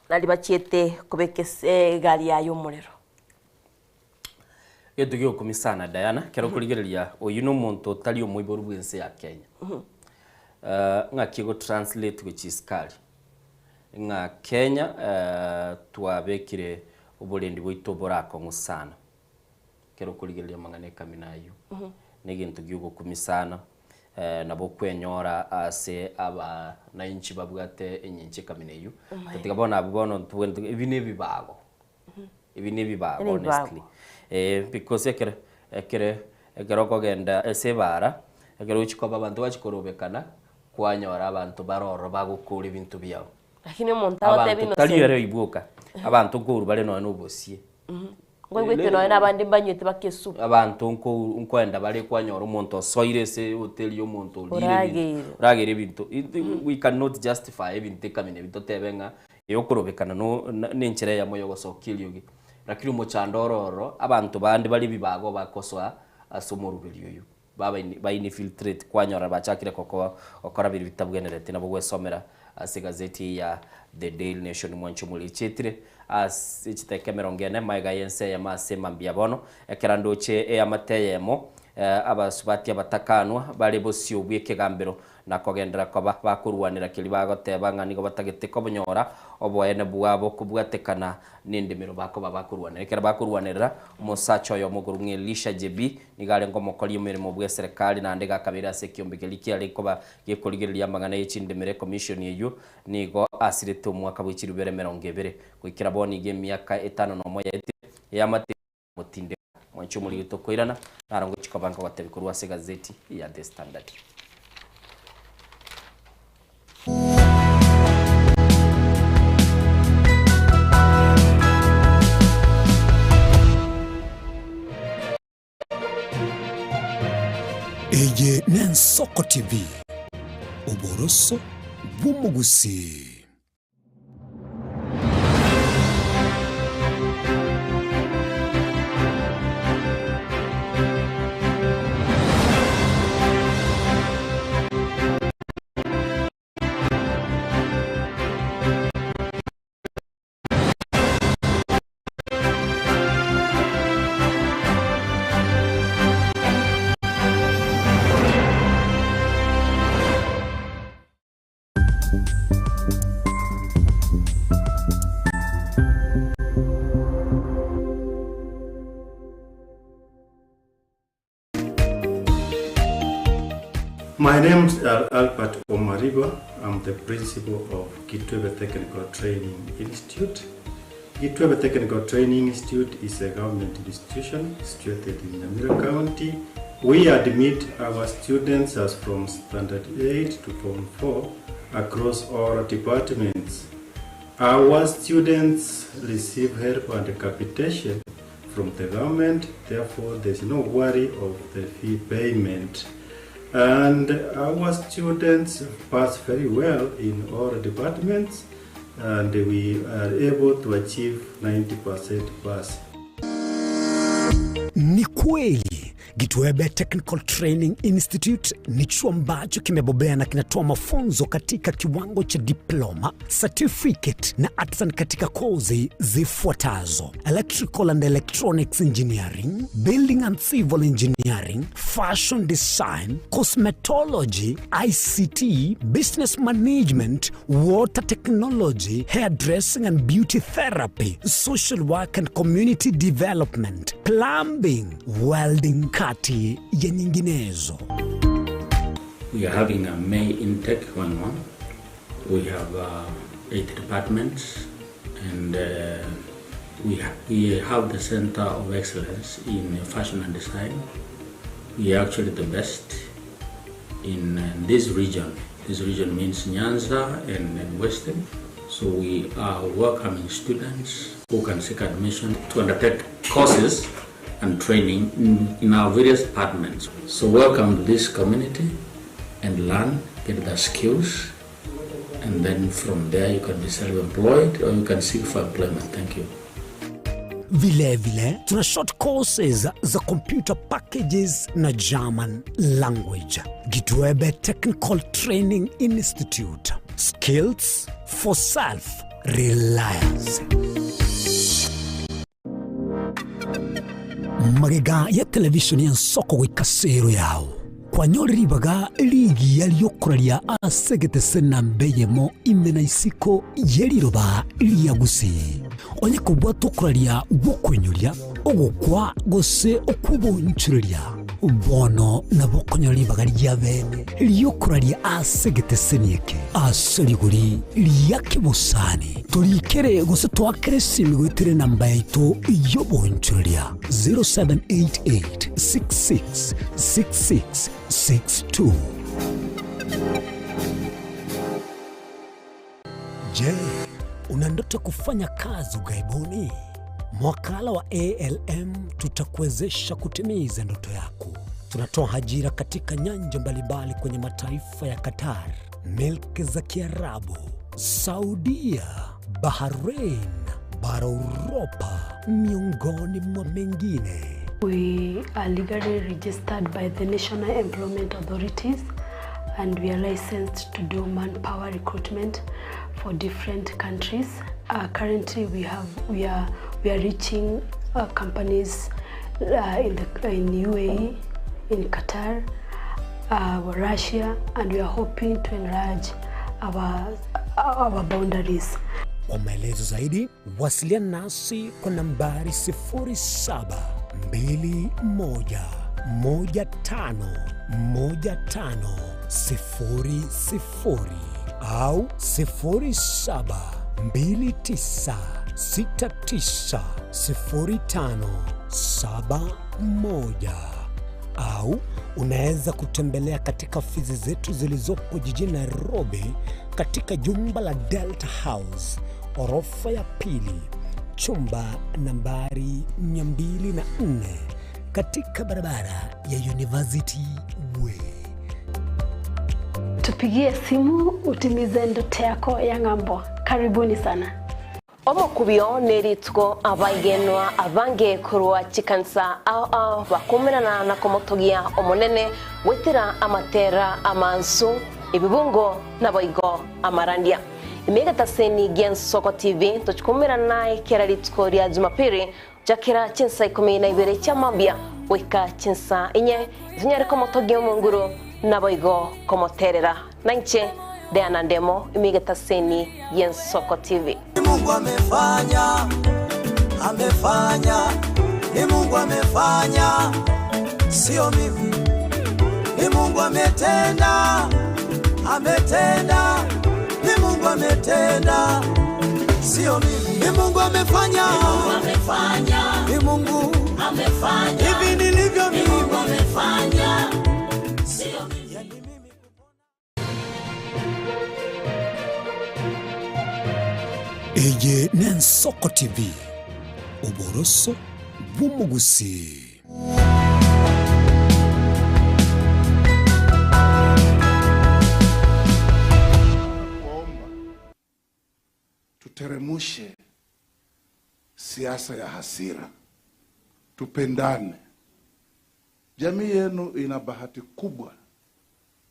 nari bachiete kobeka ase egari yaye omorero. Egento giokumia sana Diana, ekero okorigereria oyio na omonto otari omoiboru bw'ense ya Kenya. Ng'aki ego translate gochia isiko aria? Ng'a Kenya twabekire oborendi bwaito borakong'u sana. Ekero okorigereria amang'ana ekamina ayio, na egento giogokumia sana, nabo okwenyora ase abanainchi babwate enyencho ekamina eyio, tatiga bono abwo bono tobwenerete ebi na ebibago. Ebi nebibago honestly. Eh, because ekero ekere ekero okogenda ase ebara, ekero ogochia koba abanto bachia korobekana, kwanyora abanto bare ororo bagokora ebinto biabo. Lakini omonto agotebi Abanto tari ere oibwoka, abanto nkourwa bare nonya na obosie. Nkoigwete nonya na abande mbanywete baka esupu. Abanto nkouru nkoenda bare kwanyora omonto osoire ase ehoteli ya omonto orire ebinto, Orageire. orageire ebinto. We cannot justify ebinto ekamina ebi totebe ng'a Eyokorobekana nenchera eyemo y'ogosokia eriogi, rakini omochando ore ororo, abanto bande bare ebibago bakosoa ase omoruberi oyio, baba bainfiltrate kwanyora bachakire gokora biria bitabwenereti. Nabo gwesomera ase egazeti eye ya The Daily Nation mwanche omorichetire ase chidakika 40 magega y'ense eyemo ase mambia bono, ekero ndoche eamate eyemo abasubati abatakanwa bare bosio bw'ekegambero na kogenderera koba bakorwanera keria bagoteba ng'a nigo batagete kobonyora oboene bwabo kobwatekana nendemero bakoba bakorwanera. Ekero bakorwanerera, omosacha oyomo okorwa ng'a Elisha Jebi nigo arenge omokori omeremo bw'eserekari naende iga akabeire ase ekiombe keria kiare koba gekorigereria amang'ana ye chindemero ekomishoni eyio nigo asirete omwaka bwe chirubere 20 goikera bono iga emiaka etano nomo yaetire eamate Motindeka mwanche omoriri tokoirana, naro ngochia koba nkogotebia korwa ase egazeti ya The Standard. Eye n'Ensoko TV, oboroso bw'omogusii. My name is Albert Omariba. I'm the principal of Kitwebe Technical Training Institute. Kitwebe Technical Training Institute is a government institution situated in Nyamira County. We admit our students as from Standard 8 to Form 4 across all departments. Our students receive help and capitation from the government, therefore there's no worry of the fee payment. And our students pass very well in all departments and we are able to achieve 90% pass. Ni kweli Gitwebe Technical Training Institute ni chuo ambacho kimebobea na kinatoa mafunzo katika kiwango cha diploma, certificate na artisan katika kozi zifuatazo: Electrical and Electronics Engineering, Building and Civil Engineering, Fashion Design, Cosmetology, ICT, Business Management, Water Technology, Hairdressing and Beauty Therapy, Social Work and Community Development, Plumbing, Welding kati ya nyinginezo. We are having a May intake going on. We have 8 departments and we have the Center of Excellence in Fashion and Design. We are actually the best in this region. This region means Nyanza and Western. So we are welcoming students who can seek admission to undertake courses and training in our various departments. So welcome to this community and learn, get the skills, and then from there you can be self-employed or you can seek for employment. Thank you. Vile vile tuna short courses za computer packages na German language. Gitwebe Technical Training Institute. Skills for self-reliance. Magega ya televishoni ya nsoko goika sero yao kwanyore ribaga rigiya riokoraria ase egetese namba eyemo ime na isiko ye riroba ria gusii. Onye kobwata okoraria gwokoinyoria, ogokwa gose okw'obonchoreria, bono nabo okonyora ribaga ria bene riokoraria ase egeteseni eke ase rigori ria kebosani. Torikere gose toakere esimi goetera enamba yaito y'obonchoreria 0788 66 66 62. Je, una ndoto kufanya kazi ughaibuni? Mwakala wa ALM tutakuwezesha kutimiza ndoto yako. Tunatoa ajira katika nyanja mbalimbali kwenye mataifa ya Qatar, milki za Kiarabu, Saudia, Bahrain, bara Uropa, miongoni mwa mengine. We are legally registered by the National Employment Authorities and we are licensed to do manpower recruitment for different countries. Currently we are reaching companies in UAE, in Qatar, Russia, and we are hoping to enlarge our boundaries. Kwa maelezo zaidi wasiliana nasi kwa nambari sifuri saba mbili moja moja tano moja tano sifuri sifuri au sifuri saba mbili tisa sita tisa sifuri tano saba moja au unaweza kutembelea katika ofisi zetu zilizopo jijini Nairobi katika jumba la Delta House orofa ya pili chumba nambari 204 katika barabara ya University Way. Tupigie simu utimize ndoto yako ya ng'ambo. Karibuni sana. Omokubio nerituko abaigenwa abange korwa chikansa ao ao bakumerana na komotogia omonene gwetera amatera amansu ebibungo naboigo amarandia. Imegataseni gia Nsoko TV tochikumerana naye kera rituko ria Jumapili jakera chinsa 12 cha mambia goika chinsa inye tunyare komotogia omonguru naboigo komoterera nainche Diana Ndemo imigetaseni gia Nsoko TV. Mungu amefanya, amefanya, ni Mungu amefanya, sio mimi. Ni Mungu ametenda, ametenda. Ni Mungu ametenda, sio mimi. Ni Mungu amefanya, ni Mungu amefanya, ni Mungu amefanya. Hivi nilivyo mimi, Mungu amefanya, sio mimi. Eye n'Ensoko TV, oboroso bw'omogusii. Kuomba tuteremushe siasa ya hasira, tupendane. Jamii yenu ina bahati kubwa,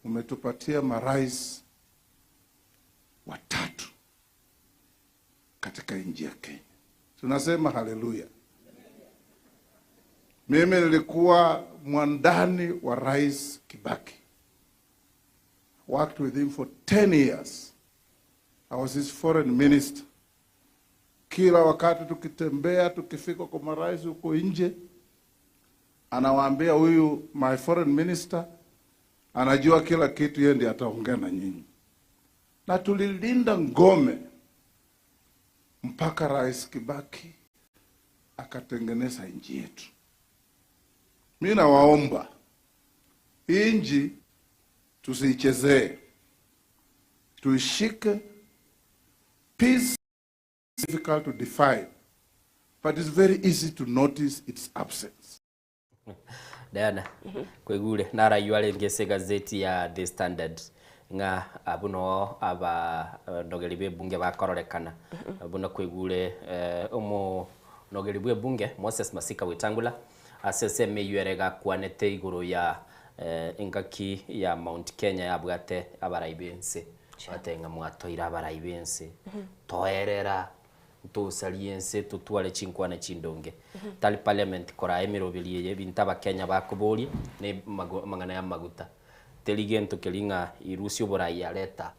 umetupatia marais watatu katika nchi ya Kenya. Tunasema haleluya. Mimi nilikuwa mwandani wa Rais Kibaki. Worked with him for 10 years. I was his foreign minister. Kila wakati tukitembea, tukifika kwa marais huko nje, anawaambia huyu my foreign minister anajua kila kitu, yeye ndiye ataongea na nyinyi. Na tulilinda ngome mpaka Rais Kibaki akatengeneza nchi yetu. Mi nawaomba hii nchi tusiichezee, tuishike. Peace is difficult to define, but it's very easy to notice its absence. Diana, kwaigure naraywo arenge ase egazeti ya The Standard ng'a abwo noo abanogeri b'ebunge bakororekana. Buna kwaigure omonogeri bw'ebunge Moses Masika Wetangula ase ensemo eywo ere gakwanete igoro ya engaki ya Mount Kenya yabwate abarai b'ense. Bateba ng'a mwatoire abarai b'ense, toerera Ntosarie ense totware chinkwana chindonge. Tari parliament koraa emeroberi eye ebinto abakenya bakoboria ne amang'ana y'amaguta. Teri gento keria ng'a irusia oborai areta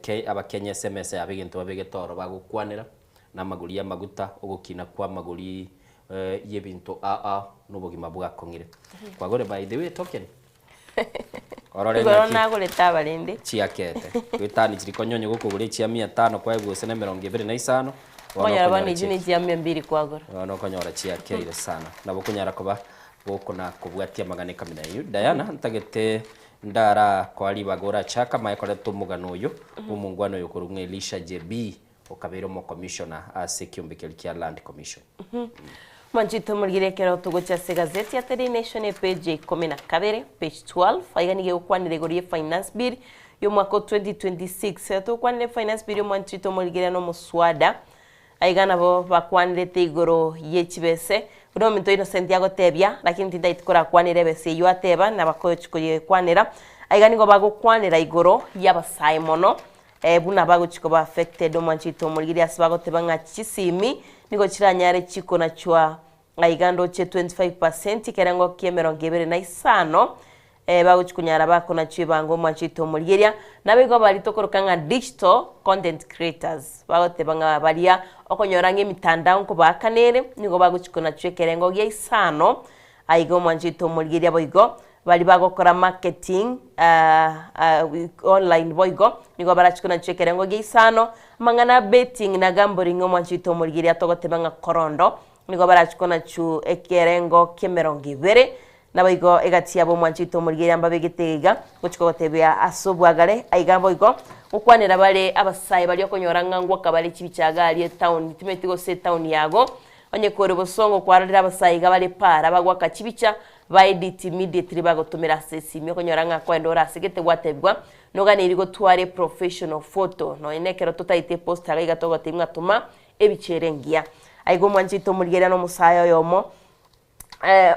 ke abakenya ase emesa yabo egento babegete oro bagokwanera na amagori y'amaguta, ogokina kwa amagori y'ebinto ao ao na obogima bwakong'ire. Kwagore by the way token? Orore Igoro ng'aki nagorete aba rende. chiakete. Goetani chiri konyonyo gokogora echia mia tano kwaegwa gose na emerongo ebere na isano, bono Okonyora bono okonyora echio chia ne chia mia mbiri kwagora. bono okonyora chiakeire sana. Nabo okonyara koba gokona kobwatia amang'ana ekamina eyio. Diana, ntagete ndara koa ribaga orachake amaye koreta omogano oyo bw'omongwana oyo korwa ng'a Elisha JB okabeire omokomishona ase ekiombe keria kia Land Commission. Mwanchete omorigire ekero togocha ase egazeti ya Daily Nation epage ya ikomi na kabere, page 12, aiga nigo egokwanera igoro ye Finance Bill y'omwaka o 2026. Ekero togokwanera efinance bill omwanchete omorigire nomoswada, aiga nabo bakwanerete igoro ye chibese, buna ominto Innocent agotebia, lakini tintaeti korakwanera ebesa eyio ateba nabakochi koyekwanera, aiga nigo bagokwanera igoro y'abasae mono, Buna bagochia koba affected omwanchete omorigiri ase bagoteba ng'a chisimi nigo chiranyare chikonachwa aiga ndoche 25% ekerengo kia emerongo ebere na isano bagochia konyara bakonachwa ebango omwanchete omorigeria. Naboigo baria tokoroka ng'a digital content creators bagoteba ng'a baria okonyora ng'a emitandao nkobaakana ere nigo bagochia konachwa ekerengo gia isano aiga omwanchete omorigeria boigo Baria bagokora marketing online boigo nigo barachikwe nachio ekerengo gia isano. Amang'ana a betting na gambling omwanchi oito omorigereria togoteba ng'a korondo nigo barachikwe nachio ekerengo ki'emerongo ebere. Naboigo egati yabo omwanchi oito omorigereria mbabegete iga gochia kogotebia ase obwagare aiga boigo gokwanera bare abasae baria okonyora ng'a ngwoka bare chibicha iga aria etown timanyeti gose etown yago Onye kore bosongo kwarorire abasae iga bare para bagoaka chibicha, ba edit immediately bagotomera ase esimi okonyora ng'a kwenda ore ase gete gwatebigwa noganeiri gotwara eprofessional photo nonye nekero totaete eposter iga iga togotebia ng'a toma ebicha ere engiya. Aiga omwanchete omorigereria na omosae oyomo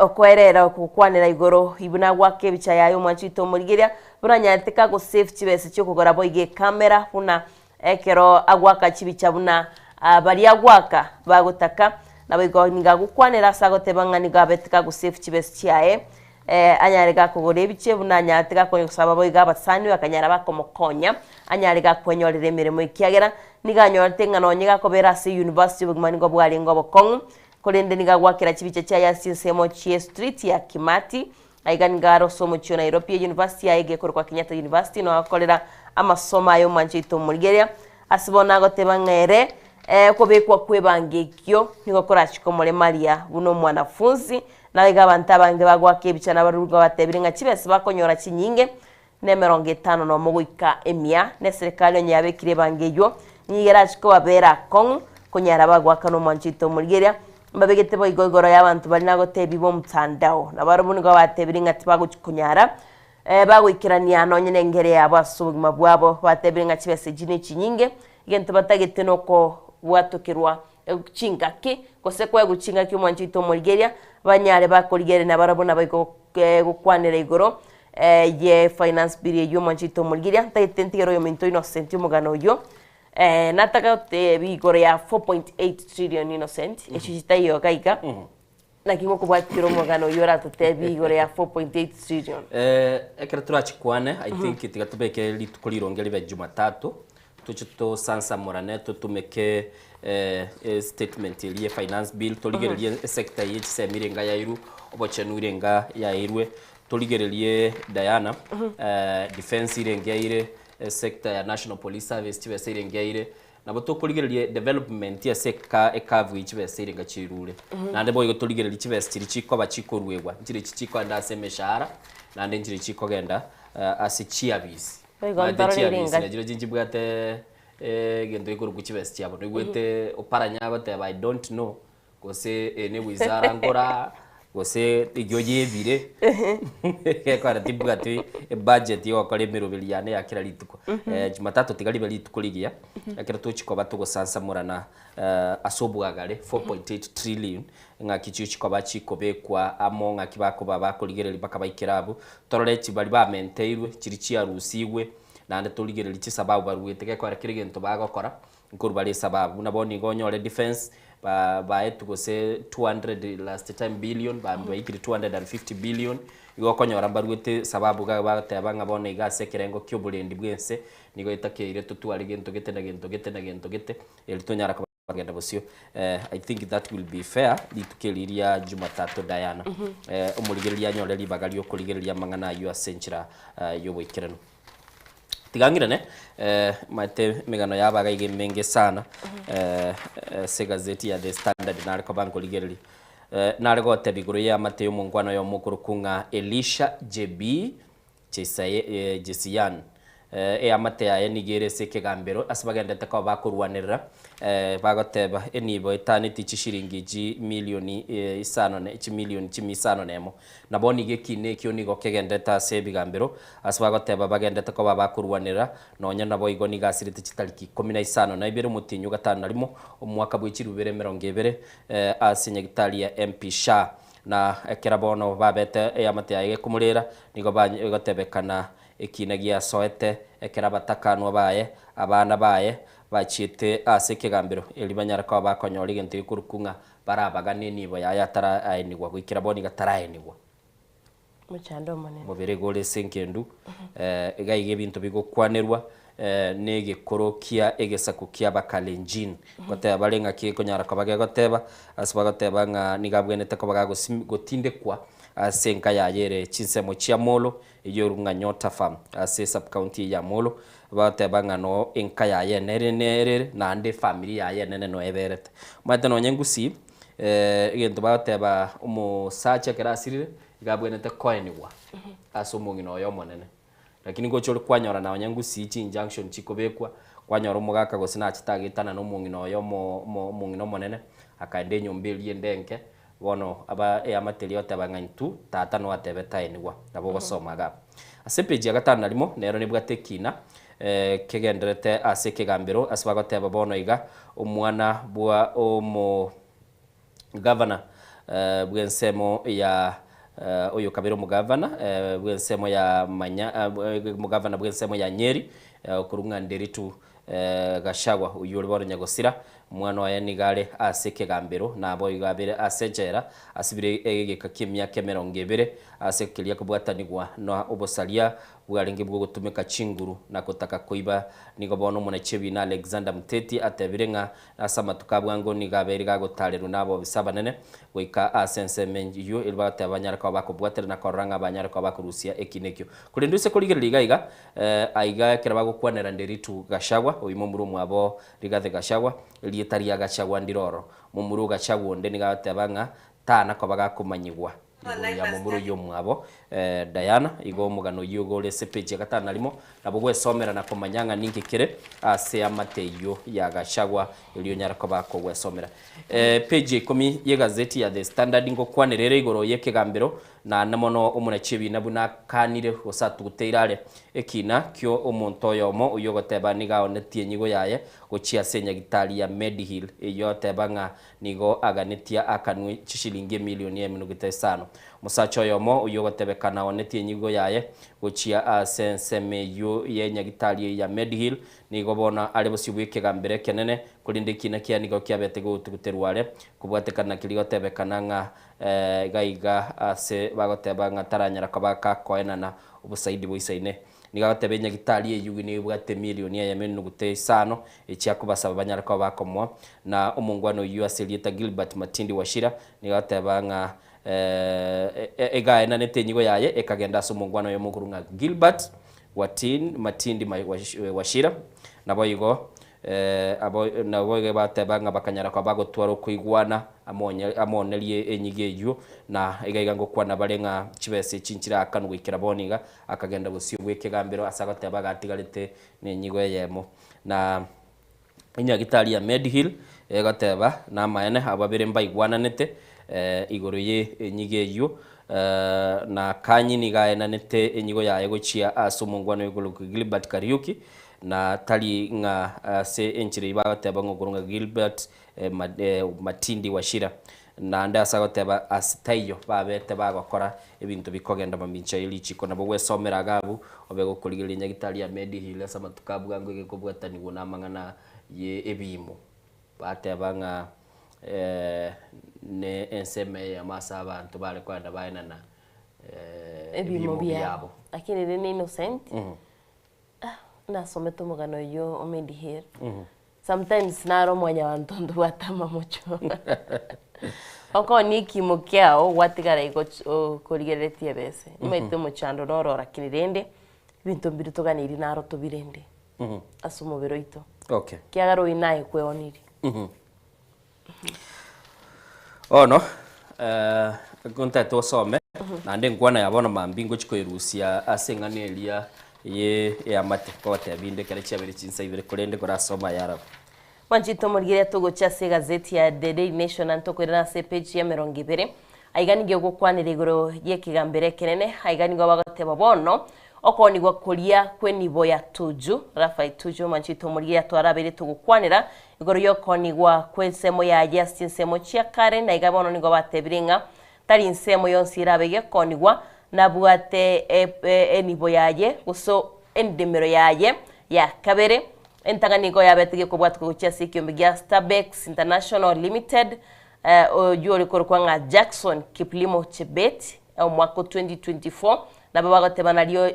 okoerera gokwanera igoro buna agoaka ebicha yaye omwanchete omorigereria buna anyarete kagosave chibesa chiokogora boigo ecamera buna Ekero agoaka chibicha buna baria agoaka bagotaka, naboigo nigo agokwanera ase agoteba ng'a nigo abete kagosefu chibesa chiaye, anyare gakogora ebiche buna anyarete gakonya gosaba boigo abasani bakanyara bakomokonya, anyare gakwenyorera emeremo ekiagera nigo anyorete ng'a nonye gakobera ase university obogima nigo bwarenge obokong'u, korende nigo agoakera chibicha chiaye ase ensemo chie street ya Kimathi. Aiga nigo are ase omochie o Nairobi, eyunivasiti yaye egekorokwa Kenyatta University, nigo agokorera amasomo aye omwancho oito omorigereria. Ase bono agoteba ng'a ere okobekwa kw'ebango ekio nigo korachike omoremaria buna omwanafunsi. Nabo iga abanto abange bagoaka ebicha nabarabwo nigo batebire ng'a chibesa bakonyora chinyinge nemerongo etano nomo goika emia, na eserekari onye yabekire ebango eyio, nigo erache kobabera akong'u konyara bagoakana omwancho oito omorigereria. Mbabegete boigo igoro y'abanto baria nagotebigwa omotandao, na barabwo nigo batebirie ng'a tibagochi konyara bagoikerania nonye nengero yabo ase obogima bwabo, batebirie ng'a chibesa echi nechinyinge, egento batagete nokobwatokerwa chingaki, gose koegwa chingaki omwancho oito omorigereria, banyare bakorigereria nabarabwo nabaike gokwanera igoro ye finance bill eywo omwancho oito omorigereria. Ntagete ntigere oyominto Innocent omogano oyio, nataka gotebia igoro ya 4.8 trillion Innocent, echio chitaiyo iga iga, naki ngokobwatera omogano oyio oratotebie igoro ya 4.8 trillion. Ekero torachikwane, I think tiga tobeke rituko rironge ribe Jumatatu, toche tosansamorane totumeke statement eria ye finance bill, torigererie esector eye chisemi ere enga yairwe, obochenu ere enga yairwe, torigererie Diana, defence ere enga yaire, esector ya National Police Service chibesa ere enga yaire, nabo tokorigereria development ase eka ekavu eye chibesa ere enga chirure. Naende boigo torigererie chibesa chiria chikoba chikoruegwa, nchire echi chikoenda ase emeshahara, naende nchire chikogenda ase chiabisi. Boigo Omanyete ntororire chiabisi engaki. nachio nchibwate egento gekorokwa chibesa chiabo. Noigwete oparanya agoteba I don't know, gose eye ne wizara nkora, gose eywo yebire, gekogera timbwati ebudget ya ogokora emeroberi yane ya kera rituko. Jumatatu tiga ribe rituko rigiya, ekero tochi koba togosansamorana ase obwagare 4.8 trillion, ng'aki chigochi koba chikobekwa amo, ng'aki bakoba bakorigereria mpaka baikere abwo, torore chibaria bamenteirwe, chiria chiarusigwe, naende torigererie chisababu baruete gekogera kera egento bagokora, nkorwa bare esababu. Buna bono igo onyore defence, ba baetwe gose 200 last time billion, ba baikire 250 billion, igo okonyora mbaruete esababu iga bagoteba ng'a bono iga ase ekerengo kia oborendi bwa ense, nigo etakeire totware gento gete na gento gete na gento gete, erio tonyara koba Kogenda bosio I think that will be fair rituko eri ria Jumatatu Diana. Omorigereria anyore ribaga riokorigereria amang'ana ayio ase enchera yoboikeranu. Tiga ng'irane maete emegano yabaga iga emenge sana ase egazeti ya The Standard nare koba nkorigereria. Nare goteba igoro y'eamate y'omongwana oyomo okorokwa ng'a Elisha JB Jesian. Eamate yaye nigo ere ase ekegambero ase bagenderete koba bakorwanerera, bagoteba enibo etaneti chishiringi chimilioni isano ne chimilioni chimia isano nemo. Na bono iga ekiina ekio nigo kegenderete ase ebigambero, ase bagoteba bagenderete koba bakorwanerera, nonya naboigo nigo asirete chitariki ikomi na isano na ibere omotienyi o gatano na rimo, omwaka bwe chilifu ibere emerongo ebere, ase nyagitari ya MP Shah. Na ekero bono babete eamate yaye gekomorera, nigo bagotebekana ekiina giasoete, ekero abatakanwa baye, abana baye, bachiete ase ekegambero, erio banyare koba bakonyora egento gekorokwa ng'a barabagane enibo yaye ataraenigwa, goikera bono iga taraenigwa. Omochando omonene. Omobere iga ore ase engendu, iga iga ebinto bigokwanerwa negekoro kia egesaku kia Abakalenjin. Goteba bare ng'aki gekonyara koba gegoteba, ase bagoteba ng'a nigo abwenerete koba gagosim gotindekwa ase enka yaye ere chinsemo chia Molo, eyio erwe ng'a Nyota Farm ase esub-county eye ya Molo, bagoteba ng'a noo enka yaye enere nerere naende efamiri yaye enene noo eberete. Omanyete nonye Gusii, egento bagoteba omosacha ekero asirire, iga abwenerete koenigwa ase omong'ina oye omonene. Lakini ngocha ore kwanyora nonya ngusii chi injunction chikobekwa, kwanyora omogaka gose nachete agetana na omong'ina oye omo omo omong'ina omonene, akaenda enyomba eria ende enke, bono aba eamate eria egoteba ng'a intwe tata no atebete aenigwa, nabo ogosoma iga abwo. Ase epage ya gatano na rimo, nero nebwate ekina kegendererete ase ekegambero ase bagoteba bono iga, omwana bwa omo Gavana bw'ensemo ya oyo kabere omogavana bw'ensemo ya Manya omogavana bw'ensemo ya Nyeri okorwa ng'a Nderitu Gachagua oyio ore bono nyagosira omwana oye nigo are ase ekegambero naboigo abere ase echela asibire egeka ki'emiaka emerongo ebere ase keria kobwatanigwa na obosaria. bwarenge bw'ogotumeka chinguru na gotaka koiba. Nigo bono omonachebina Alexander Muteti atebire ng'a ase amatuko a bwango nigo abeire gagotarerwa nabobisa abanene goika ase ensemo eyio erio bagoteba banyare koba bakobwaterana korora ng'a banyare koba bakorusia ekina ekio. Korende ase korigereria iga iga, aiga ekero bagokwanera Nderitu Gachagua, oyio momura omwabo Rigathi Gachagua, erieta ria Gachagua ndire oro. Momura o Gachagua onde nigo agoteba ng'a tana koba gakomanyigwa igoro ya momura oyio omwabo Diana. Igo omogano oyio igo ore ase epeji ya gatano na rimo, nabo gwesomera na komanya ng'a ninki kere ase amate eyio ya Gachagua erio onyare koba kogwesomera. Epeji ya ikomi y'egazeti ya The Standard ngokwanera ere igoro y'ekegambero Naende mono omonachi ebiina buna akanire gose atuguteire are ekiina kio omonto oyomo oyio ogoteba nigo aonetie enyigo yaye gochia ase enyagitari ya Mediheal eyio agoteba ng'a nigo aganetie akanwe chishilingi emilioni eminogita isano. Omosacha oyomo oyio ogotebekana aonetie enyigo yaye gochia ase ensemo eyio yenyagitari eyio ya Mediheal nigo bono are bosio bw'ekegambero ekenene korende ekiina kiaye nigo kiabete gotuguterwa are kobwatekana keria gotebekana ng'a Iga iga ase bagoteba ng'a taranyara koba gakoenana obosaidi boisaine. Nigo agoteba enyagitari eyio nigo ebwate emilioni eyemo enuguta isano echia kobasaba banyare koba bakomoa. Na omongwana oyio ase erieta Gilbert Matindi Wachira nigo agoteba ng'a iga aenanete enyigo yaye ekagenda ase omongwana oyomo okorwa ng'a Gilbert Watin Matindi Wachira. Naboigo Abo nabo iga bateba ng'a bakanyara koba bagotwara okoigwana amonye amonerie enyigo eyio, na iga iga ngokwana bare ng'a chibesa echi nchirakanwe goikera bono iga, akagenda bosio bw'ekegambero ase agoteba agatigarete nenyigo eyemo. Na enyagitari ya Mediheal egoteba namaene abo babere mbaigwananete igoro ye enyigo eyio, na Kanyi nigo aenanete enyigo yaye gochia ase omongwana oyo okorokwa Gilbert Kariuki, Na tari ng'a ase enchera eyio bagoteba ng'a okorwa ng'a Gilbert Matindi Wachira, naende ase agoteba ase taiyo babete bagokora ebinto bikogenda mamincha ye richiko. Nabo gwesomera iga abwo obe gokorigereria nyagitari ya Mediheal ase amatuko a bwango egekobwatanigwa na amang'ana ye ebiimo. Bateba ng'a ne ensemo eyemo ase abanto bare kogenda baenana Ebiimo biabo. Lakini ere ne innocent. Nasomete omogano oyio o Mediheal. Sometimes naro mwanyabanto ntobwate amamocho. Okooni ekimo kiao gwatigara igo okorigereretie ebese. Omanyete omochando noro lakini rende ebinto mbire toganeiri naro tobirende ase omobere oito. Okay. Ekiagera oyio naye kweonirie. Bono nkontagete osome naende enkwana ya bono mambia ngochia koyerusia ase eng'ana eria ye eamate nkogotebia inde ekero chiabeire chinsa ibere korende korasome aya araba. Mwanchete omorigereria togochia ase egazeti ya The Daily Nation naende tokoirana ase epeji ya emerongo ebere. Aiga nigo egokwanera igoro y'ekegambero ekenene, aiga nigo bagoteba bono Okoonigwa koria kw'enibo ya Tuju, Rafai Tuju, omonchito omorigia twarabeire togokwanera igoro y'okoonigwa kw'ensemo yaye ase chinsemo chia kare, na iga bono nigo batebire ng'a tari ensemo yonsi erabe gekoonigwa, nabwate enibo yaye gose endemero yaye ya kabere. Entang'ani nigo yabete gekobwatwa gochia ase ekiombe gia Stabex International Limited, oyio ore korokwa ng'a Jackson Kiplimo Chebet, Omwaka o 2024, nabo bagoteba nario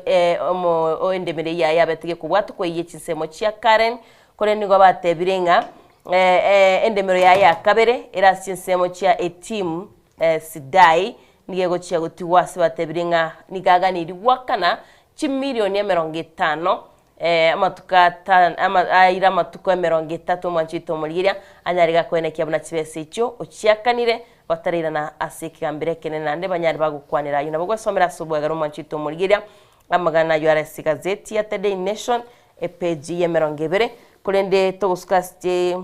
omo endemero eyio yaye yabete gekobwatwa koiyia chinsemo chia Karen, korende nigo batebire ng'a endemero yaye ya kabere ere ase chinsemo chia etimu Sidai nigo egochia gotigwa ase batebire ng'a nigo aganeirie goakana chimilioni emerongo etano Amatuko ata ama aire amatuko emerongo etato omwancho oito omorigereria anyare gakoenekia buna chibesa echio ochiakanire batarairana ase ekegambero ekenene naende banyare bagokwanera ayio. Nabo gwesomera ase obwegare omwancho oito omorigereria amagana ayio are ase egazeti ya The Daily Nation epeji y'emerongo ebere korende togosuka ase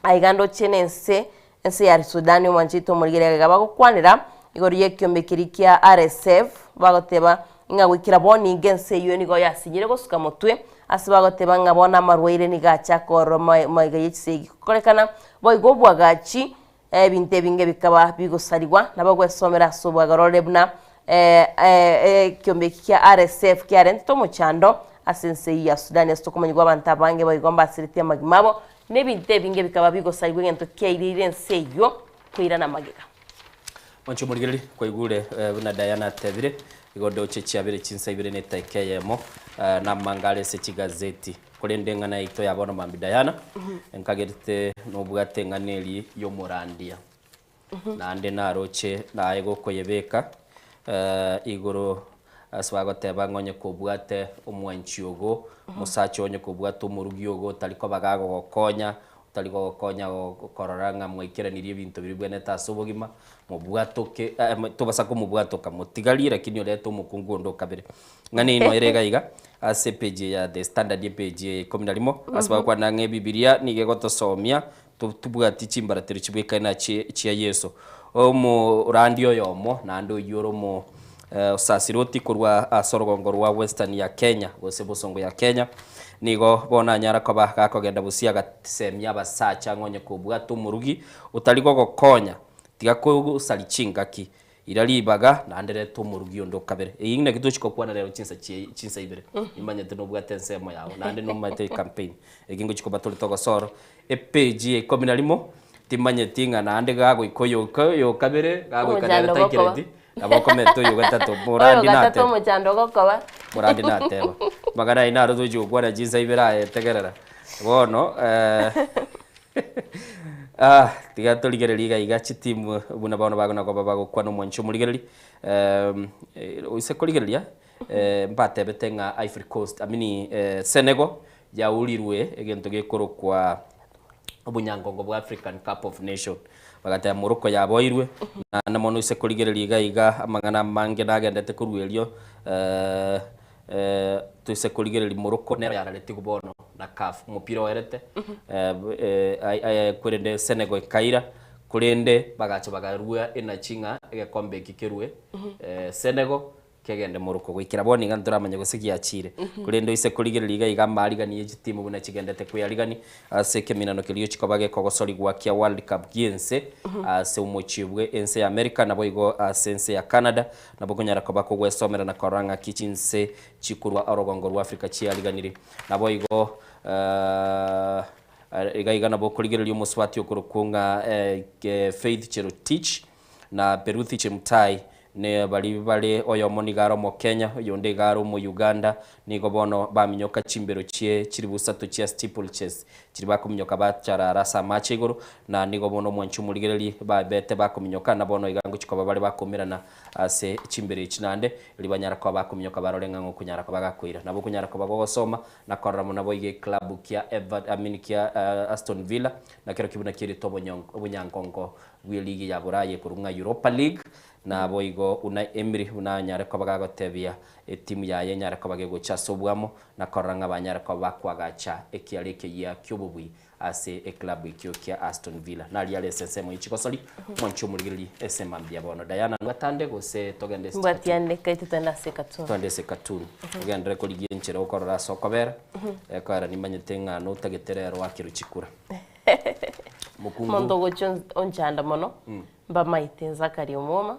Aiga ndoche nense, ense ya Sudani omwanchete omorigereria iga bagokwanera igoro y'ekiombe keria kia RSF, bagoteba ng'a goikera bono nigo ense eyio nigo yasinyire gosuka motwe, ase bagoteba ng'a bono amarwaire nigo acha korora magega ye chisegi gokorekana, boigo obwagachi ebinto ebinge bikaba bigosarigwa, nabo gwesomera ase obwagare ore buna ekiombe eki kia RSF kiarentete omochando ase ense eyio ya Sudani ase tokomanyigwa abanto abange boigo mbasiretie amagima abo, Na ebinto ebinge bikaba bigosarigwa egento kiaireire ense eyio koirana magega. Mwanche omorigereria, kwaigure buna Diana atebire. Igo ndoche chiabere chinsa ibere na etaika eyemo, na amanga are ase chigazeti. Korende eng'ana yaito ya bono mambia Diana, nkagerete nobwate eng'ana eria y'omorandia. Naende naroche naye gokoyebeka igoro ase bagoteba ng'a onye kobwate omwanchi ogo, omosacha onye kobwate omorugi ogo otari koba gagogokonya, otari gogokonya korora ng'a mwaikeranirie ebinto biria bibwenerete ase obogima, mobwatoke tobasa komobwatoka, motigarie lakini orete omokungu onde okabere. Ng'a nigo ere iga iga ase epage ya The Standard epage ya ikomi na rimo, ase bagokwana ng'a ebibiria nigo egotosomia Tobwati chimbaratero chibwekaine na chia Yeso. Omorandia oyomo naende oyio ore omo osasiroti korwa ase orogongo rwa Western ya Kenya gose bosongo ya Kenya nigo bono anyara koba gakogenda bosio agasemia abasacha ng'a onye kobwate omorugi otari gogokonya tiga kosaria chingaki Ira ribaga, naende reta omorugi onde okabere. Eyio naki tochi gokwana rero chinsa chie chinsa ibere. Nimanyete nobwate ensemo yao, naende nomanyete ecampaign. Eki ngochi koba tore togosoro epage ya ikomi na rimo, timanyeti ng'a naende gagoika oyo oka oyo okabere, gagoika nere Omochando ogokoba. taikereti, nabo okomenta oyo ogatato, Oyo morandi gatato nateba. omochando ogokoba. Morandi nateba. Amang'ana ayio naro tochi gokwana chinsa ibere aye tegerera. Bono Ah, tiga torigererie iga iga chitimu buna bono bagona koba bagokwana omwanchi omorigereria. Em, eh, oise korigereria eh, mbatebete ng'a Ivory Coast, I mean eh, Senegal yaurirwe egento gekorokwa obonyangongo bwa African Cup of Nation. Bagateba Morocco yaboirwe, naende mono oise korigereria iga iga amang'ana amange nagendete korwa erio eh, Toise korigereria Morocco nero yararetigwe bono na CAF omopira oerete korende Senegal ekaira korende bagacha bakarua enachi ng'a egekombe eki kerue Senegal kegende Morocco goikera bono iga ntoramanya gose giachire. Korende oise korigereria iga iga amaarigani ye chitimu buna chigendete kwearigani Ase ekeminano keria chikoba gekogosorigwa kia World Cup gi'ense ase omochie bwe ense ya America naboigo ase ense ya Canada nabo okonyara koba kogwesomera na korora ng'aki chinse chikorwa orogongo rwa Africa chiariganire. Naboigo iga iga nabo okorigereria omosubati okorokwo ng'a Faith Cherotich na Peruthi Chemutai Ne baria bare oyomo nigo are Omokenya, oyonde iga are Omouganda, nigo bono baminyoka chimbero chie chilifu isato chia steeplechase, chiria bakominyoka bacharara ase amache igoro, na nigo bono omwanchi omorigereria babete bakominyoka, na bono iga ngochia koba bare bakoumerana ase chimbero echi naende, erio banyara koba bakominyoka barore ng'a ng'okonyara koba gakoira. Nabo okonyara koba gogosoma na korora buna boigo eclub kia Ever I mean kia Aston Villa nakerokio buna kierete obonyankonko bw'eligi ya Buraya ekorwa ng'a Europa League, Naboigo Unai Emery buna anyare koba gagotebia etimu yaye enyare koba gegocha ase obwamo na korora ng'a banyare koba bakoagacha ekiara ekeyia ki'obobui ase eclub ekio kia Aston Villa. Naria are ase ensemo ye chigosori mwanche omorigererie ase mambia bono. Diana mbwatande gose togende ase Mbwati chikatuni? ande kaito twende ase ekatuni. Twende ase ekatuni. Ogenderere korigia enchera okorora ase okobera, ekoera nimanyete ng'a notagete rero oakerwe chikura. Mokungu. Omonto ogochia onchanda mono Mbamaete Zachary omwoma,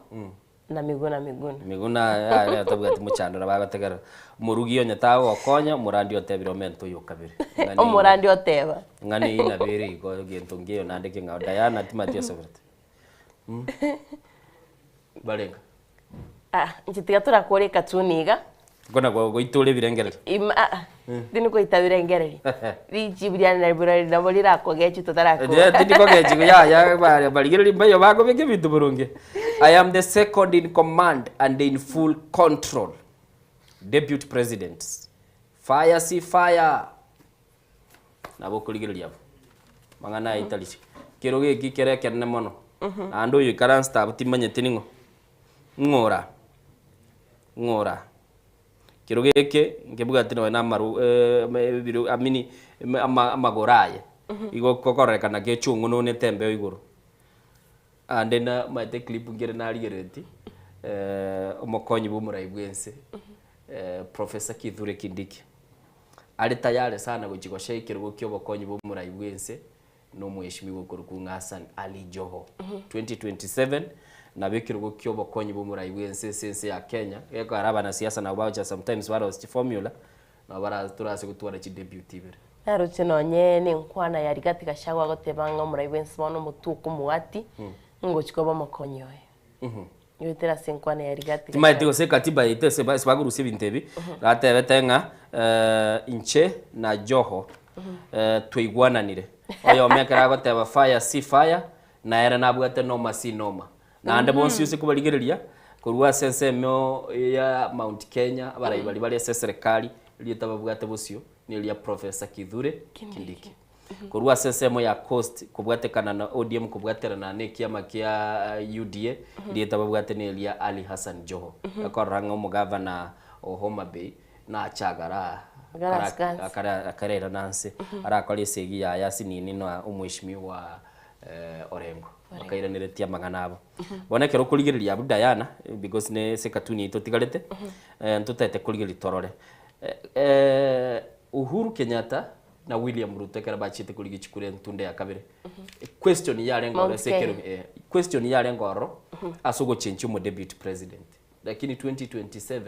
na Miguna Miguna. Miguna aye tabwati mochando nabo agotegerera. Omorugi onye tagogokonya, omorandi otebire omente oyo okabere. Ng'a nigo- Omorandi oteba. Ng'a neyio nabo ere igo gento nkeiyo naende keng'ao. Diana timati asoberete. Mm. Barenga. Ah, inche tiga torakore ekatuni iga. Kona goitora ebirengererio. Ima ah ah, tindi koita birengererio. Richibu riane nari nabo rirakogechi totarakora. Tindi kogechi yaya barigereria mbayo bakobeka ebinto boronge. I am the second in command and in full control. Deputy President. Fire si fire. Nabo okorigereria abwo. Mang'ana aya itari kero geki kere ekenene mono. Naende oyo oikaransete abwo timanyeti ning'o. Ng'o ora? Ng'o ora? Kero geke nkebwati nonya na amaru ebiro I mean ama amagoro aye, igo kokororekana kechung'ununete embeo igoro. Ande namaete eclip nkere narigereretie, omokonyi bwa omorai bwa ense, Professor Kithure Kindiki, are tayari sana gochia goshare ekerogo kia obokonyi bwa omorai bwa ense, na omweshimiwa okorokwa ng'a Hassan Ali Joho. 2027 nabo ekerogo kia obokonyi bwa omorai bwa ense ase ense ya Kenya, gekogera abanasiasa nabo bagocha sometimes barosia chiformula, nabo bara torase gotwara chideputy ibere. Naroche nonye nenkwana ya Rigathi Gachagua agoteba ng'a omorai bwense bono omotwe okomogati, ngochi koba omokonyi oye. Goetera ase enkwana ya Rigathi Timaeti gose ekatiba yaito ase ase bakorusia ebinto ebi, ratebete ng'a inche na Joho twaigwananire. Oyomo ekero agoteba fire si fire, na ere nabwate noma si noma. Naende bonsi ase kobarigereria, korwa ase ensemo ya Mount Kenya, abarai baria bare ase eserekari, erieta babwate bosio, neria Professor Kithure Kindiki. Korwa ase ensemo ya Coast kobwatekana na ODM kobwaterana na ekiama kia UDA, erieta babwate neria Ali Hassan Joho. Ekorora ng'a omogavana o Homa Bay nache agara akarairana nse arakore esegi yaye ase nini na omweshimiwa Orengo. Bakairaneretie amang'ana abo. Bono ekero okorigereria abwo Diana, because ne ase ekatuni yaito totigarete, ntotagete korigereria torore. Uhuru Kenyatta na William Ruto ekero bachiete korigia chikura entunda ya kabere, question yarenge ororo ase ekero question yarenge ororo ase ogochenchia omo deputy president. Lakini 2027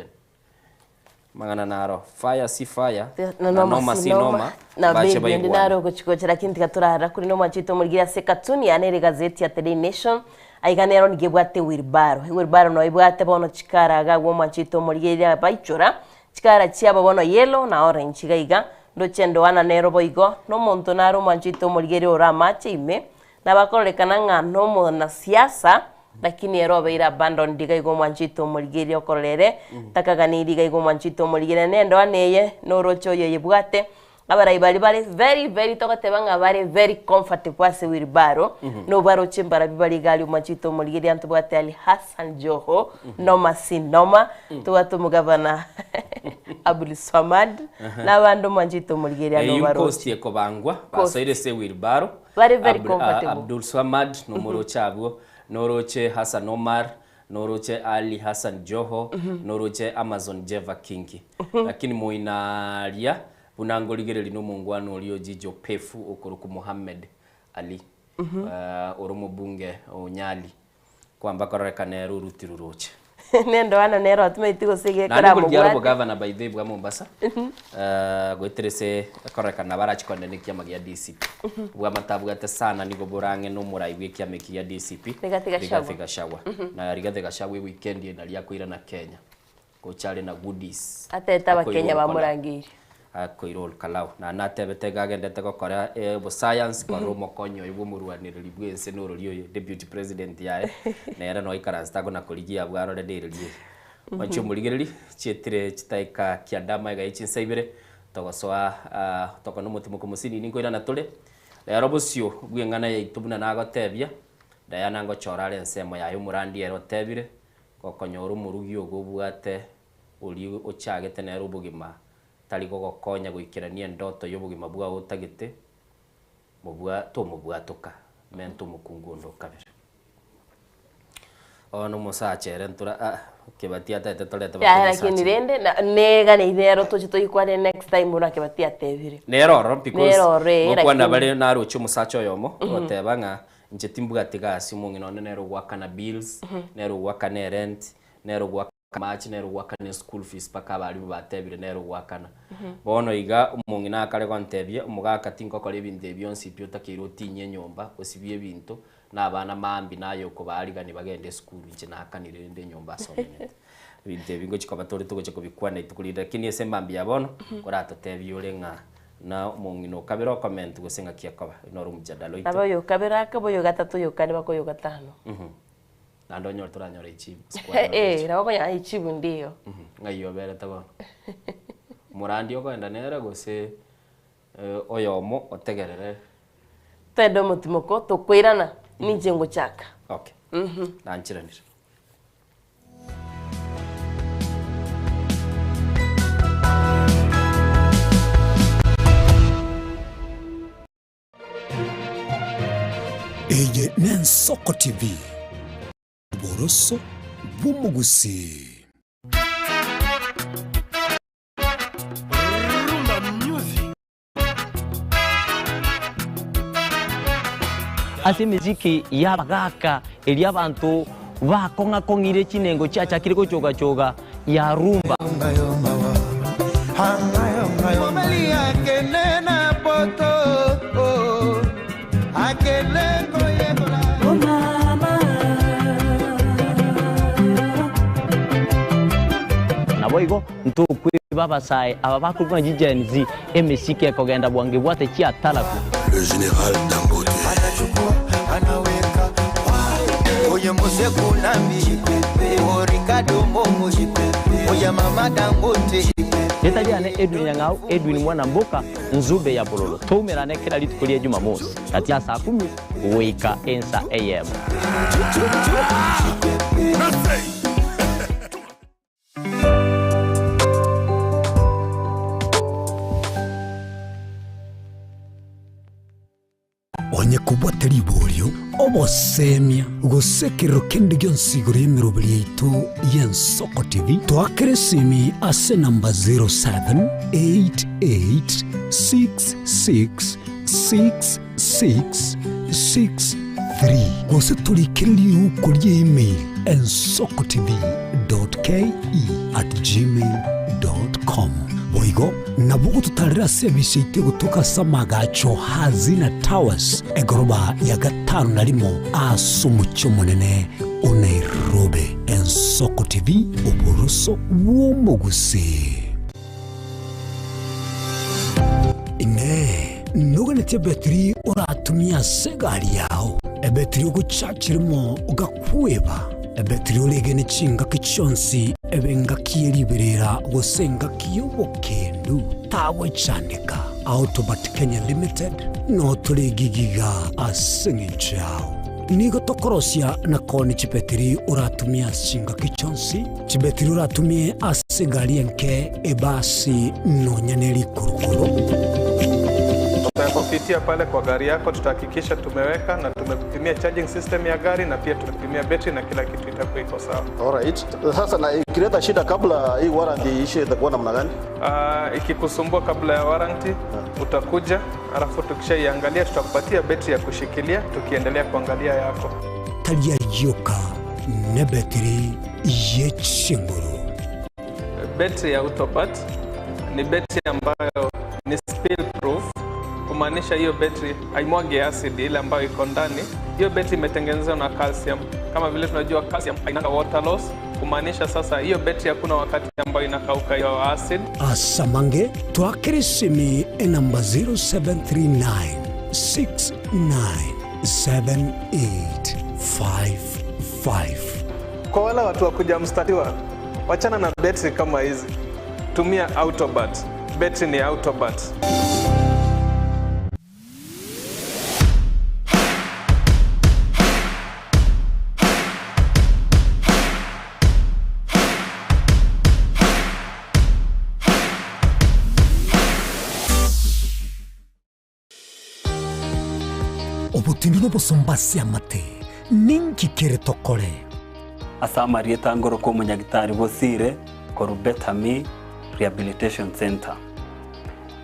amang'ana naro fire si fire Na na noma noma si si noma noma na bache baby onde baigwane. naro ogochigocha lakini tiga torarara kuri nomwanchete omorigire ase ekatuni yaane ere egazeti ya The Daily Nation aiga nero nigo ebwate ewheelbarrow ewheelbarrow noyo ebwate bono chikara iga agwo omwanchete omorigire abaichora chikara chiabo bono yellow na orange iga iga ndoche ndoana nero boigo na omonto nare omwanchete omorigere ore amache ime Nabakororekana ng'a nomonasiasa, lakini ere obeire abandoned iga igo omwanchete omorigereria okorora ere takaganeiri iga igo omwanchete omorigereria na endoana eye noroche oyo oyebwate abarai baria bare very very togoteba ng'a bare very comfortable ase wheelbarrow nobaroche mbarabwo bare iga aria omwanchete omorigereria ntobwate Ali Hassan Joho noma si noma tobwate omogavana Abdulswamad nabande omwanchete omorigereria Eyio nobaroche. Coast ekobangwa Coast. basoire ase ewheelbarrow Bare very comfortable. Abdul Swamad nomoroche abwo, noroche Hassan Omar, noroche Ali Hassan Joho, noroche Amazon Jeva Kingi. Lakini moina aria buna ngorigereria nomongwana oria o Jijo Pefu okorokwa Mohammed Ali, ore omobunge o Nyali. Kwamba kororekana ere oruti ruroche. Nendoana nere otimaeti gose Naende gekora korigia are amobwate. obogavana by the way bwa Mombasa, goetera ase ekororekana nabo arachi kogenda na ekiama gia DCP. Obwamate abwate sana nigo bore ang'e na omorai bwa ekiama eki gia DCP, Rigathi Gachagua. Rigathi Gachagua. Na Rigathi Gachagua eweekend eye naria akoirana Kenya, gocha are na goodies. Atete abakenya Akoirwa bamorangeirie. Akoira Olkalau. Naende natebete iga agendete gokora oboscience korora omokonyi oye bw'omorwanereri bw'ense norori oyo deputy president yaye, nere noyo oikaransete akona korigia abwo arore ndereri eye. Mwanche omorigereri, chietire chidaeka kianda amaiga ye chinsa ibere, togosoa tokona omotimoko mosinini nkoirana tore, rero bosio bw'eng'ana yaito buna nagotebia, Diana ngochora are ensemo yaye omorandi ere otebire, gokonyora omorugi ogo obwate oria ochagete nere obogima tari gogokonya goikerania endoto y'obogima bwao otagete, mobua tomobwatoka, menta omokungu onde okabere. Bono omosacha ere ntora ah Kebati atagete torete baka Yaya omosacha lakini ime. rende na negane nero toche toikwane next time buna Kebati atebire. Nero ororo because Nero ororo eh, ngokwana lakini bare naroche omosacha oyomo, ogoteba ng'a inche timbwati gasi omong'ina one nere ogoakana bills, nere ogoakana erent, nere ogoakana amache nere ogoakana eschool fees mpaka abalimu batebire nere ogoakana. Bono iga omong'ina akare gontebia, omogaka tingokora ebinto ebi bionsi pi otakeire otinyie enyomba, osibie ebinto, na abana maambia naye okobaarigania bagende esukuru inche naakanire rende enyomba ase omenyete. Ebinto ebi ngochia koba tore togochia kobikwana rituko rinde lakini ase emambia ya bono, koratotebie ore ng'a na omong'ina okabere okomentwa gose ng'aki ekoba, noro omjadala oito. Nabo oyo okabere akaba oyo gatato oyo kane mpaka oyo gatano. Naende onyore toranyore echibu gose kwanyora Eh, echibu. nabo okonyora echibu ndiyo. Ng'ai oberete bono? Omorandi okoenda nere gose oyomo otegerere? Twende omotimoko tokoirana, ninche ngochaka. Okay. Nanchiranire. Eye n'Ensoko TV, oboroso bw'omogusii. Rumba music. Ase emesiki y'abagaaka eria abanto bakong'a-kong'ire chinengo chiachakire gochoga-choga ya rumba. Mobali akende na poto oh, akende koyekola. Oh mama. Ntokweba abasae aba bakorokwa ng'a Gen Z, emesike ekogenda bwango ebwate chiataraku. Le général Dangote. Anachukua, anaweka oye Mose Kunambi, o Ricardo Momo, oye Mama Dangote. Rieta riane Edwin Nyang'au Edwin mwana mboka Nzube ya bololo toumerane kera rituko ria Jumamosi gati ya saa kumi goika ensa eyemo. Onye kobwate riborio, obosemia, gose ekerero kende gionsi igoro y'emeroberi yaito y'Ensoko TV, toakere esimi ase enamba 0788666663 gose torikere riuko ria email ensokotv.ke@gmail.com. Boigo nabo ogototarera ase ebisa yaito egotoka ase amagacho Hazina Towers, egoroba ya gatano na rimo ase omochie omonene o Nairobi. Ensoko TV, oboroso bw'omogusii. Inee! Noganetie ebetiri oratumie ase egari yao, ebetiri ogochachirimo ogakweba, ebetiri oregene chingaki chionsi, ebe engaki ye riberera gose engaki y'obokendu? Tagwechandeka. Autobat Kenya Limited notore egigiga ase engencho yao. Nigo tokorosia na koonia chibetiri oratumie ase chingaki chionsi, chibetiri oratumie ase egari enke, ebasi, nonya ne rikurukuru. Tutakupitia pale kwa gari yako, tutahakikisha tumeweka na tumekupimia charging system ya gari na pia tumekupimia betri na kila kitu itakuwa iko sawa. Alright. Sasa na ikileta shida kabla hii warranty iishe itakuwa namna gani? Ikikusumbua kabla ya warranty utakuja, alafu tukishaiangalia tutakupatia betri ya kushikilia tukiendelea kuangalia yako. Tari ayio oka, nebetiri ye chinguru. Betri ya Autobat ni betri ambayo ni spill proof, kumaanisha hiyo betri haimwagi acid ile ambayo iko ndani. Hiyo betri imetengenezwa na calcium, kama vile tunajua calcium hainanga water loss, kumaanisha sasa hiyo betri hakuna wakati ambayo inakauka hiyo acid. Asamange twakere esimi enamba 0739 697855. Kwa wale watu wa kuja mstatiwa, wachana na betri kama hizi, tumia Autobat. Betri ni Autobat. Obotindi nobosomba ase amate, ninki kere tokore? Ase amarieta ngoroka omonyagitari Bosire korwa Betami Rehabilitation Centre.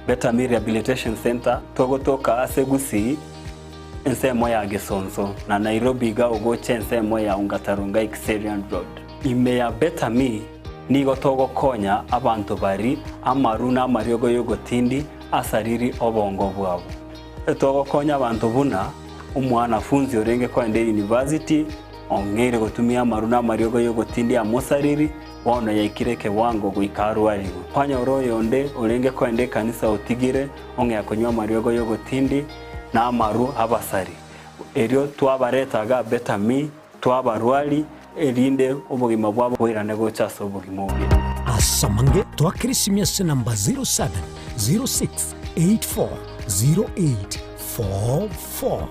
Betami Rehabilitation Centre togotoka ase Gusii ensemo ya Gesonso na Nairobi iga ogocha ensemo ya Ongata Rongai Kiserian Road. Ime ya Betami nigo togokonya abanto bari amaru na amariogo y'ogotindi asariri obongo bwabo. Togokonya abanto buna omwanafunzi orenge koenda university ong'eire gotumia amaru na amariogo y'ogotindi amosariri bono yaikire ekewango goika arwarigwe. Kwanyora oyonde orenge koenda ekanisa otigire ong'ea konywa amariogo y'ogotindi na amaru abasari. Erio twabareta iga Betami twabarwari erinde obogima bwabo boirane gocha ase obogima obuya. Ase amange twakera esimi ase enamba 0706840844.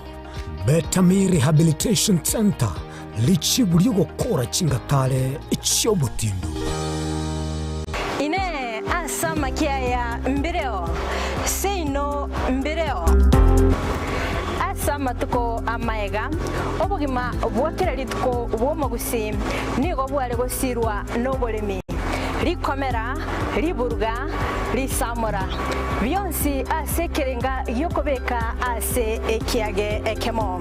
Betami Rehabilitation Centre, richibu ri'ogokora chingatare chi'obotindu. Inee! Ase amakia aya mbireo? Seino mbireo. Ase amatuko amaega, obogima bwa kera rituko bw'omogusii nigo bware gosirwa noboremi, rikomera, riburuga, risamora, bionsi ase ekerenga gi'okobeka ase ekiage ekemo.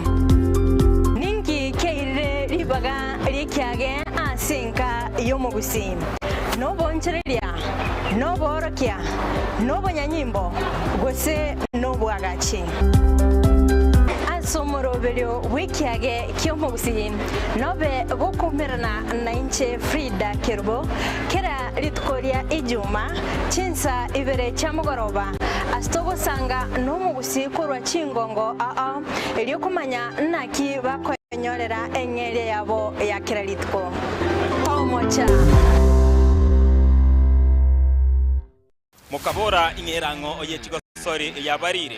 Ninki kiairire ribaga ri'ekiage ase enka y'omogusii? Noboonchoreria, noboorokia, nobonyanyimbo, gose nobwagachi? Ase omoroberio bw'ekiage ki'omogusii, nobe gokoumerana nainche Frida Kerubo, kera rituko ria Ijuma, chinsa ibere chia mogoroba, ase togosanga nomogusii korwa chingongo ao, erio komanya naki bakoenyorera eng'eria yabo ya kera rituko. Tomocha! Mokabora, Ing'erang'o oye chigosori yabarire.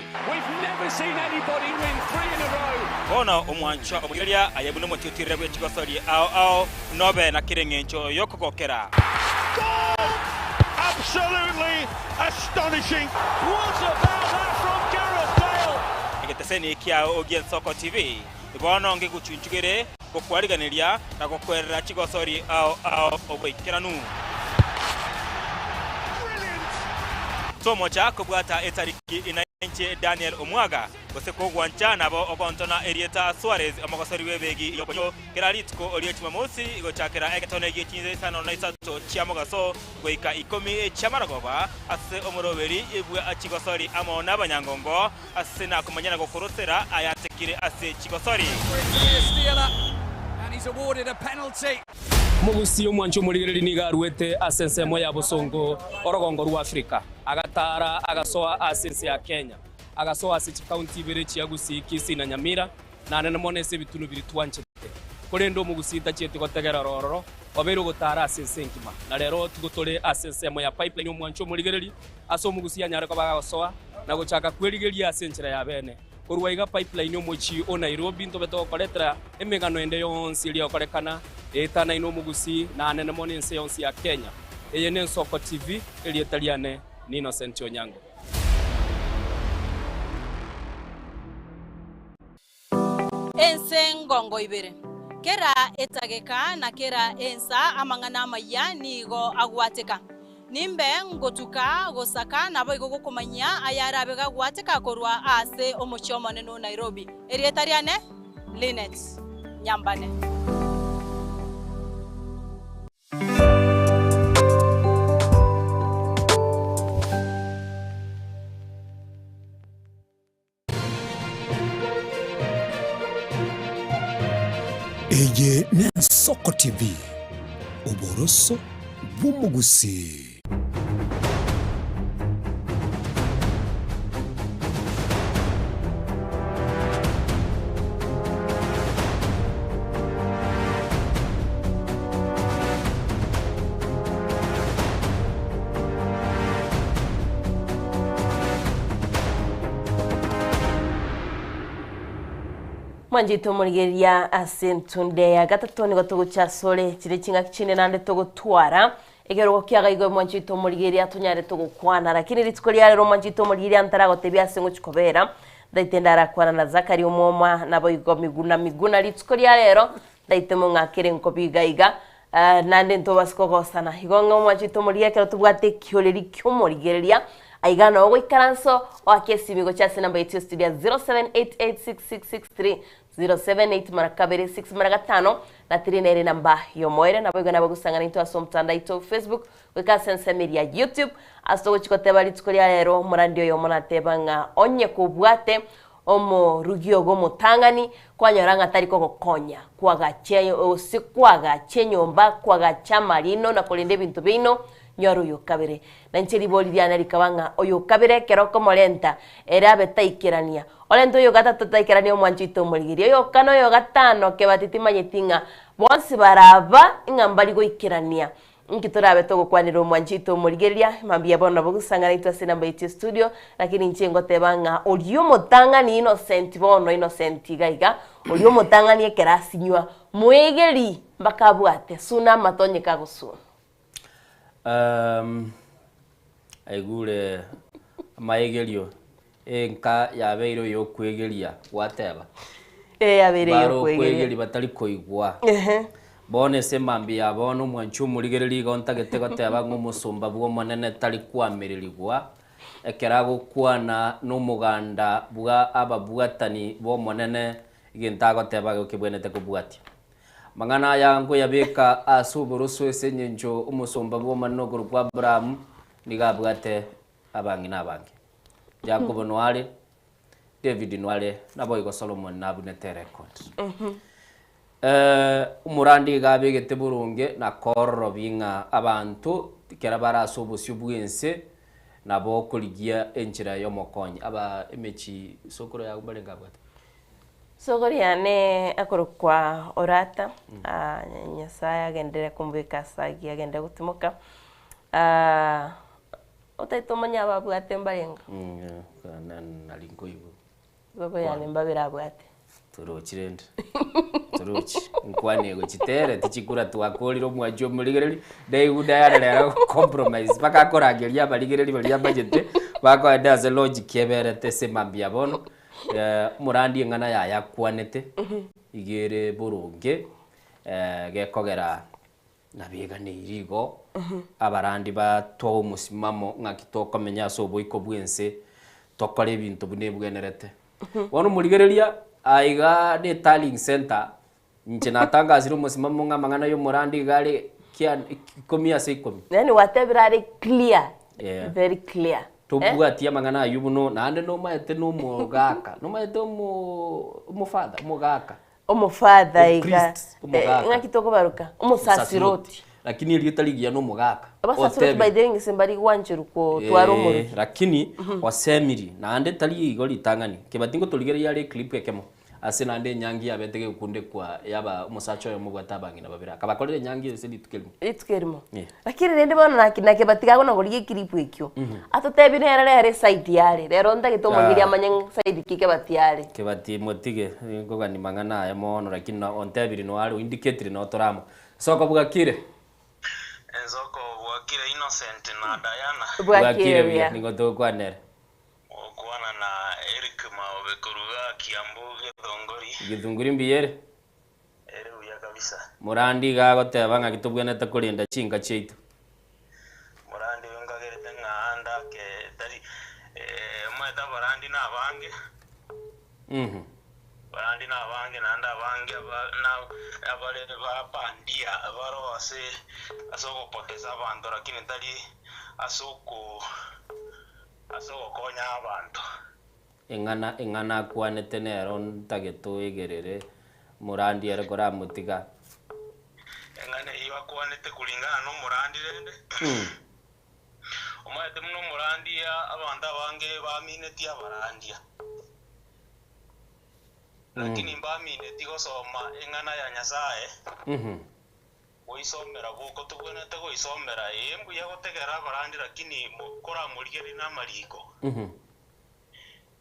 Bono omwanchwa omorigereria aye buna omotiotire bwe chigosori ao ao, nobe na kera engencho y'okogokera. Egeteseni kiao gi'Ensoko TV bono ngegochunchugere gokwariganeria na gokwerera chigosori ao ao oboikeranu. Tomocha kobwata etariki inainche Daniel Omwaga, gose kogwancha nabo ogontona erieta Suarez omogosori bw'ebegi y'oboyio kera rituko rie Jumamosi gochakera egetone gie chinsa isano na isato chia mogaso goika ikomi chi'amarogoba ase omoroberi bwa chigosori amo n'abanyangongo Ase nakomanya na gokorosera ayatekire ase chigosori. Omogusii omwanchi omorigereria nigo aruete ase ensemo ya bosongo orogongo rwa Afrika, agataara agasoa ase ense ya Kenya, agasoa ase chikaunti ibere chia Gusii, Kisii na Nyamira, na nene mono ase ebitunu biria twanchete. Korende omogusii tachieti gotegera ororo, obeire ogotaara ase ense engima. Na rero tigo tore ase ensemo ya Pipeline omwanchi omorigereria, ase omogusii anyare koba agosoa na gochaka kwerigeria ase enchera ya bene. Korwa iga Pipeline omochie o Nairobi ntobe togokoretera emegano ende yonsi eria egokorekana eetanaine omogusii na anene mono ense yonsi ya Kenya. Eye n'Ensoko TV, erieta riane ni Innocent Onyango. Ense ngongo ibere. Kera etageka na kera ensa amang'ana amayia nigo agwateka. Nimbe ngotuka gosaka naboigo gokomanyia ayarabe gagwateka korwa ase omochie omonene o Nairobi. Erieta riane Linet Nyambane. Eye n'Ensoko TV, oboroso bw'omogusii. Mwanchete omorigereria ase entunde ya gatato nigo togocha asore chire ching'aki chinde naende togotwara ekerogo kiagaigo mwanchete omorigereria tonyare togokwana lakini rituko ria rero mwanchete omorigereria ntaragotebia ase ngochi kobera ndaite ndarakwana na Zachary omwoma naboigo Miguna Miguna rituko ria rero ndaite mong'akere nkobi iga iga Naende ntobase kogosana. Igo ng'a omwanchete omorigia ekero tobwate ekioreri ki'omorigereria, aiga noo ogoikaransa oake esimi gochia ase enamba yaito ya studio ya 07886663 078 mara kabere 6 mara gatano na 3 nere enamba y'omoerio. Naboigo nabagosang'ana intwe ase omotandao oito o Facebook goika ase ensemo eria ya YouTube ase togochia goteba rituko ria rero omorandi oyomo nateba ng'a onye kobwate Omorugi ogo omotang'ani kwanyora ng'a tari kogokonya kwagacha gose kwagacha enyomba, kwagacha amarino na korenda ebinto biaino, nyora oyo okabere. Na inche ribori riane rikaba ng'a oyo okabere ekero okomorenta ere abe taikerania, orente oyo gatato taikerania omwancho oito omorigereria, oyo okane oyo gatano kebati timanyeti ng'a bonsi baraba ng'a mbari goikerania. Inki torabe togokwanera omwanchi oito omorigereria? Mambia bono nabo gosang'ana intwe ase enamba yaito ya studio, lakini inche ngoteba ng'a oria omotang'ani Innocent bono Innocent iga iga, oria omotang'ani ekero asinywa, moegeri mpaka abwate, suna amato onye kagosuna. Um, aigure amaegerio, enka yabeire oyokwegeria, gwateba. Eh, yabeire Bare eyokwegeria. okwegeria batari koigwa. Ehe. Bono ase mambia ya bono omwanchi omorigereria igo ntagete goteba ng'a omosomba bw'Omonene tari koamererigwa, ekero agokwana nomoganda bwa ababwatani b'Omonene, egento agoteba igo kebwenerete kobwatia. Amang'ana aya nkoyabeka ase oboroso ase engencho omosomba bw'Omonene okorokwa Abrahamu nigo abwate abang'ina abange. Yakobo noare, David Nware naboigo Solomon nabunete erecord. Eh, omorandi iga abegete boronge na kororobia ng'a abanto ekero bare ase obosio bw'ense nabo okorigia enchera y'omokonyi. Aba emechi sokoro yago mbarenge abwate? Sokoro yane akorokwa Orata, ah, Nyasaye agenderere komobeka ase agiya agenderere gotimoka. Ah, Otaete omanye ababwate mbarenge? Nari nkoigwa. Sokoro yane mbabere abwate. Torochi rende. Torochi. Nkwane egochi tere tichikura twakorire omwanchi omorigereri ndaigu Diana rero compromise mpaka akorangeria abarigereri baria abachete bakoenda ase logic eberete ase mambia bono omorandi eng'ana yaye akwanete iga ere boronge gekogera Nabeganeiri igo abarandi batwae omosimamo ng'aki tokomenya ase oboiko bw'ense, tokore ebinto buna ebwenerete. Bono morigereria, aiga ne tallying centre, inche natangasire omosimamo ng'a amang'ana y'omorandi iga are kia ikomi ase ikomi. Yaani gwatebire are clear, Yeah. very clear. Eh? Tobwati amang'ana ayio buna naende nomaete na omogaka, nomaete omo omofather, omogaka. Omofather iga, Opriest, omogaka. ng'aki tokobaroka? Omosasiroti. Lakini erieta rigiya nomogaka. Abasasiroti by the way ng'ise mbari gwancherwa kotwara omoroki. Lakini osemiri naende tari igo ritang'ani. Kebati ngotorigereria are eclip ekemo ase naende enyangi yabete gegokundekwa yaba omosacha oyomo obwate abang'ina babere. Akabakorera enyangi ase rituko erimo. Rituko erimo. Eh. Lakini rende bono naki na Kebati gakona korigia eclip ekio. Atotebi nere rero eside yare. Rero ntagete omong'iri amanye ng'a side ki Kebati are. Kebati motige, nkogani mang'ana aye mono lakini na ontebiri no are oindicatiri no tore amo. Soko bwakire? Ensoko bwakire Innocent na Diana. Bwakire buya, nigo togokwanera. Gokwana na Eric Maobe koruga Kiambu Githunguri. Githunguri mbuya ere? Ere buya kabisa. Morandi iga agoteba ng'aki tobwenerete korenda chinka chiaito. Morandi oyo nkagerete ng'a ande ake tari omanyete abarandi nabange, abarandi nabange naende abange aba na abare ba bandia baroo ase ase ogopoteza abanto lakini tari ase oko ase ogokonya abanto. Eng'ana eng'ana akwanete nero ntagete oegerere, morandi ere koramotiga. Eng'ana eyio akwanete kuringana nomorandi rende, omanyete buna omorandi abanto abange baamineti abarandia, lakini mbaamineti gosoma eng'ana ya Nyasae. Goisomera boko tobwenerete goisomera, ee mbuya gotegera abarandi lakini koramorigererie namariko.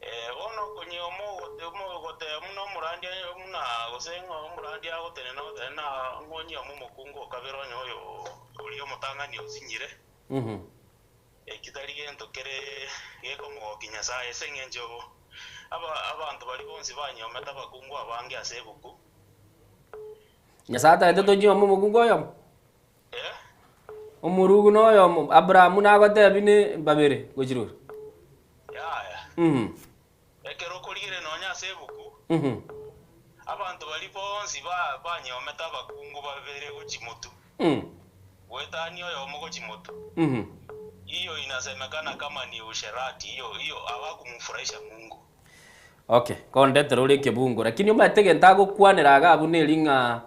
Ee, bono konya omogoteba buna omorandia buna gose ng'a omorandia agotenena ogoteba na ng'onye amo omokungu o kabere onye oyo oria omotang'ani osinyire, eki tari gento kere gekomogokia Nyasae, ase eng'encho aba abanto baria bonsi banyomete abakungu abange ase ebuku. Nyasae atagete tonyiome omokungu oyomo? Omorugu noyomo, Abrahamu nagotebie ne mbabere gochirora. Yaya. Ekero okorigereria nonya ase ebuku, abanto baria bonsi ba banyomete abakungu babere gochia motwe, goetania oyomo gochia motwe, hiyo inasemekana kama ni usherati, hiyo hiyo hawakumfurahisha Mungu. Okay, kondetera ore ekebungo lakini omanyete egento agokwanera iga abwo neri ng'a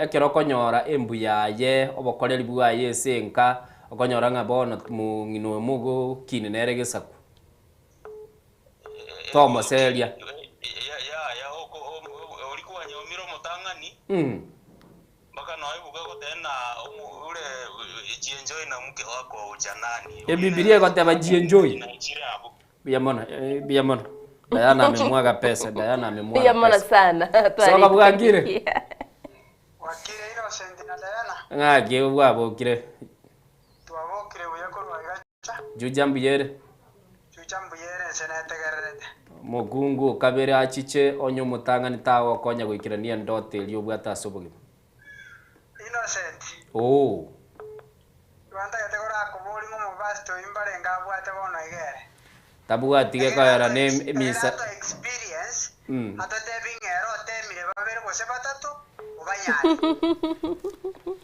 ekero okonyora embu yaye, obokoreri bwaye ase enka, okonyora ng'a bono mong'ina oyo mogokini nere gesaku. Tomoseria. Yaya, oria kwanyomire omotang'ani, mpaka noe ebuku egoteba ng'a ore jienjoy na mke wako wa ujanani. Ebibilia egoteba jienjoy. Chire abwo. Mbuya mono, eh, mbuya mono. Diana amemwaga pesa, Diana amemwaga Mbuya mono pesa. sana. Soka bwakire. Bwakire Innocent na Diana. Ng'aki bwabokire. Twabokire buya korwa igacha. Juja mbuya ere. Juja mbuya ere ense netegererete. Omokungu okabere achiche onye omotang'ani tagokonya goikerania endoto eria obwate ase obogima. Innocent. Oo. Igo ntagete korakoboria ng'a omopastor oyio mbarenge abwate bono iga ere. Tabwati gekoera ne emisa. Egere atoe experience, atotebi ng'a ere otemire babere gose batato, obanyare.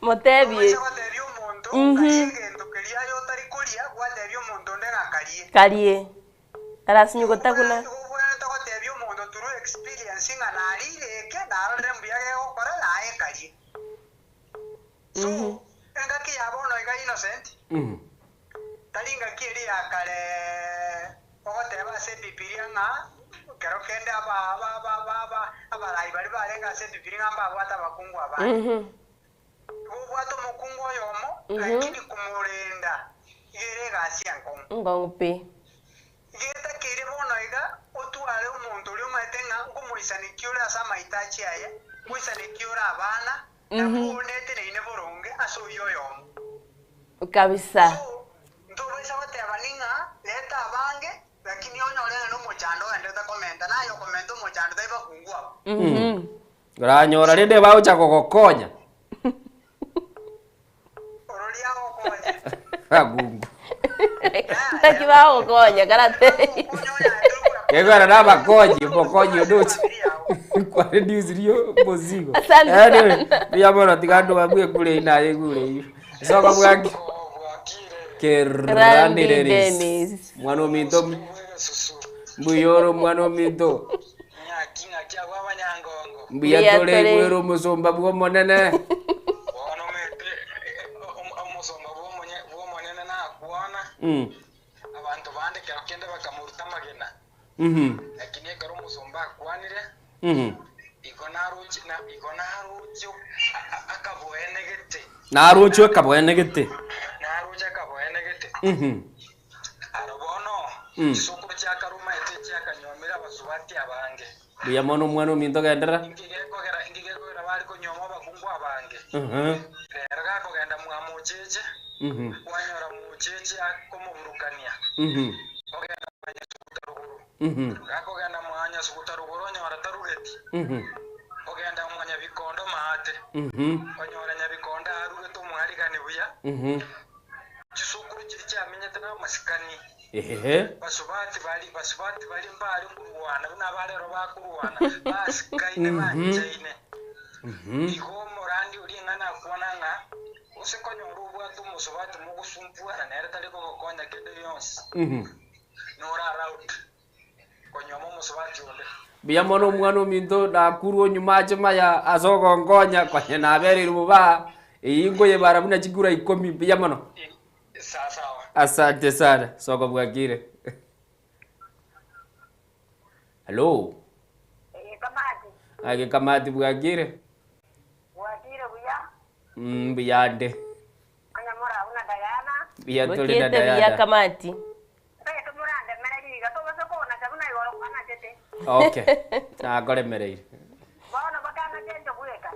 Motebie. Tobaisa gotebia omonto, karie egento keria aye otari koria, gwatebia omonto onde ng'a karie. Karie. Arasinye gotaguna. Igo obwenerete gotebia. ogoisaransi ng'a narire eke, narorire mbuya gegokora, naye ekarie. So, engaki ya bono iga Innocent, tari ngaki eria ya kare ogoteba ase Ebibilia ng'a kero kende aba aba aba aba aba abarai baria barenge ase Ebibilia ng'a mbabwate abakungu abange. Igo obwate omokungu oyomo, lakini komorenda iga ere egasi enkong'u. Nkong'u pi. Iga etakeire bono iga otware omonto oria omanyete ng'a nkomoisanekia ore ase amaitachi aye, nkoisanekia ore abana, na koneteneine boronge ase oyio oyomo. Kabisa. So, ntobaisa goteba ning'a reta abange, lakini onyore ng'a nomochando ogenderete komenta, naye okomenta omochando tari bakungu abwo. Oranyora rende bagocha gogokonya. Bakungu. Naki bagokonya karate. Kegwera nabakonyi, omokonyi onde oche kwa reduce rio omozigo. Asante Anyway, sana. mbuya mono tiga andu babue kure ina aye kure eyio. Soka bwaki. Kerandi Randy Dennis. Dennis. Mwana ominto mbuya ore omwana ominto. Mbuya Mbuya tore tore. igwere omosomba bw'Omonene. Naroche akaboenegete. Mbuya mono omwana ominto genderera. Ehe. Mbuya mono omwana ominto nakurwa onyuma ache maya ase ogonkonya konya nabereirwe bobe aa, eyio nkoyebara buna chikura ikomi, mbuya mono. Asante sana, soko bwakire. Hello. Age kamati bwakire. Bwakire buya. Mbuya ande. Onye morabu na Diana. Mbuya tore na Bwakire buya Diana. kamati. Ntagete morandemere riga tobase konacha buna igoro kwanachete. Okay. Nakoremereire. Bono bakanache inche bweka.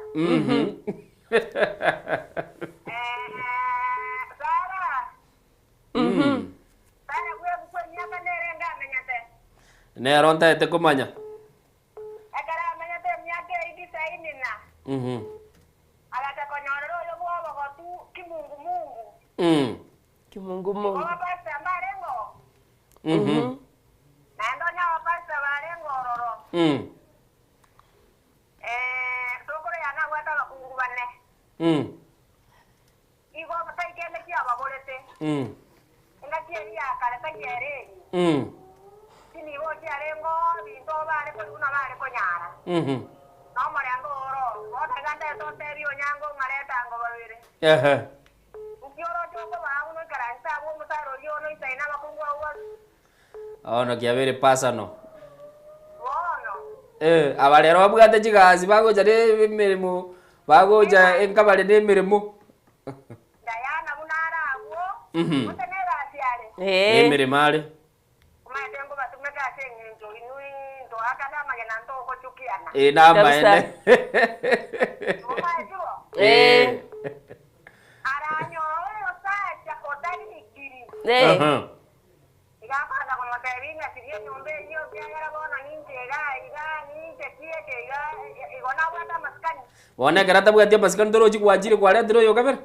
Sara. Sara bwebukwa emiaka nere ngamenyete. Nero ntagete komanya. Ekero amenyete emiaka eye tisaini na. Agacha konyorera oyo bw'obogotu kimungumungu. Kimungumungu. Igo abapastor mbarenge oo. Naende onye abapastor barenge ororo. Sokoro yane abwate abakungu bane. Igo tai kende kiababorete. Engaki eria ya kare tari ere eri. Chinibo chiarenge oo, ebinto bare korigwa buna bare konyara. Na omorembe oro oo. Bono iga ntagete ontebie onyango ng'a reta ango babere. Nki oroche okobaa buna oikaranse abwo omosara oyio one oisaine abakungu abwo babere? Bono kiabeire personal. Bono. Eh, aba rero babwate chigasi bagocha ne emeremo, bagocha enka bare na emeremo. Diana buna are agwo, gose negasi are? Emeremo are. Omanyete nkobatumeka ase engencho inwe ntoakane amagena ntogochukiana. Eh, namaene. Momaeti bo? Eh. Aranyore oyosacha otari nikiri. Iga akogenda komotebia ng'a siria enyomba eyio, ekiagera bono ninche iga iga, ninche kieke iga, igo nabwate amasikani. Bono ekero atabwati amasikani torochi gwachire kwaretire oyo kabere?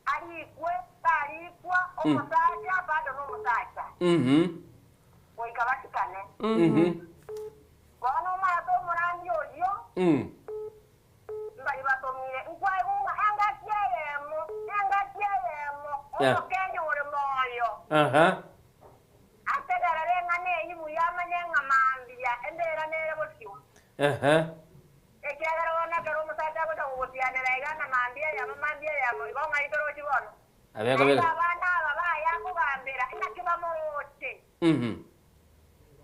Arikwe, tarikwa, omosacha bado nomosacha, goika basikane. Bono omanyete omorandi oyio, mbaria batomire, nkwaigwa ng'a engaki eyemo, engaki eyemo, omokendi ore moyo, ategerere eng'ana eyio buya amanye ng'a mambia embera nere bosio. Ehe. Ekiagera bono ekero omosacha agocha gogosianera iga ng'a mambia eyemo, mambia eyemo, igo ng'ai torochi bono? Abeka Naende beka. abana aba baye akogambera, inaki bamoroche? Mhm.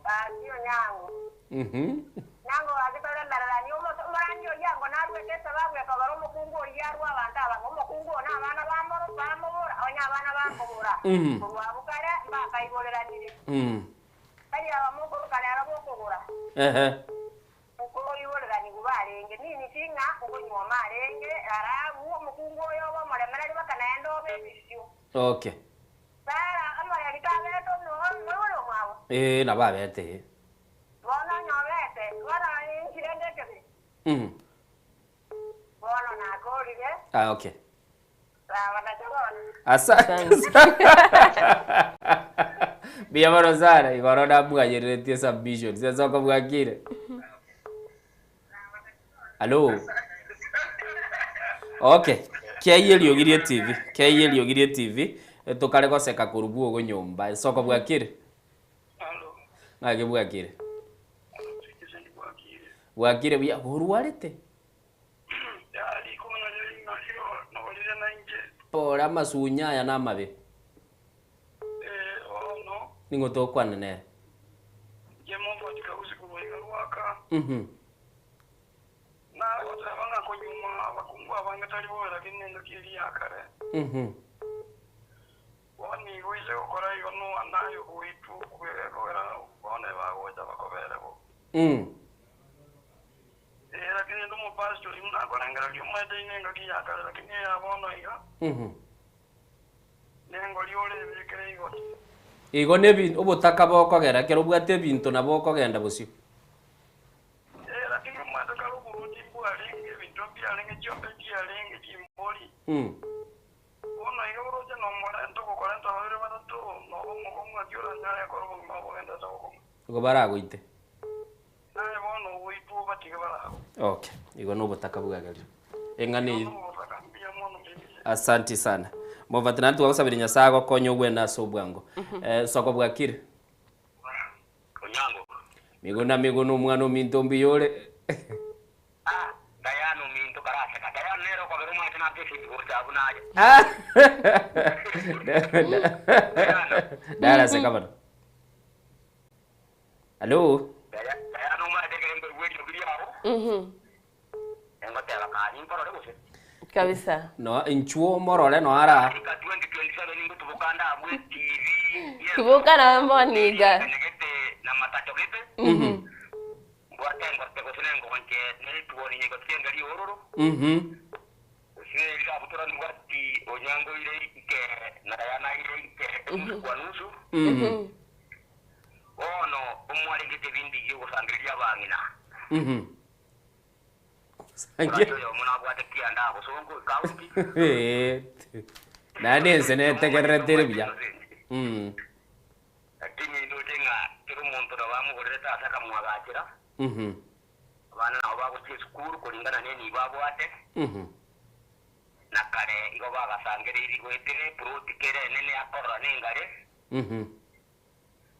Gaki onyango. Mhm. Nyango gaki toremereranie, omosa omorangi oyio ango naruete esababu ekogera omokungu oyio arue abanto aba ng'a omokungu oo nabana bamoro bamobora, onye abana bakobora, Mhm. korwa abwo kare mbakaiboreranire. Tari aba mokoroka rero bokogora. Ehe. Nkoiboreranigwa barenge, ninki ng'a nkonyuoma arenge, Rahabu, omokungu oyo obe omoremereri baka naende obe ebisio. Okay. Sara, omoreri taberete omoibori omwabo? Ee, nabo abete, ee. Bono onye obete, bono ninki rende ekebe? Bono nakorire. Ah, okay. Sawa, nacho bono. Asante sana. Mbuya mono sana, igoro namwanyereretie submission. Sesoko bwakire. Hello. Okay. Keiye eriogi rie TV. Keiye eriogi rie TV. Tokare goseka korwa bwogo nyomba. Esoko bwakire. Ng'aki bwakire. Bwakire buya. Orwarete? Pore amasunya aya namabe. Ning'o tokwana nere? Mhm. Mhm. Mm. Ee, lakini inde omopastori buna akorengereria omwete ime engaki ya kare, lakini eya bono iga, Mhm. nengori orebekere igoti. Igo nebi obotaka bokogera ekero obwate ebinto nabo okogenda bosio. Ee, lakini omwete kare oboruoti mbwarenge, ebinto mbiarenge, chiombe nchiarenge, chimbori. Bono iga oroche nomorento ogokorenta babere batato, noba omokong'u ng'aki oranyare kora obogima bogenderete bokong'u. Igo baragoite. Naye bono ogoitwa obatige barabwo. Okay, igo nobotaka bwagerire. Eng'ana eyio. Nobotaka mbuya mono baby. Asanti sana. Mobati naende twagosaberia Nyasaye agokonye ogwene ase obwango. Eh, soko bwakire. Onyango. Miguna miguna omwana ominto mbuya ore. Ah, Diana ominto karaseka. Diana nere okogera omwanche nase esegi gocha abwo naye. Diana seka bana. Hallo. Diana omanyete ekero nkoigwa eriogi riao, engoteba kaa ninkorore gose. Kabisa. No inchuo morore no ara. Goika 2027 ngotuboka nde abwo etibi Tuboka nawe mbono iga. gete na matacho gete. Mbwate engote gose nengonche ne etuoni nyegotie engeri ororo. Gose rirabutorani bwati onyango ire ike na Diana ire ike enusu kwa nusu. Bono omwarengete ebinto ogosangereria abang'ina. Omorandi oyomo nabwate kianda abosongo ekaunti. Naende ense netegererete ere buya. Lakini ndoche ng'a kera omonto nabo amogorerete ase akamwagachera. Abana nabo bagochia esukuru koringana nenibo abwate. Na kare igo bagasangereiri goetera eploti kera enene akorora nengare.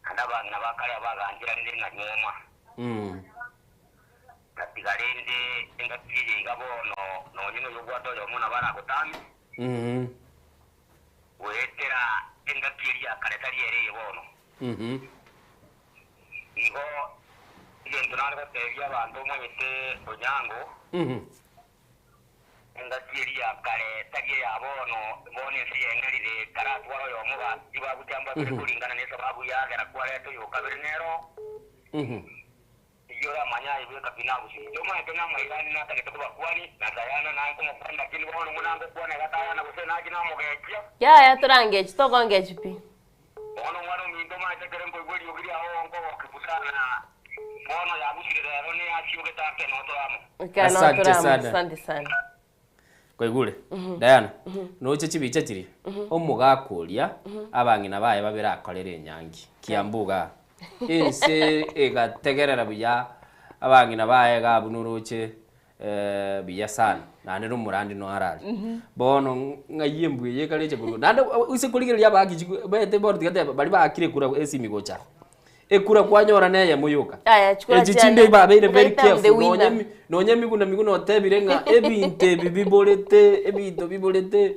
Naende abang'ina ba kare abagancheranire ng'a nyuoma. Tatiga rende engaki eye iga bono nonye noyobwate oyomo nabo aragotame, goetera engaki eria ya kare tari ere eye bono. Igo egento nare gotebia abanto omanyete Onyango, Engaki eria ya kare tari eya bono, bono ense yeng'erire, karatware oyomo gaki bagochamba babere koringana nesababu yagera kwareta oyo kabere nero, eyio oramanye aye bweka pi nagosie. Inche omanyete ng'a amairani natagete kobakwani, na Diana naye nkomokwana, lakini bono buna ngokwana iga Diana gose nachi namogekia. Yaya torangechi tokongechi pi. Bono omwana ominto omanyete ekero nkoigwa eriogi riao nkogokia sana, bono yagusire rero neyasiogete ake notore amo. Asante sana. Asante sana. Kwaigure? Diana, noche chibicha chiria, omogaka oria, abang'ina baye babere akorere enyangi, Kiambu igaa. Ense egategerera buya, abang'ina baye iga abwo noroche buya sana, naende na omorandi noyo arare. Bono ng'ai embwa eye ekareche korwa, naende ase korigereria abaaki chikura, omanyete bono tiga teba baria baakire ekura esimi gocha. Ekura kwanyora neyemo yoka. Aya, chikura Echi chiane, chinde babeire very ngaita I'm the careful nonye winner. mi- nonye Miguna Miguna otebire ng'a ebinto ebi biborete, ebinto biborete,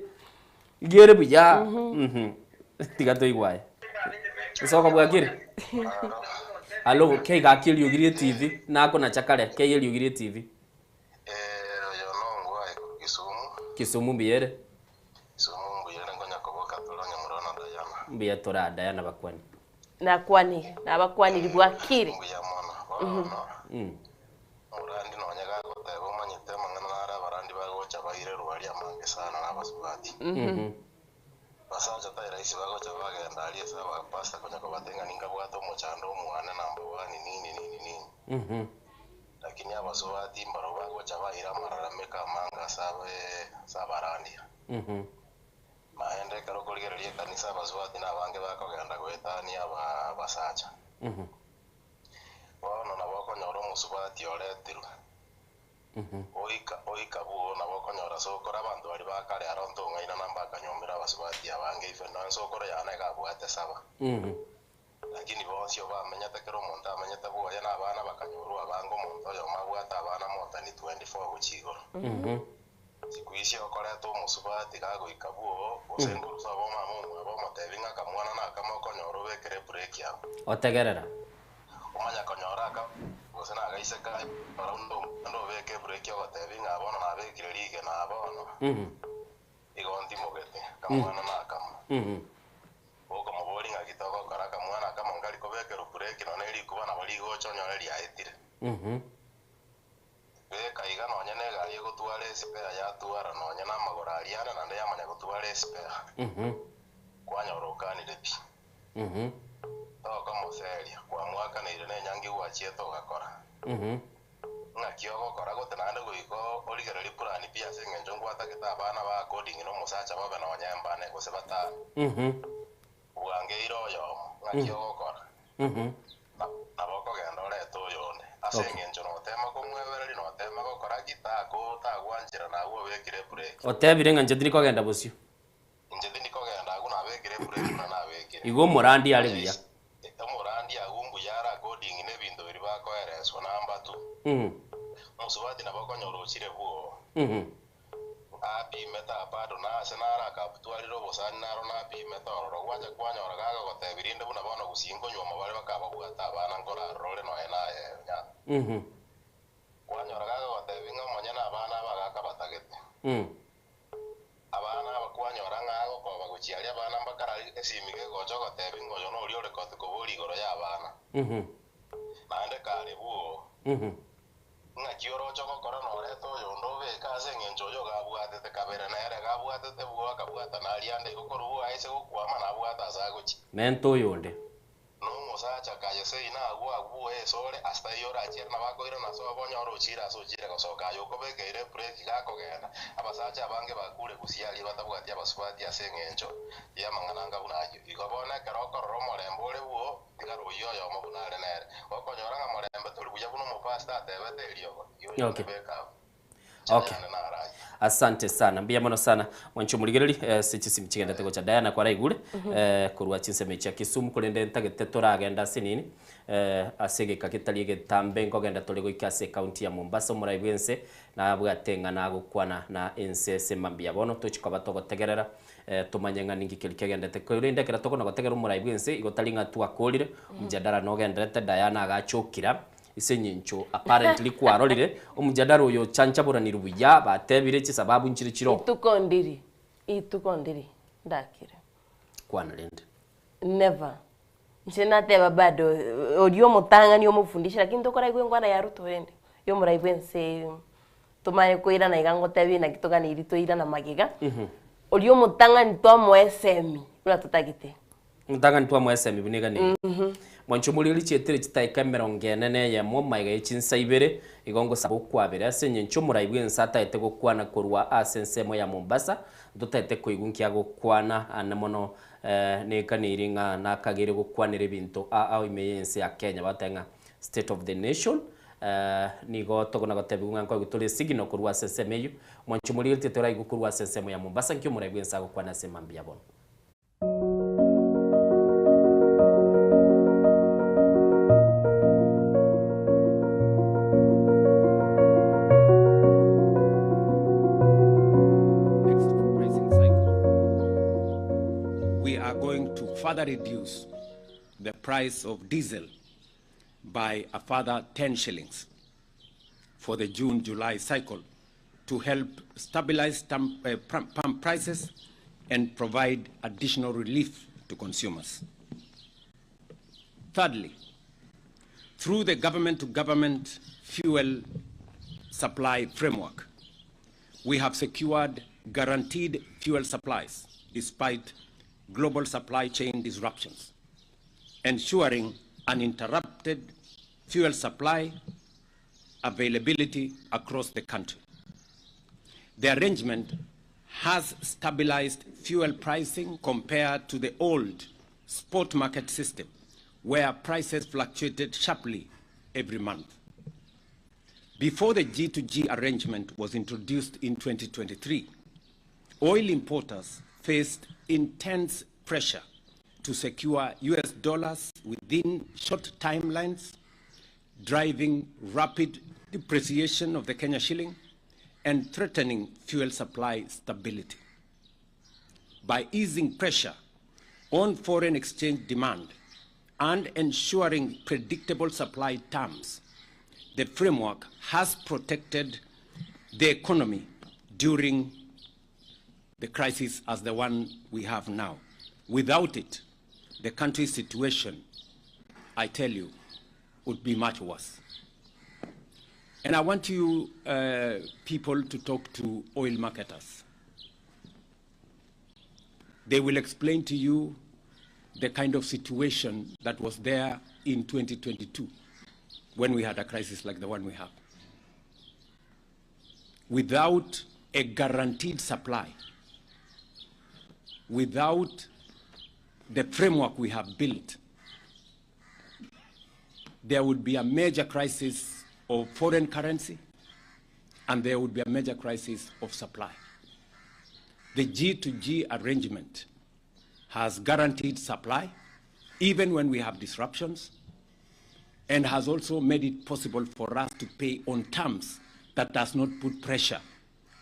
iga ere buya. Mhm. Tiga toigwe aye. Nsoka bwakire? Alo, kei gaki eriogi rie TV, nakonacha kare, kei eriogi rie TV. Kisumu mbuya ere? Mbuya tore aa Diana bakwani. Nakwanire, nabakwaniri bwakire. Mm. Mhm. Mhm. Mhm. Mhm. Mhm. Mhm. Mhm. Otegerera. Mhm. Mhm. Mhm. Mhm. Mhm. Mhm. Mhm. Mhm. Okay. Otebire ng'a inche tindi kogenda bosio. Igo omorandi are buya. Mhm. Mhm. Mhm. Mm. Mhm. Mhm. Menta oyonde. Okay. Okay. Asante sana. Mbuya mono sana. Mwanche omorigereri eh, ase chisimi chigendete gocha Diana kwaraigure eh, korwa chinsemo chia Kisumu korende ntagete toragenda ase nini eh, ase egeka getari egetambe nkogenda tore goika ase ekaunti ya Mombasa omorai bwense nabwate ng'a nagokwana na ense ase mambia bono tochi koba togotegerera eh, tomanye ng'a ninki keri kegendete korende ekero tokona gotegerera omorai bwense igo tari ng'a twakorire omjadala nogenderete Diana agachokira Ase engencho apparently kwarorire omojadala oyo ochanchaboranirwe buya, batebire chisababu nchire chiroo. Ituko ndiri, ituko ndiri ndakire. Kwana rende. Never. Inche nateba bado oria omotang'ani omofundishe lakini tokoraigwa enkwana ya Ruto rende, ya omorai bwa ense eye, tomanye koirana iga ngotebie naki toganeiri toirana magega, oria omotang'ani twamoa esemi buna totagete. Omotang'ani twamoa esemi buna eganeiri. Mwanche omoriri chietire chitaika emerongo ene na eyemo magega ye chinsa ibere, igo ngosaba okwabera ase engencho omorai bw'ense ataete gokwana korwa ase ensemo ya Mombasa, ntotaete koigwa nki agokwana ane mono neganeiri ng'a nakageire gokwanera ebinto ao ime y'ense ya Kenya bagoteba ng'a state of the nation nigo tokona gotebigwa ng'a nkoigwa tore esignal korwa ase ensemo eyio. Mwanche omoriri titoraigwe korwa ase ensemo ya Mombasa nki omorai bw'ense agokwana ase mambia bono. further reduce the price of diesel by a further 10 shillings for the June-July cycle to help stabilize pump prices and provide additional relief to consumers. Thirdly, through the government-to-government fuel supply framework, we have secured guaranteed fuel supplies despite global supply chain disruptions, ensuring uninterrupted fuel supply availability across the country. The arrangement has stabilized fuel pricing compared to the old spot market system, where prices fluctuated sharply every month. Before the G2G arrangement was introduced in 2023, oil importers faced intense pressure to secure US dollars within short timelines, driving rapid depreciation of the Kenya shilling and threatening fuel supply stability. By easing pressure on foreign exchange demand and ensuring predictable supply terms, the framework has protected the economy during the crisis as the one we have now. Without it, the country's situation, I tell you, would be much worse. And I want you people to talk to oil marketers. They will explain to you the kind of situation that was there in 2022 when we had a crisis like the one we have. Without a guaranteed supply, without the framework we have built, there would be a major crisis of foreign currency, and there would be a major crisis of supply. The G2G arrangement has guaranteed supply, even when we have disruptions, and has also made it possible for us to pay on terms that does not put pressure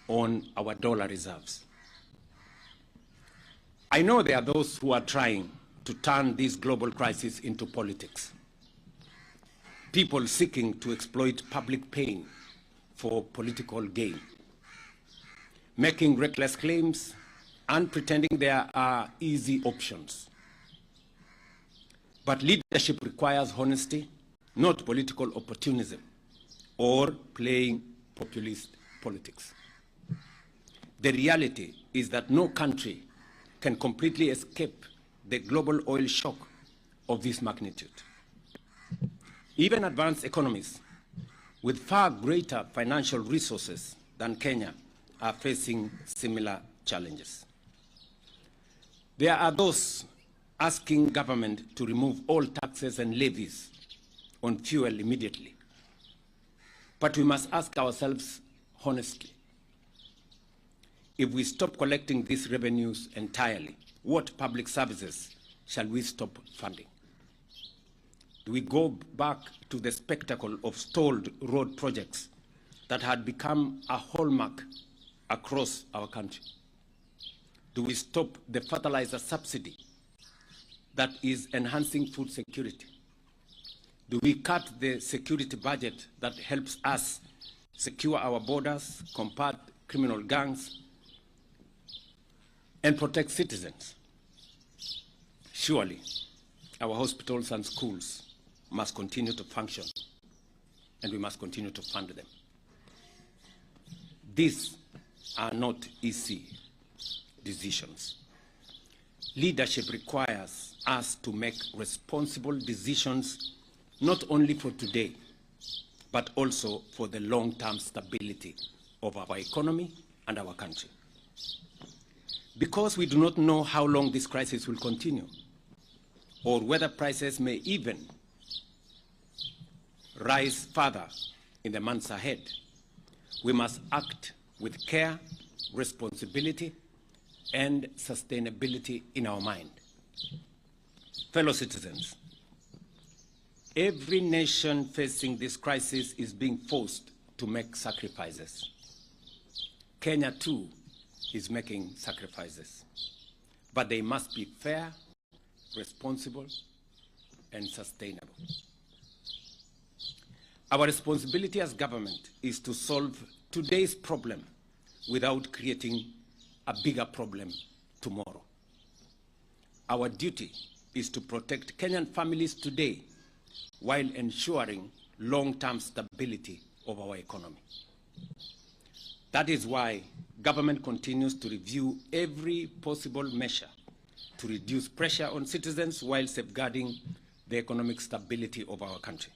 on our dollar reserves. I know there are those who are trying to turn this global crisis into politics. People seeking to exploit public pain for political gain, making reckless claims and pretending there are easy options. But leadership requires honesty, not political opportunism or playing populist politics. The reality is that no country can completely escape the global oil shock of this magnitude. Even advanced economies with far greater financial resources than Kenya are facing similar challenges. There are those asking government to remove all taxes and levies on fuel immediately. But we must ask ourselves honestly, if we stop collecting these revenues entirely, what public services shall we stop funding? Do we go back to the spectacle of stalled road projects that had become a hallmark across our country? Do we stop the fertilizer subsidy that is enhancing food security? Do we cut the security budget that helps us secure our borders, combat criminal gangs, and protect citizens? Surely, our hospitals and schools must continue to function, and we must continue to fund them. These are not easy decisions. Leadership requires us to make responsible decisions, not only for today, but also for the long-term stability of our economy and our country. Because we do not know how long this crisis will continue, or whether prices may even rise further in the months ahead, we must act with care, responsibility, and sustainability in our mind. Fellow citizens, every nation facing this crisis is being forced to make sacrifices. Kenya, too, is making sacrifices, but they must be fair, responsible, and sustainable. Our responsibility as government is to solve today's problem without creating a bigger problem tomorrow. Our duty is to protect Kenyan families today while ensuring long-term stability of our economy. That is why government continues to review every possible measure to reduce pressure on citizens while safeguarding the economic stability of our country.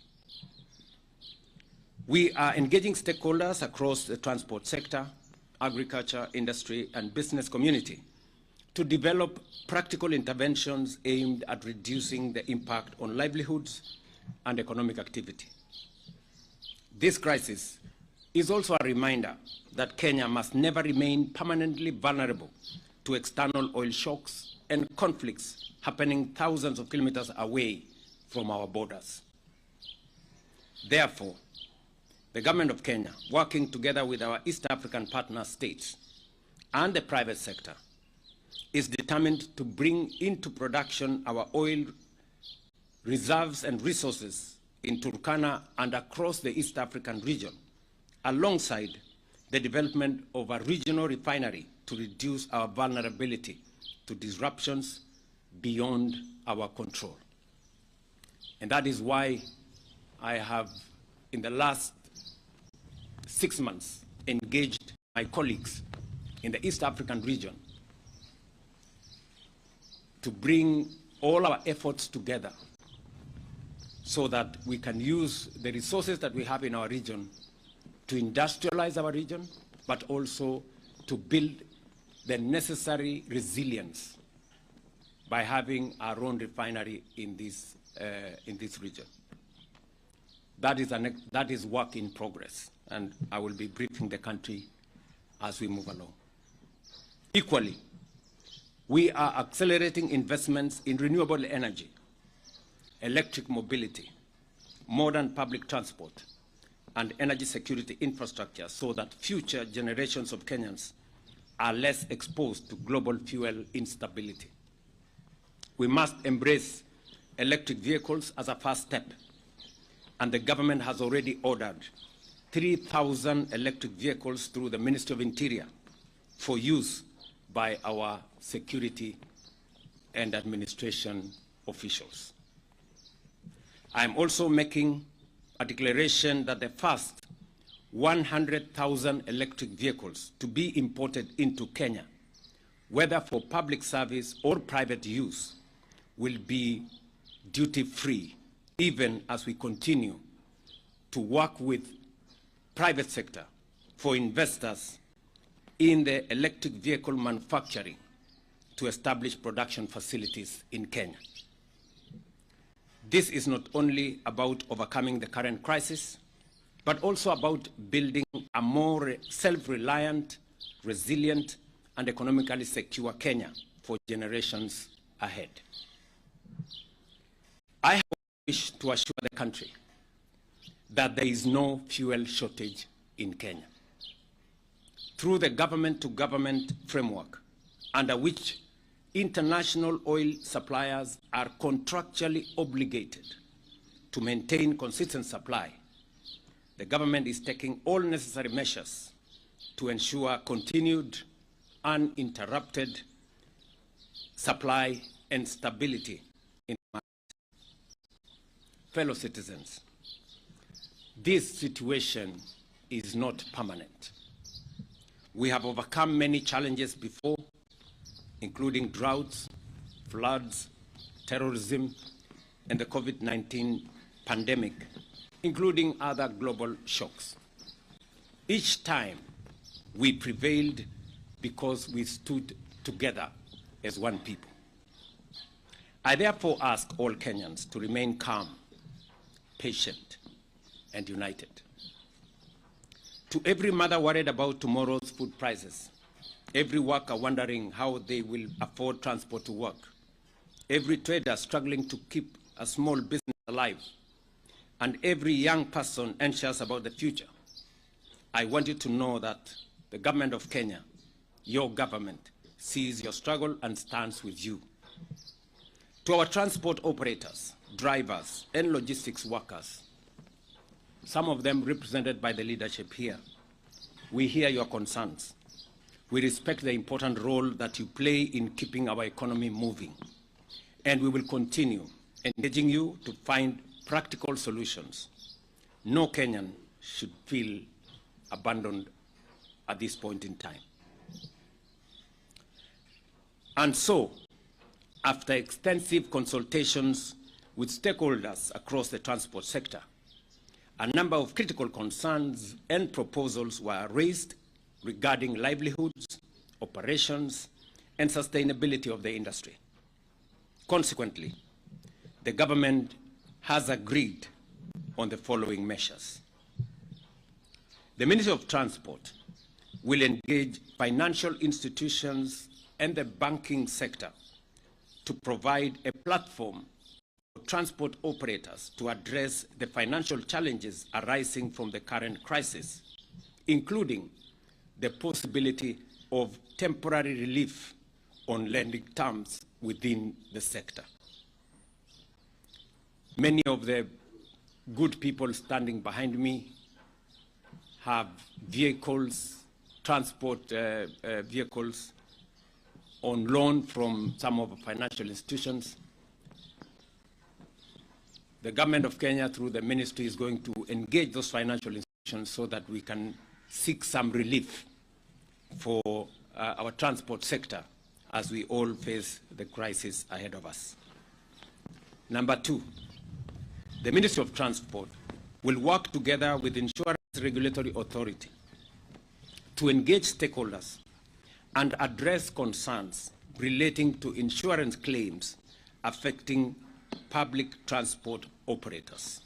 We are engaging stakeholders across the transport sector, agriculture, industry, and business community to develop practical interventions aimed at reducing the impact on livelihoods and economic activity. This crisis is also a reminder that Kenya must never remain permanently vulnerable to external oil shocks and conflicts happening thousands of kilometers away from our borders. Therefore, the government of Kenya, working together with our East African partner states and the private sector, is determined to bring into production our oil reserves and resources in Turkana and across the East African region, alongside the development of a regional refinery to reduce our vulnerability to disruptions beyond our control. And that is why I have, in the last 6 months, engaged my colleagues in the East African region to bring all our efforts together so that we can use the resources that we have in our region to industrialize our region, but also to build the necessary resilience by having our own refinery in this region. That is work in progress, and I will be briefing the country as we move along. Equally, we are accelerating investments in renewable energy, electric mobility, modern public transport, and energy security infrastructure so that future generations of Kenyans are less exposed to global fuel instability. We must embrace electric vehicles as a first step, and the government has already ordered 3,000 electric vehicles through the Ministry of Interior for use by our security and administration officials. I am also making a declaration that the first 100,000 electric vehicles to be imported into Kenya, whether for public service or private use, will be duty-free, even as we continue to work with private sector for investors in the electric vehicle manufacturing to establish production facilities in Kenya. This is not only about overcoming the current crisis, but also about building a more self-reliant, resilient, and economically secure Kenya for generations ahead. I have wish to assure the country that there is no fuel shortage in Kenya. Through the government-to-government framework, under which international oil suppliers are contractually obligated to maintain consistent supply, the government is taking all necessary measures to ensure continued, uninterrupted supply and stability in the market. Fellow citizens, this situation is not permanent. We have overcome many challenges before, including droughts, floods, terrorism, and the COVID-19 pandemic, including other global shocks. Each time, we prevailed because we stood together as one people. I therefore ask all Kenyans to remain calm, patient, and united. To every mother worried about tomorrow's food prices, every worker wondering how they will afford transport to work, every trader struggling to keep a small business alive, and every young person anxious about the future, I want you to know that the government of Kenya, your government, sees your struggle and stands with you. To our transport operators, drivers, and logistics workers, some of them represented by the leadership here, we hear your concerns. We respect the important role that you play in keeping our economy moving, and we will continue engaging you to find practical solutions. No Kenyan should feel abandoned at this point in time. And so, after extensive consultations with stakeholders across the transport sector, a number of critical concerns and proposals were raised regarding livelihoods, operations, and sustainability of the industry. Consequently, the government has agreed on the following measures. The Ministry of Transport will engage financial institutions and the banking sector to provide a platform for transport operators to address the financial challenges arising from the current crisis, including the possibility of temporary relief on lending terms within the sector. Many of the good people standing behind me have vehicles, transport vehicles on loan from some of the financial institutions. The government of Kenya, through the ministry, is going to engage those financial institutions so that we can seek some relief for our transport sector as we all face the crisis ahead of us. Number two, the Ministry of Transport will work together with Insurance Regulatory Authority to engage stakeholders and address concerns relating to insurance claims affecting public transport operators.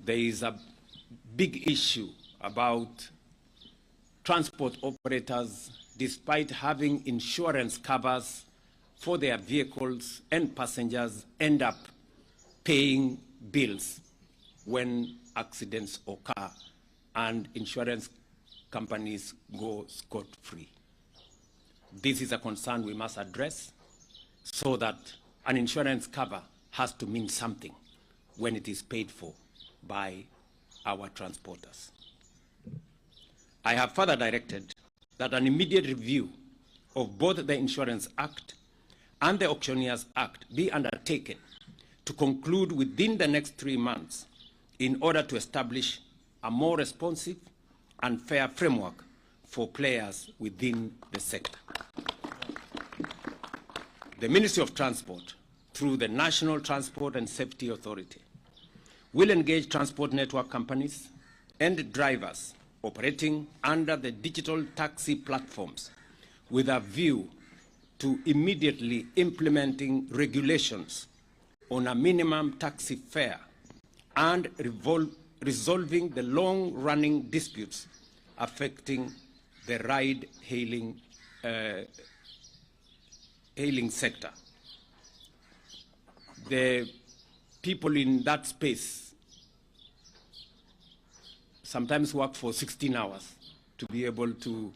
There is a big issue about transport operators, despite having insurance covers for their vehicles and passengers, end up paying bills when accidents occur and insurance companies go scot-free. This is a concern we must address so that an insurance cover has to mean something when it is paid for by our transporters. I have further directed that an immediate review of both the Insurance Act and the Auctioneers Act be undertaken to conclude within the next 3 months in order to establish a more responsive and fair framework for players within the sector. The Ministry of Transport, through the National Transport and Safety Authority, will engage transport network companies and drivers operating under the digital taxi platforms with a view to immediately implementing regulations on a minimum taxi fare and resolving the long-running disputes affecting the ride-hailing sector. The people in that space sometimes work for 16 hours to be able to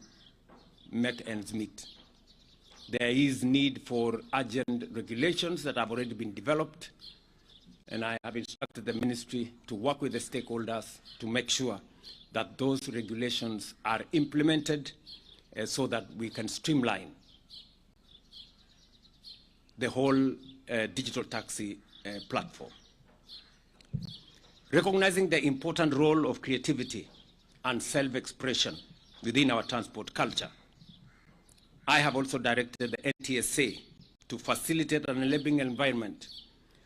make ends meet. There is need for urgent regulations that have already been developed, and I have instructed the ministry to work with the stakeholders to make sure that those regulations are implemented so that we can streamline the whole digital taxi platform. Recognizing the important role of creativity and self-expression within our transport culture, I have also directed the NTSA to facilitate an enabling environment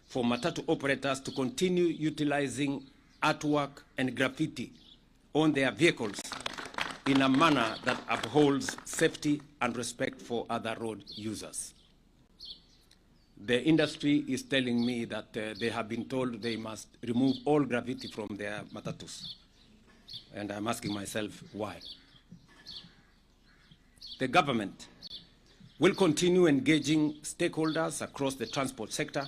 for matatu operators to continue utilizing artwork and graffiti on their vehicles in a manner that upholds safety and respect for other road users. The industry is telling me that they have been told they must remove all graffiti from their matatus. And I'm asking myself why. The government will continue engaging stakeholders across the transport sector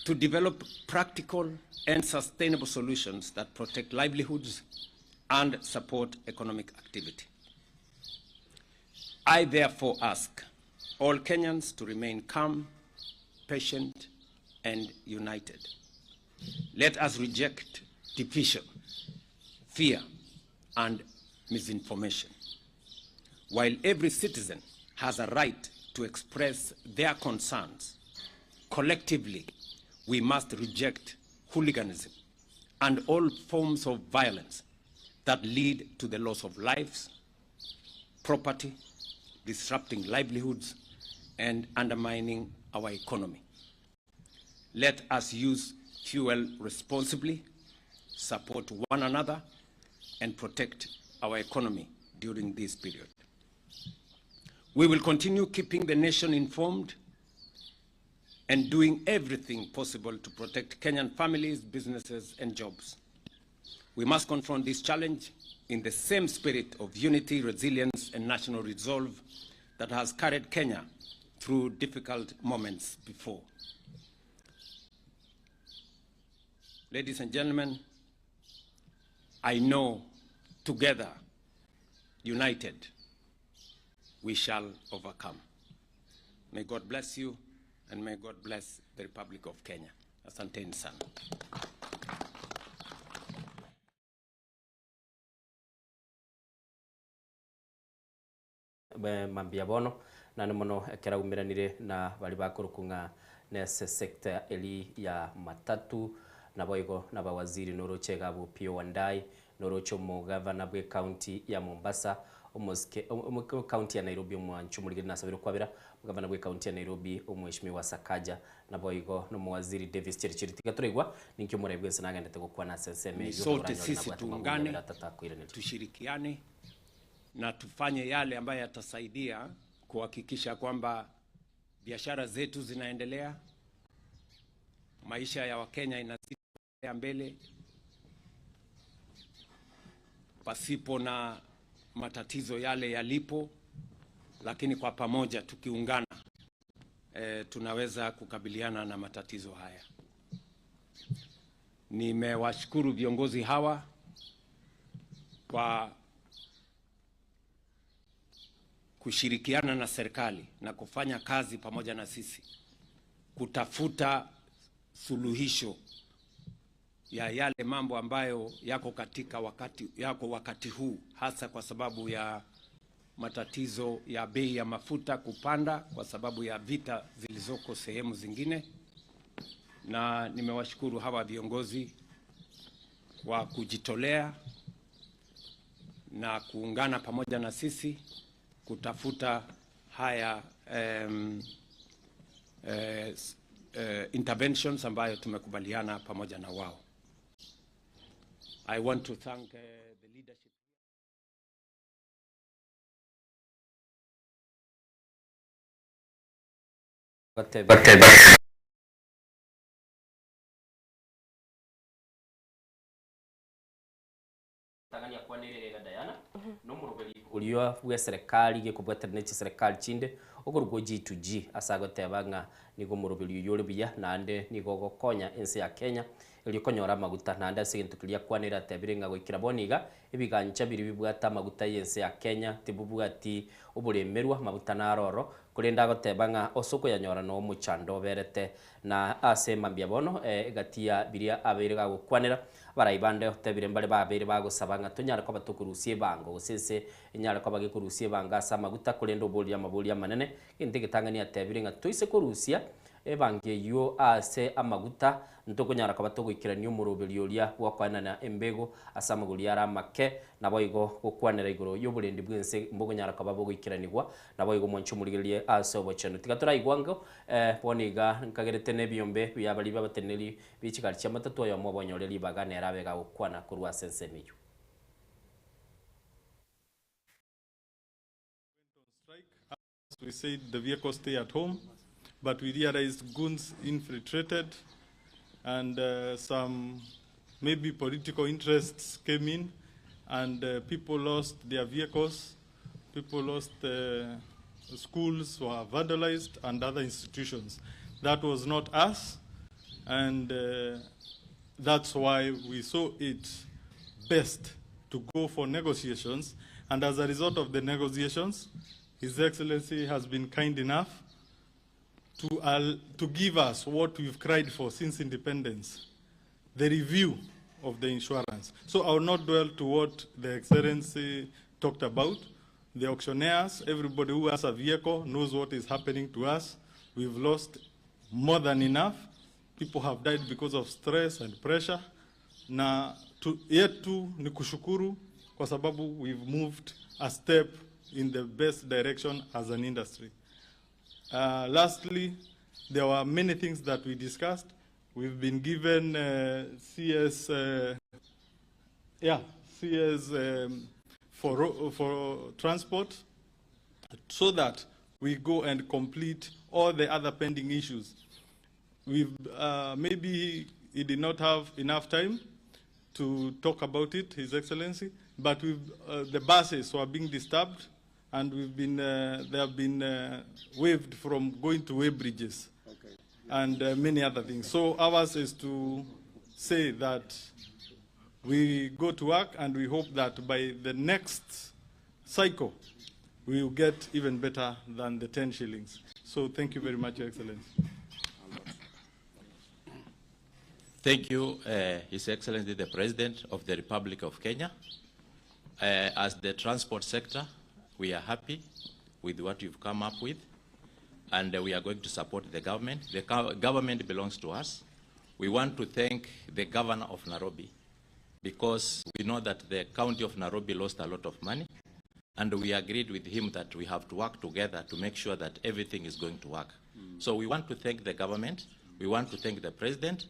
to develop practical and sustainable solutions that protect livelihoods and support economic activity. I therefore ask all Kenyans to remain calm patient, and united. Let us reject division, fear, and misinformation. While every citizen has a right to express their concerns, collectively we must reject hooliganism and all forms of violence that lead to the loss of lives, property, disrupting livelihoods, and undermining our economy. Let us use fuel responsibly, support one another, and protect our economy during this period. We will continue keeping the nation informed and doing everything possible to protect Kenyan families, businesses, and jobs. We must confront this challenge in the same spirit of unity, resilience, and national resolve that has carried Kenya through difficult moments before. Ladies and gentlemen, I know together, united, we shall overcome. May God bless you and may God bless the Republic of Kenya. Asanteni sana. Mambia bono naende mono ekero aumeranire na baria bakorokwa ng'a nese sector eri ya matatu naboigo na abawaziri noroche iga abwo Opiyo Wandayi, noroche omogavana bwe county ya Mombasa, omosike county ya Nairobi omwancho omorigeri nasabire okwabera, omogavana bwe county ya Nairobi omweshimiwa Sakaja, naboigo na omowaziri Davis Chirichiri. Tiga toraigwa ninki omorai bwense nagendete gokwana ase ensemo Ni eyio, sote toranyore sisi nabwate amabungo tuungane, abere atatakoiraneria. tushirikiane na tufanye yale ambayo yatasaidia kuhakikisha kwamba biashara zetu zinaendelea, maisha ya Wakenya inazidi kuendelea mbele pasipo na matatizo yale yalipo, lakini kwa pamoja tukiungana, tunaweza kukabiliana na matatizo haya. Nimewashukuru viongozi hawa kwa kushirikiana na serikali na kufanya kazi pamoja na sisi kutafuta suluhisho ya yale mambo ambayo yako katika wakati, yako wakati huu, hasa kwa sababu ya matatizo ya bei ya mafuta kupanda kwa sababu ya vita zilizoko sehemu zingine. Na nimewashukuru hawa viongozi kwa kujitolea na kuungana pamoja na sisi kutafuta haya interventions ambayo tumekubaliana pamoja na wao. I want to thank the leadership. Tang'ani akwanere iga Diana, nomoroberi oria bwa eserekari gekobwaterana chiserekari chinde okorokwa G2G ase agoteba ng'a nigo omoroberi oywo ore buya naende nigo ogokonya ense ya Kenya erio okonyora amaguta naende ase egento keria akwanere atebire ng'a goikera bono iga ebigancha biria bibwate amaguta ya ense ya Kenya tibobwati oboremerwa amaguta naro oro korende agoteba ng'a ase okoyanyora na omochando oberete na ase mambia bono egati ya biria abeire gagokwanera abarai bande otebire mbare babeire bagosaba ng'a tonyare koba tokorusia ebango gose ense enyare koba gekorusia ebango ase amaguta korende oboria amaboria amanene egento egetang'ani atebire ng'a toise korusia ebango eywo ase amaguta ntokonyara koba togoikerania omoroberi oria bwakwanana embego ase amagori ara amake naboigo gokwanera igoro ya oborendi bwa ense mbokonyara koba bogoikeranigwa naboigo mwanche omorigererie ase obochenu. Tiga toraigwa ng'o bono iga nkagerete na ebiombe bia baria babateneneri bie chigari chia matatu oyomo obonyore ribaga nere abe gagokwana korwa ase ensemo eywo. As we said, the vehicles stay at home, but we realized goons infiltrated and some maybe political interests came in and people lost their vehicles, people lost, schools were vandalized and other institutions. That was not us, and that's why we saw it best to go for negotiations. And as a result of the negotiations, His Excellency has been kind enough to give us what we've cried for since independence, the review of the insurance. So I will not dwell to what the Excellency talked about. The auctioneers, everybody who has a vehicle knows what is happening to us. We've lost more than enough. People have died because of stress and pressure. Na yetu ni kushukuru kwa sababu we've moved a step in the best direction as an industry. Lastly, there were many things that we discussed. We've been given CS, yeah, CS for transport, so that we go and complete all the other pending issues. Maybe he did not have enough time to talk about it, His Excellency, but the buses were being disturbed, and they have been waived from going to weighbridges. Okay. And many other things. So ours is to say that we go to work, and we hope that by the next cycle, we will get even better than the 10 shillings. So thank you very much, Your Excellency. Thank you, His Excellency the President of the Republic of Kenya. As the transport sector, we are happy with what you've come up with, and we are going to support the government. The government belongs to us. We want to thank the governor of Nairobi, because we know that the county of Nairobi lost a lot of money, and we agreed with him that we have to work together to make sure that everything is going to work. So we want to thank the government. We want to thank the president.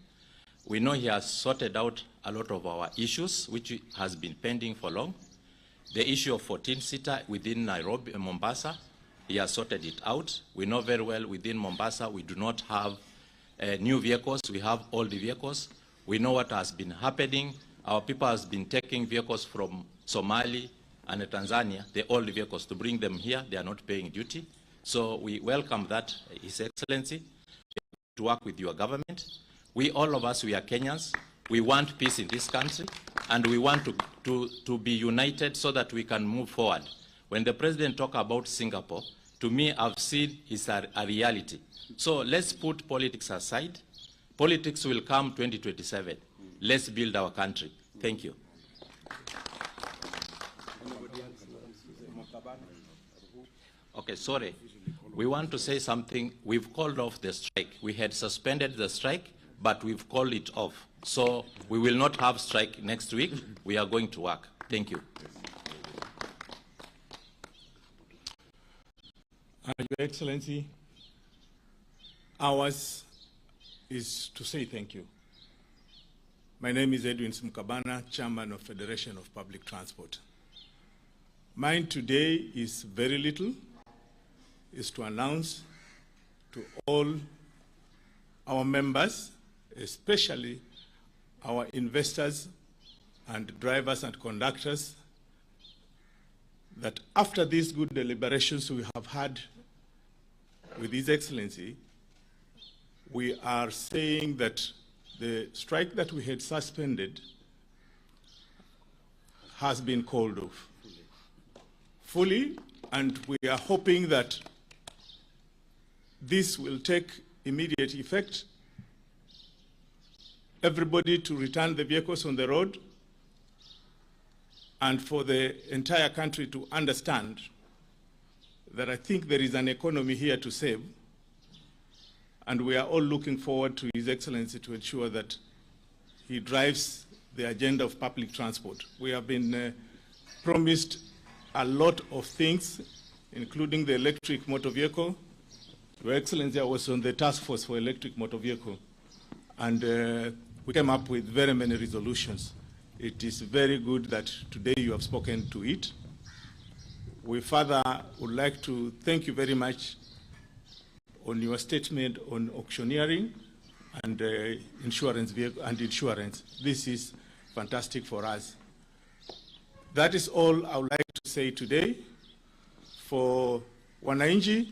We know he has sorted out a lot of our issues, which has been pending for long. The issue of 14-seater within Nairobi and Mombasa, he has sorted it out. We know very well within Mombasa, we do not have new vehicles. We have old vehicles. We know what has been happening. Our people has been taking vehicles from Somalia and Tanzania, the old vehicles, to bring them here. They are not paying duty. So we welcome that, His Excellency, to work with your government. We, all of us, we are Kenyans. We want peace in this country, and we want to be united so that we can move forward. When the president talked about Singapore, to me, I've seen it's a reality. So let's put politics aside. Politics will come 2027. Let's build our country. Thank you. Okay, sorry. We want to say something. We've called off the strike. We had suspended the strike, but we've called it off. So we will not have strike next week. We are going to work. Thank you. Your Excellency, ours is to say thank you. My name is Edwin Mukabana, Chairman of Federation of Public Transport. Mine today is very little, is to announce to all our members, especially our investors and drivers and conductors, that after these good deliberations we have had with His Excellency, we are saying that the strike that we had suspended has been called off fully, and we are hoping that this will take immediate effect. Everybody to return the vehicles on the road, and for the entire country to understand that I think there is an economy here to save, and we are all looking forward to His Excellency to ensure that he drives the agenda of public transport. We have been promised a lot of things, including the electric motor vehicle. Your Excellency, I was on the task force for electric motor vehicle, and we came up with very many resolutions. It is very good that today you have spoken to it. We further would like to thank you very much on your statement on auctioneering and insurance vehicle and insurance. This is fantastic for us. That is all I would like to say today. For Wananchi,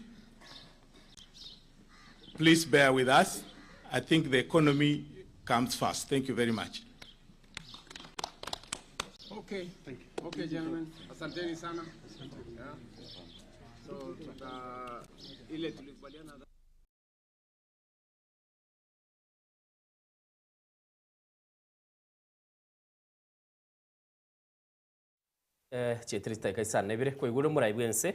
please bear with us. I think the economy comes first. Thank you very much. Okay. Thank you. Okay, gentlemen. Asanteni sana. Yeah. So, tuta ile tulikubaliana. Chietire chidakika isano na ibere kwaigure omorai bw'ense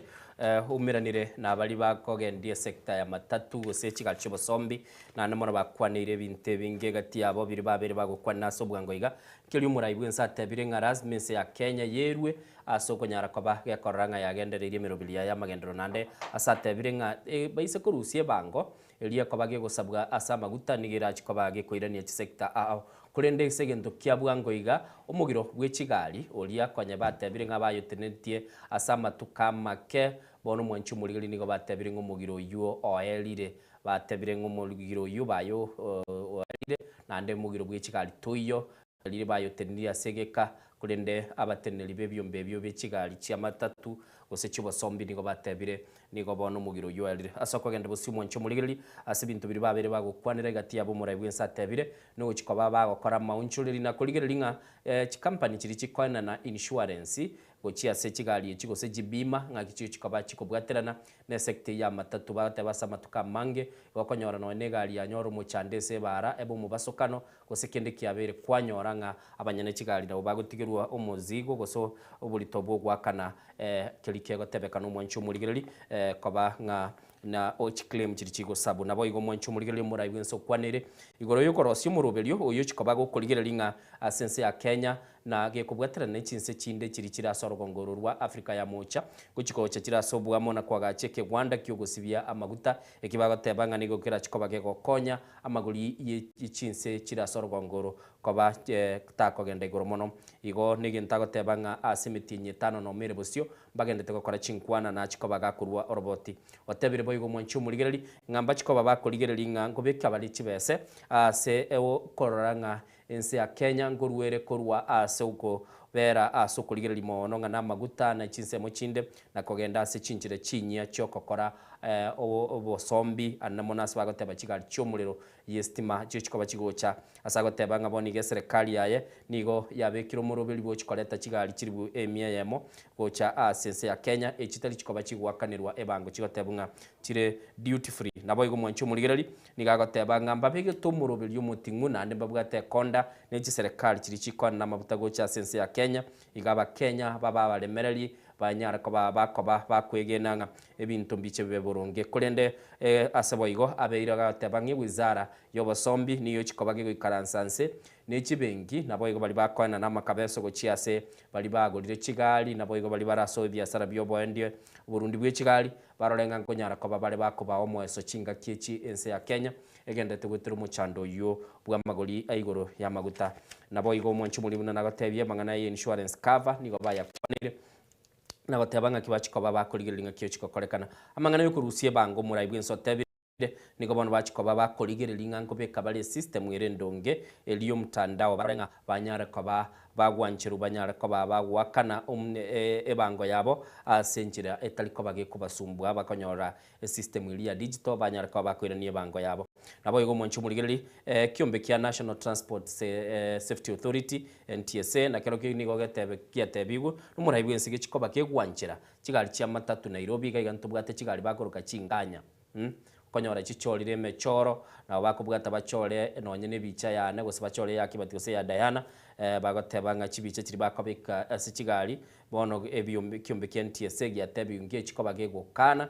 oumeranire nabaria bakogendia esecta ya matatu gose chigari chi'obosombi naende mono bakwaneire ebinto ebinge egati yabo biria babere bagokwanera ase obwango iga. Nkeria omorai bw'ense atebire ng'a lazima ense ya Kenya yerwe ase okonyara koba gekorora ng'a yagendereirie emeroberi yaye y'amagenderero naende ase atebire ng'a baise korusia ebango eria ekoba gegosabwa ase amaguta nigo erachi koba gekoirania chisecta ao. Korende ase egento kia bwango iga, omogiro bwe chigari oria konya batebire ng'a bayotenetie ase amatuko amake, bono omwanchi omorigeri nigo batebire ng'a omogiro oyio oerire. Batebire ng'a omogiro oyio bayo oerire, naende omogiro bwe chigari toiyo, Riria bayotenenirie ase egeka, korende abateneneri b'ebiombe ebio bie chigari chi'amatatu, gose chi'obosombi nigo batebire, Nigo bono omogiro oyio oerire. Ase okogenda bosio omwanche omorigereria ase ebinto biria babeire bagokwanera egati yabo omorai bw'ense atebire, Nogochia koba bagokora amaonchoreri na korigereria ng'a chikampani chiria chikoenana insurance gochia ase chigari echi gose chibima, ng'aki chigochia koba chikobwaterana nesecta eye y'amatatu. Bagateba ase amatuko amange, igo okonyora nonya negari yanyora omochando ase ebaara ebe omobasokano, gose kende kiabeire kwanyora ng'a abanyene chigari nabo bagotigerwa omozigo gose oborito bw'ogoakana keria kegotebeka nomwanchi omorigereri koba ng'a na chiclaim chiria chigosabu. Naboigo omwanchi omorigereri omorai bw'ense okwanere igoro y'okorosia omoroberio oyio chikoba gokorigereria ng'a ase ense ya Kenya na gekobwaterana ne chinse chinde chiria chire ase orogongo oro rwa Africa ya Moocha gochikogocha chire ase oboamo na koagacha ekegwanda ki'ogosibia amaguta eki bagoteba ng'a nigo kerachi koba gegokonya amagori ye chinse chire ase orogongo oro koba takogenda igoro mono. Igo negento agoteba ng'a ase emetienyi etano nomo ere bosio mbagendete gokora chinkwana nachi koba gakorua oroboti. Otebire boigo omwanchi omorigereri ng'a mbachi koba bakorigereria ng'a nkobeka bare chibese ase okorora ng'a Ense ya Kenya nkoruere korwa ase okobera ase okorigereria mono ng'a namaguta na chinsemo chinde, na kogenda ase chinchera chinyia chi'ogokora obosombi, ande mono ase bagoteba chigari chi'omorero y'estima chiochikoba chigocha. Ase agoteba ng'a bono iga eserekari yaye nigo yabekire omoroberi bw'ochikoreta chigari chilifu emia eyemo gocha ase ense ya Kenya, echi tari chikoba chigoakanerwa ebango chigotebwa ng'a chire duty free. Naboigo mwanche omorigereri, Nigo agoteba ng'a mbabegete omoroberio omoting'u naende mbabwate ekonda ne chiserekari chiria chikoenana amabuta gocha ase ense ya Kenya, iga abakenya babe abaremereri banyare koba bakoba bakwegena ng'a ebinto mbiche bibe boronge. Korende ase boigo abeire agoteba ng'a ewizara y'obosombi niyo chikoba gegoikaransa nse ne chibenki naboigo baria bakoenana amakabeso gochia ase baria bagorire chigari naboigo baria bare ase ebiasara bioboendia oborundi bwe chigari Barore ng'a nkonyara koba bare bakobaa omoeso chingaki echi ense ya Kenya egenderete goetera omochando oyio bw'amagori a igoro y'amaguta. Naboigo omwanchi omoria buna nagotebie amang'ana ye insurance cover nigo bayakwaneire na goteba ng'aki bachia koba bakorigereria ng'aki ochi gokorekana. Amang'ana yokorusia ebango omorai bwense otebire nigo bono bachia koba bakorigereria ng'a nkobeka bare esystem ere endonge eria y'omtandao barore ng'a banyare koba bagwancherwa banyare koba bagoakana ebango yabo ase enchera etari koba gekobasumbua bakonyora esystem eria ya digital banyare koba bakoirania ebango yabo. Naboigo omwanchi omorigereria ekiombe kia National Transport Safety Authority, NTSA, nakerokio nigo getebe giatebigwe nomorai bwense gechikoba kegwanchera chigari chia matatu Nairobi iga iga ntobwate chigari bakoroka chinganya. Okonyora chichorire emechoro, nabo bakobwata bachore nonye nebicha yane gose bachore eya Kibati gose eya Diana, bagoteba ng'a chibicha chiria bakobeka ase chigari, bono ebiombe ekiombe kia NTSA giatebiwa ngechi koba gegokana,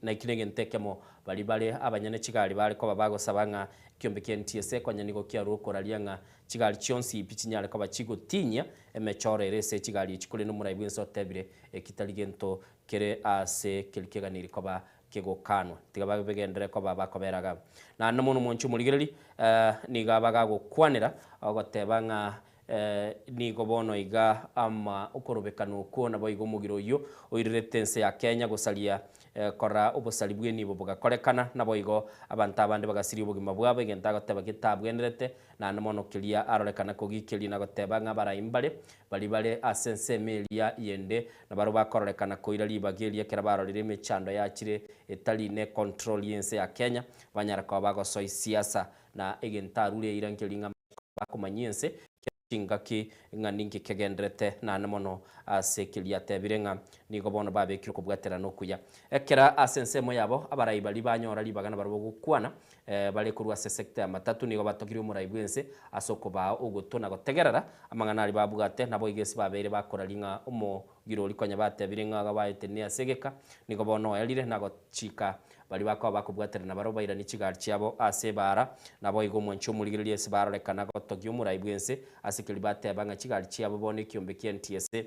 naki negento ekemo baria bare abanyene chigari bare koba bagosaba ng'a ekiombe kia NTSA konya nigo kiarwa okoraria ng'a chigari chionsi pi chinyare koba chigotinyia emechoro ere ase chigari echi korende omorai bwense otebire eki tari gento Kere aase keria keganiri koba kegokanwa, tiga babegenderere koba bakobera iga. Naende mono mwanche omorigereria, nigo abagagokwanera ogoteba ng'a nigo bono iga ama okorobekana okwo naboigo omogiro oyio oirerete ense ya Kenya gosaria kora obosari bw'enibo bogakorekana, naboigo abanto abande bagasiria obogima bwabo egento agoteba getabwenerete, naende mono keria arorekana kogikeria na goteba ng'a abarai mbare Baria bare ase ensemo eria yende nabarabwo bakororekana koira ribaga eria ekero barorire emechando yachire etari ne control y'ense ya Kenya banyara koba bagosoa siasa na egento arure eira nkeria ng'a bakomanyia ense. Chingaki ng'a ninki kegenderete naende mono ase keria atebire ng'a nigo bono babekire okobwaterana okuya. Ekera ase ensemo yabo abarai baria banyora ribaga nabarabwo gokwana bare korwa ase sector ya matatu nigo batogirie omorai bwense ase okobaa ogotwa na gotegerera amang'ana aria babwate naboigo ase babeire bakoraria ng'a omogirori konya batebire ng'a baetenie ase egeka nigo bono oerire nagochika Baria bakoba bakobwaterana barabwo bairanie chigari chiabo ase ebaara, naboigo omwanchi omorigereria ase barorekana gotogia omorai bw'ense, ase keria bateba ng'a chigari chiabo bono ekiombe kia NTSA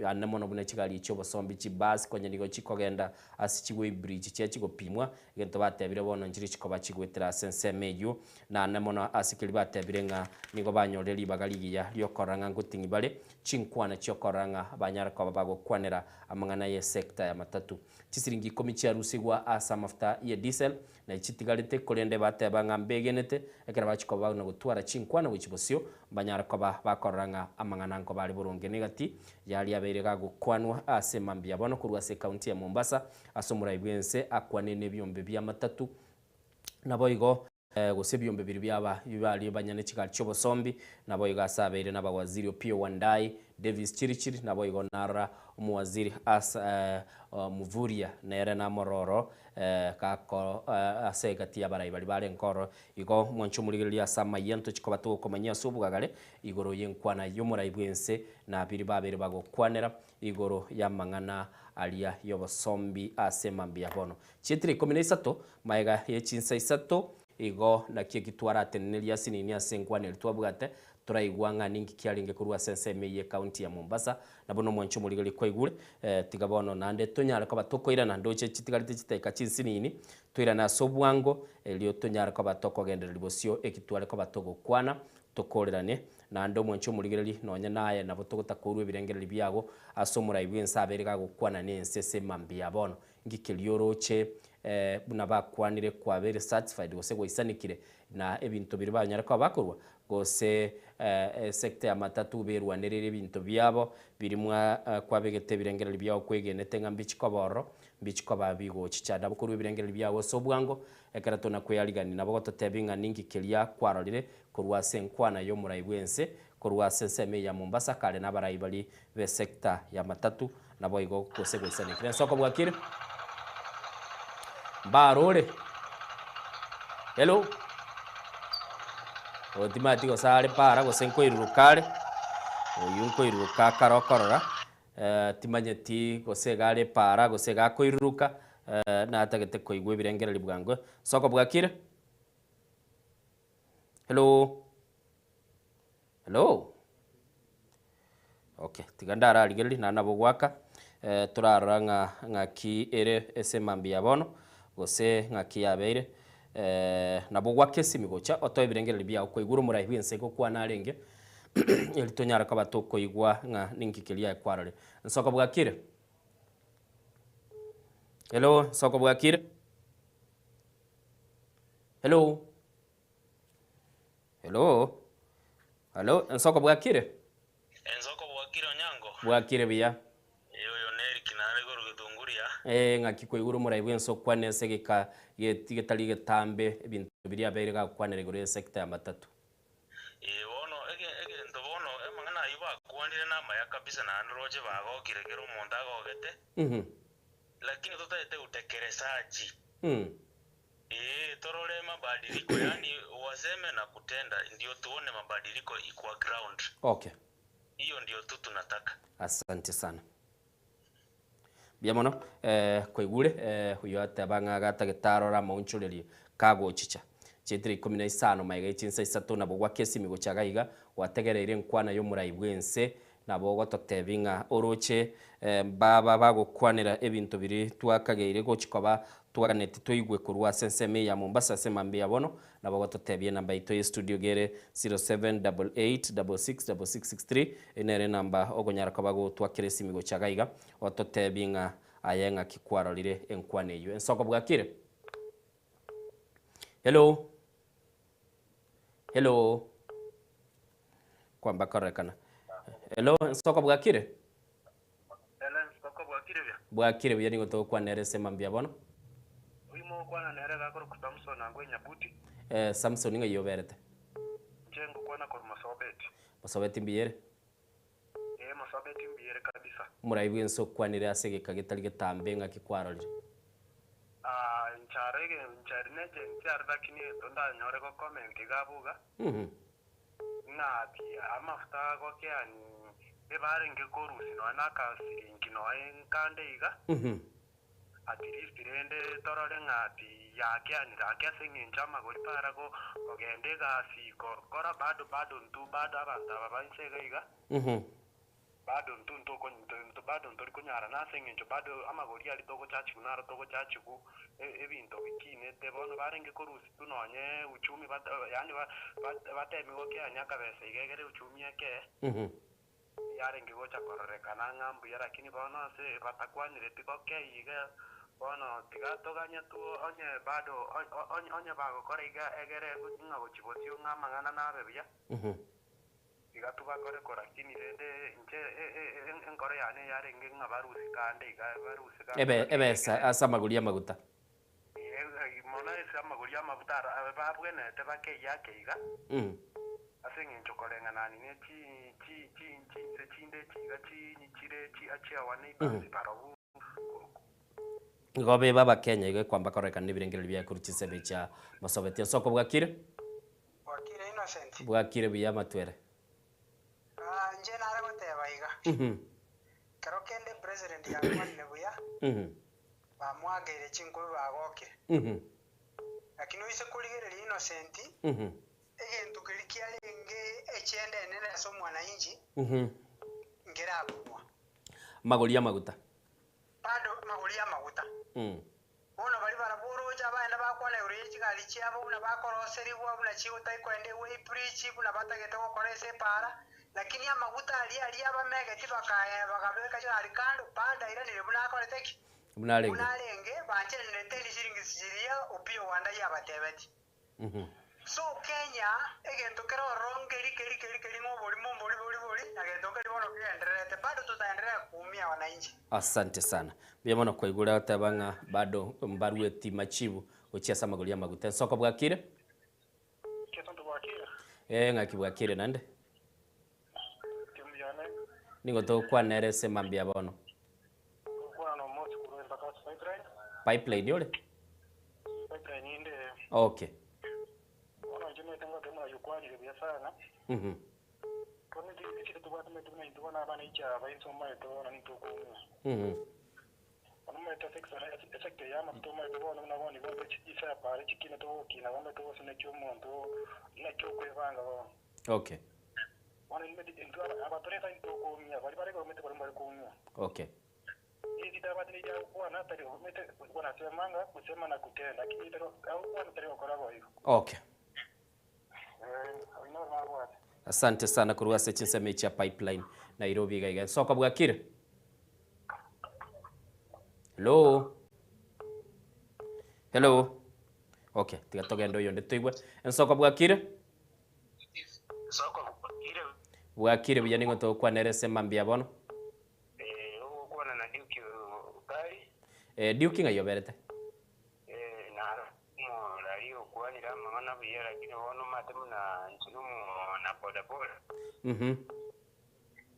ane mono buna chigari echi obosombi chibus konya nigo chikogenda ase chiweighbridge chia chigopimwa, egento batebire bono nchire chikoba chigoetera ase ensemo eyio. Naende mono ase keria batebire ng'a nigo banyorire ribaga rigiya riokorora ng'a ngoting'i bare chinkwana chiokorora ng'a banyare koba bagokwanera amang'ana y'esector ya matatu. Chisiringi ikomi chiarusigwa ase amafuta ye diesel, na chitigarete, korende bateba ng'a mbegenete, ekero bachia koba na gotwara chinkwana gochia bosio, mbanyare koba bakorora ng'a amang'ana nkoba are boronge. Negati yaria abeire gagokwanwa ase mambia bono korwa ase ecounty ya Mombasa, ase omorai bwense akwane nebiombe bi'amatatu, naboigo. Gose ebiombe biria biaba baria banyene chigari chi'obosombi, naboigo ase abeire nabawaziri Opiyo Wandayi, Davis Chirichiri, naboigo narora omowaziri ase Muvuria nere namororo gako ase egati y'abarai baria barenge ororo. Igo mwanche omorigereria ase amayia ntochi koba togokomanyia ase obogagare igoro y'enkwana y'omorai bw'ense na biria babeire bagokwanera igoro y'amang'ana aria y'obosombi ase mambia bono. Chietire ikomi na isato, magega ye chinsa isato, igo naki eki twarateneneria asinini ase enkwana eria twabwate, toraigwa ng'a ninki kiarenge korwa ase ensemo eyio y'ecounty ya Mombasa, na buna omwanchi omorigereria kwaigure, tiga bono naende tonyare koba tokoirana ndoche chitigarete chidakika chinsinini, toirane ase obwango, erio tonyare koba tokogendereria bosio eki tware koba togokwana, tokorerane, naende omwanchi omorigereria nonye naye nabo togotakorwa ebirengererio biago ase omorai bw'ense abeire gagokwana nense ase mambia bono. Nki keria oroche buna bakwanire kwabeire satisfied gose gwaisanikire na ebinto biria banyare koba bakorwa? Gose esector ya matatu berwanereire ebinto biabo biria mwa kwabegete ebirengererio biao kwegenete ng'a mbichi koba ororo, mbichi koba bigochicha. Nabo korwa ebirengererio biao ase obwango ekero tona kwearigania nabo gototebia ng'a ninki keria kwarorire korwa ase enkwana y'omorai bw'ense korwa ase ensemo eye ya Mombasa kare nabarai baria b'esector ya matatu Naboigo gose goisanekire ensoko bwakire. Mbarore. Hello. Otimati gose are para gose nkoiruruka are. Oyio nkoiruruka akare okorora. Eh, timanyeti gose iga are para gose iga akoiruruka. Eh, natagete koigwa ebirengererio bwango. Soko bwakire. Hello. Hello. Okay, tiga ndararigereria naende nabo goaka, torarora ng'a ng'aki ere ase emambia ya bono, gose ng'aki yabeire, nabo goaka esimi gocha otoe ebirengererio biago kwaigure omorai bw'ense gokwana arenge, eri tonyare koba tokoigwa ng'a ninki keria aye kwarorire. Nsoko bwakire? Hello, Nsoko bwakire? Hello? Hello? Hello, Ensoko bwakire? Ensoko bwakire Onyango? Bwakire buya. Ee oyo n'Eric nare igoro Githunguria. Ee ng'aki kwaigure omorai bw'ense okwane ase egeka getari getambe ebinto biria abeire gagokwanera igoro y'esector ya matatu. Ee bono egento bono amang'ana ayio bakwanire namaya kabisa naende roche bagokire kera omonto agogete, lakini totaete utekelezaji. Ee, torore mabadiliko yaani waseme na kutenda ndio tuone mabadiliko kwa ground. Okay. Hiyo ndio tu tunataka. Asante sana. Mbuya mono eh, kwaigure eh, oyo ateba ng'a gatagete arore amaonchorerio kagochicha. Chietire ikomi na isano magega ye chinsa isato nabo gwaka esimi gocha iga iga gwategereire enkwana y'omorai bw'ense nabo ogototebi ng'a oroche eh, baba bagokwanera ebinto biria twakageire gochi koba Twaganeti toigwe korwa ase ensemo eye ya Mombasa ase mambia ya bono, nabo gototebia enamba yaito ye studio iga ere 0788666663, eyio nere enamba okonyara koba gotwakera esimi gocha iga iga, ototebie ng'a aye ng'aki kwarorire enkwana eyio. Ensoko bwakire? Hello? Hello? Kwamba kororekana. Hello, ensoko bwakire? Ere nsoko bwakire buya. Bwakire buya nigo togokwana ere ase mambia bono. Oyio mogokwana nere gakorokwa Samson angwe Nyabuti. Eh, Samson ng'ai oberete? Inche ngokwana korwa Mosobeti. Mosobeti mbuyere? Ee Mosobeti mbuyere kabisa. Omorai bwense okwanire ase egeka getari getambe ng'aki kwarorire? Aah inchara ege inchari ne egenti are lakini egento ndanyore go comment iga abwo iga, ng'a ati amafuta agokeani ebarenge korusia nonya na akasiringi nonya nkande iga, At least rende torore ng'a ati yakeanire ake ase eng'encho amagori para go kogenda egasi ko kora bado bado intwe bado abanto aba ba inse iga iga, bado intwe ntoko nto bado ntori konyara na ase eng'encho bado amagori aria togochachigwa naro togochachigwa e- ebinto bikinete bono barenge korusia tu nonye uchumi bata yaani ba batemi gokeania akabesa iga egere uchumi ekee. Yarenge gocha kororekana ng'a mbuya, lakini bono ase batakwanireti gokei iga, bono tiga toganye tu onye bado onye bagokora iga egere ng'a gochia bosio ng'a amang'ana nabe buya, tiga tubakore ko lakini rende inche enkoro yane yarenge ng'a barusie kande iga barusie kande Ebe ebesa ase amagori y'amaguta. Mono ase amagori y'amaguta aro babwenerete bakeyie ake iga, ase engencho koreng'anani ne chinse chinde echi iga chire chiawa neighbours barobwo. Igo bebe Abakenya igo ekwamba kororekana nebirengererio biaye korwa chinsemo chia Mosobeti. Ensoko bwakire? Bwakire Innocent. Bwakire buya Amatwere. Ah, inche nare goteba iga, kero kende president yakwanire buya, Bamoakeire chinkubi bagokire. Lakini oise korigereria Innocent, egento keria kiarenge echenda enene ase omwananchi, nkerakogwa. Amagori y'amaguta. Bado amagori y'amaguta. Bono baria barabwo oroche abaenda bakwana igoro ye chigari chiabo buna bakoroserigwa, buna chigotaki koenda eweighbridge, buna batagete gokora ase epaara, lakini amaguta aria aria abamegeti bakaye bakabeka chigari kando, bado airanire buna akorete ki? Buna arenge. Buna arenge, bancheranire teni shillings chiria Opiyo Wandayi abatebetie. So Kenya, egento kere ororo nkeri keri keri keri ng'a oborimo mbori bori bori, na gento nkeri bono kegendererete, bado tutaendelea kuumia wananchi. Asante sana. Mbuya mono kwaigure goteba ng'a bado mbarueti machibu gochia ase amagori y'amaguta. Ensoko bwakire? Ketonto bwakire? Ee ng'aki bwakire naende? Timu yane. Nigo togokwana ere ase mambia bono. Togokwana na omosi korwa Embakasi Pipeline. Pipeline ore? Pipeline inde. Okay. Bono inche niete ngote buna oyokwanire buya sana. Bono ekero tobwate omanyete buna intwe bono abana inche aba inse omanyete bono nintwe okoumia. Bono omanyete ase esector eye y'amafuta omanyete bono buna bono igo chisapari chikina togokina bono omanyete gose naki omonto naki okoebanga bono. Okay. Bono nimanyete intwe aba tore ase ntokoumia baria bare igoro omanyete baria mbare koumia. Okay. Eri tabati riria agokwana tari omanyete wanasemanga kusema na kutenda lakini tari agokwana tari gokora boigo. Okay. Eh, oino nabwate. Asante sana korwa ase chinsemo echi chia Pipeline Nairobi iga iga. Ensoko bwakire? Hello? Hello? Okay, tiga togende oyonde toigwe. Ensoko bwakire? Soko bwakire. Bwakire buya ning'o togokwanera ase mambia bono? Eh, ogokwana na Duke Okari. Eh, Duke ng'ai oberete? Eh, naro omorari okwanire amang'ana buya lakini bono omate buna inche nomwana bodaboda.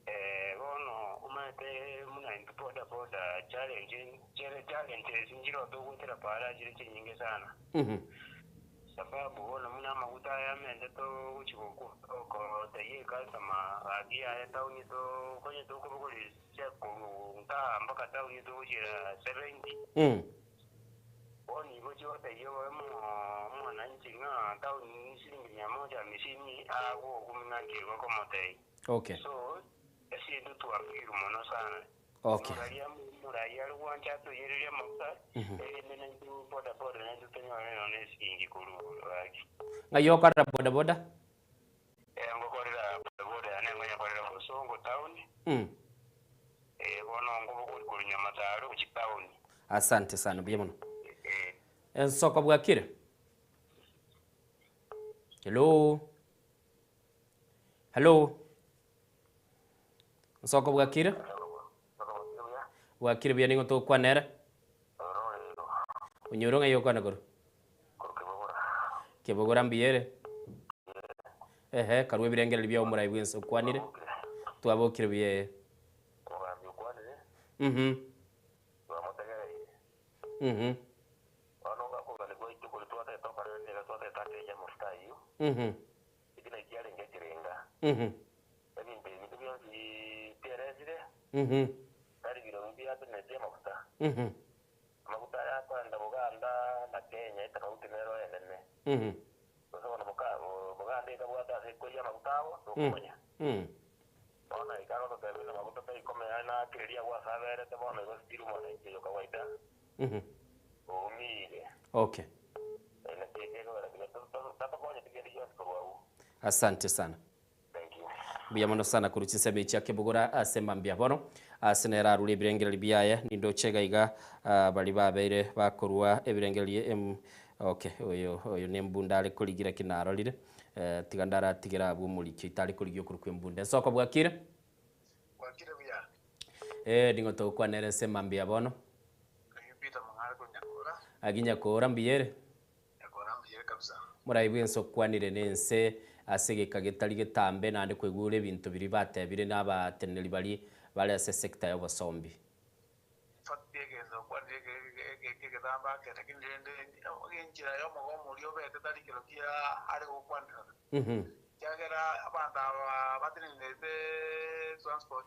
Eh, bono omanyete buna intwe bodaboda challenge challenges nchire togoetera para chire chinyinge sana. Sababu bono buna amaguta aya amente togochi gotebia ecustomer gaki yaya town tokonye tokobogoria korwa nkaa mpaka town togochiera 70. Bono igo chigotebia omwananchi ng'a town ni shilingi mia moja hamsini agokumia ng'aki igo okomotebia. Okay. So ase intwe twabirwe mono sana. Okay. Omoraria omoraia are gwancha atoiyererie amaguta, erinde naintwe boda boda naintwe tonyore nonya esiringi korwa igoro gaki. Ng'ai okorera boda boda? Eh, ngokorera boda boda yane nkonyekorera Bosongo town. Eh, bono ngobogori korwa Nyamataro gochia town. Asante sana, mbuya mono. Eh. Ensoko bwakire? Hello? Hello? Nsoko bwakire? Bwakire buya ning'o togokwana ere? Onyoro ng'ai okwana korwa? Kebogora mbuya ere? Ehe, karue ebirengererio bia omorai bwensi okwanire. Twabokire buya ee. Omogambi okwanire. Twamotegereire. Bono ngakogania gwaito koria twatagete okorera nigo twatagete akeyia amafuta ayio. Ekio nakio kiarenge ekerenga. Ebinto ebinto bionsi bieresire, tari birobio biatenenetie amafuta. Amaguta aya akoenda Buganda na Kenya etafauti nero enene. Gose bono Buganda ekabwate ase ekoyia amaguta abo, tokomanya. Bono ika agototebia buna maguta taikomea nakereria agwo ase aberete bono igo still mwananchi oyo kawaida oumiire. Okay. Naki ekegora tiga tatokonyeti kende gionsi korwa agwo. Asante sana. Mbuya mono sana korwa chinsemo echi akebogora ase mambia bono ase nere arure ebirengererio biaye nindoche iga iga ah, baria babeire bakorwa ebirengererio em okay oyo oyo nembunda are korigia lakini narorire eh, tiga ndaratigere abwo omoriki oito are korigia okorokwa embunda ensoko bwakire Bwakire buya. Eh, ning'o togokwanera ense mambia bono Oyo Peter Mong'are korwa Nyakora. Agi Nyakora mbuya ere? Nyakora mbuya ere kabisa. Morai bwensi okwanire nense ase egeka getari getambe naende koigure ebinto biria batebire na abateneneri baria bare ase esecta y'obosombi. In fact egento okwanire eke egetambe ake lakini rende enchera y'omogomo oria obete tari kero kia are gokwanera. Ekiagera abanto aba batenenerete transport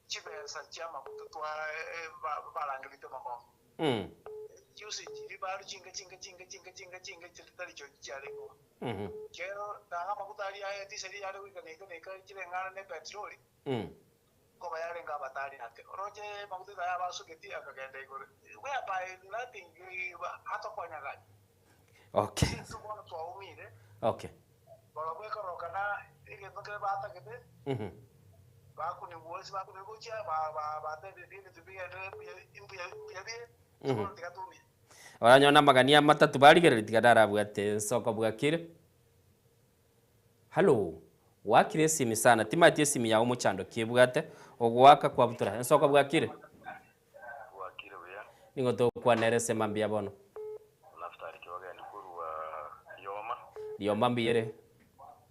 chibesa chi'amaguta twa barangerete mogomo. Usage ribaru chinke chinke chinke chinke chinke chinke chiri tari chio chiarengeo. Kero tanga amaguta aria aye diesel yare goika neika neika chireng'ana na epetroli nkoba yarenge abatari ake. Oroche maguta aya abasugeti akagenda igoro. Whereby nothing atokonya gari. Intwe bono twaumire. Barabwo ekorokana egento nkere batagete bakunigwa ase bakunigwa gochia batebire ebinto bigenderere mbuya mbuya mbuya bire bono tiga tumie. Oranyore namagani amatatu barigereria tiga narabwate ensoko bwakire. Hallo, gwakire esimi sana timanyeti esimi yago mochando ki ebwate ogoaka kwabutora ensoko bwakire. Bwakire buya. Nigo togokwanera ase mambia bono. Naftali Kibagendi korwa Rioma. Rioma mbuya ere.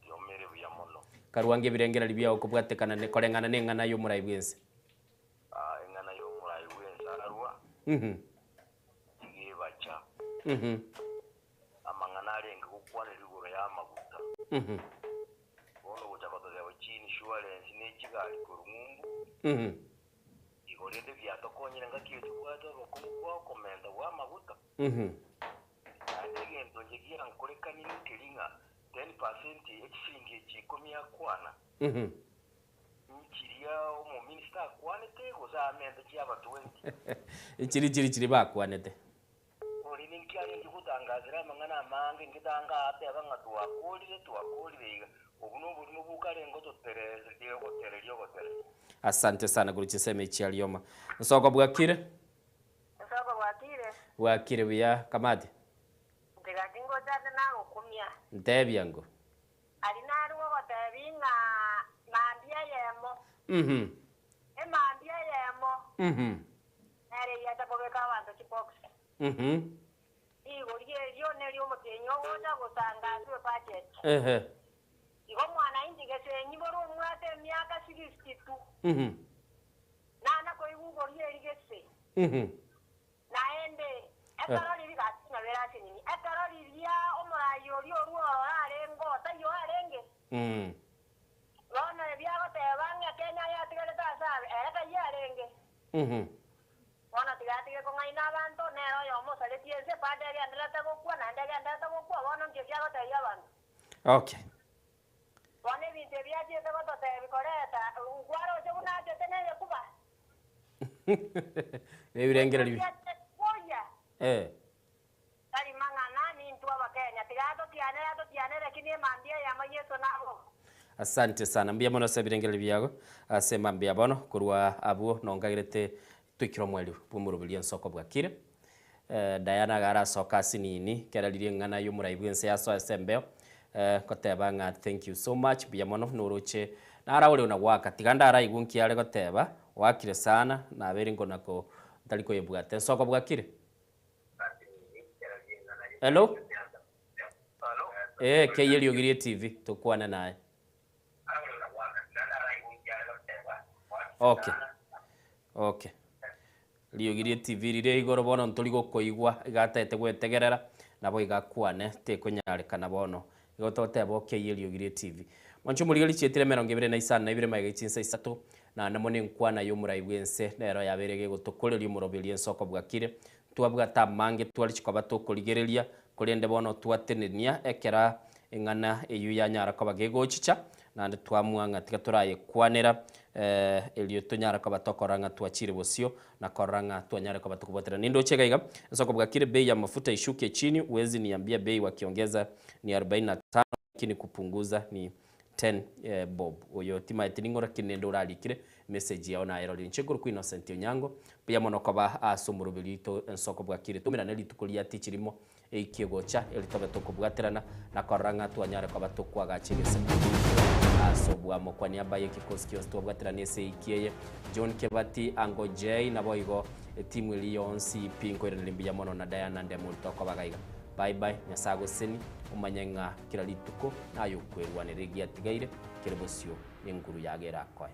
Rioma ere buya mono. Karwange ebirengererio biao kobwatekana ne koreng'ana na eng'ana y'omorai bw'ense. Eng'ana y'omorai bw'ense arwa tigebacha. Amang'ana arenge gokwanerwa igoro y'amaguta. Bono gocha gototeba chiinsurance ne chigari korwa ng'umbu. Igo rende biatokonyire ngaki eye tobwate obokong'u bwa okomenta bwa amaguta. Naende egento inche giankorekanie nkeri ng'a 10% echisiringi echi ikomi akwana, nchiria omominister akwanete gose amente chiaba 20. Nchiri chiri chiri bakwanete. Korende ninki arenge gotangasera amang'ana amange ngetanga ateba ng'a twakorire twakorire iga. Obu noborimo bokarenge ototereria ogotereria ogotereria. Asante sana korwa chinsemo echi chia Rioma. Nsoko bwakire? Nsoko bwakire? Bwakire buya Kamati. Inche gaki ngocha ande nagokumia. Ntebia ngo. Aria narue ogotebi ng'a mambia eyemo. Emambia eyemo. Nere eyiacha kobeka abanto chibox. Rigori erio nerio omotienyi ogocha gosanga ase ebudget. Igo mwananchi gesenyi bore omwate emiaka 62. Nana koigwa igori eri gese. Naende ekero riria gaki nyabere ase nini, ekero riria omoraai oria orua ororo arenge oo, taiyo arenge? Bono ebi agoteba ng'a Kenya yatigarete ase abe, ere taiyo arenge? Bono tiga atige kong'aina abanto, nere oyomo osaretie ense, bado egendererete gokwa, naende egendererete gokwa, bono nki eki agotebia abanto? Bono ebinto ebi achiete gototebia koreta, nkwaroche buna achete neyekuba? Ebirengererio bi. Koyia. Eh. Tari mang'ana, nintwe Abakenya. Tiga atotianere, atotianere, lakini emambia eyemo Yeso naboka. Asante sana. Mbuya mono ase ebirengererio biago ase emambia bono korwa abwo nonkagerete toikire omweri bw'omoroberio ensoko bwakire. Eh, Diana iga arasoka ase nini kera riria eng'ana y'omorai bw'ense yasoa ase embeo eh, ngoteba ng'a thank you so much mbuya mono noroche naraoreo na goaka tiga ndaraigwe nki are goteba oakire sana nabeire nkona ko ntari koyebwata ensoko bwakire? Hello? Eh, kei eriogi rie TV tokwane naye. Okay. Okay. Riogi rie TV rire igoro bono ntori gokoigwa iga ataete gwetegerera nabo iga akwane tekonyarekana bono. Igo togoteba okei eriogi rie TV. Mwanche omorigeri chietire emerongo ebere na isano na ibere magega chinsa isato naende mono enkwana y'omorai bw'ense nero yabeire gegotokoreria omoroberio ense okobwakire. Ntwabwate amange tware chikoba tokorigereria korende bono twatenenia ekera eng'ana eyio yanyara koba gegochicha naende twamua ng'a tiga torayekwanera erio tonyare koba tokorora ng'a twachire bosio na korora ng'a twanyare koba tokobwaterana. Nindoche iga iga, ase okobwakire bei ya mafuta ishuke chini, huwezi niambia bei wakiongeza ni 45 lakini kupunguza ni 10 bob. Oyo timaeti ning'o lakini nende orarikire message yao nayerorire. Inche nkorokwa Innocent Onyango, mbuya mono koba ase omoroberi oito ense okobwakire. Toumerane rituko ria tichi rimo Eikie gocha, erio tobe tokobwaterana na korora ng'a twanyare koba tokoagacha egesaku giaito ase oboamo. Kwa niaba y'ekikosi gionsi twabwaterana ase eiki eye, John Kebati, Ango Jay, naboigo etimu eria yonsi pi nkoiraneria mbuya mono na Diana Ndemori tokobaga iga. Bye bye, Nyasae agosesenie, omanye ng'a kera rituko naye okwerwanerera egiatigaire kere bosio nenguru yago erakoe.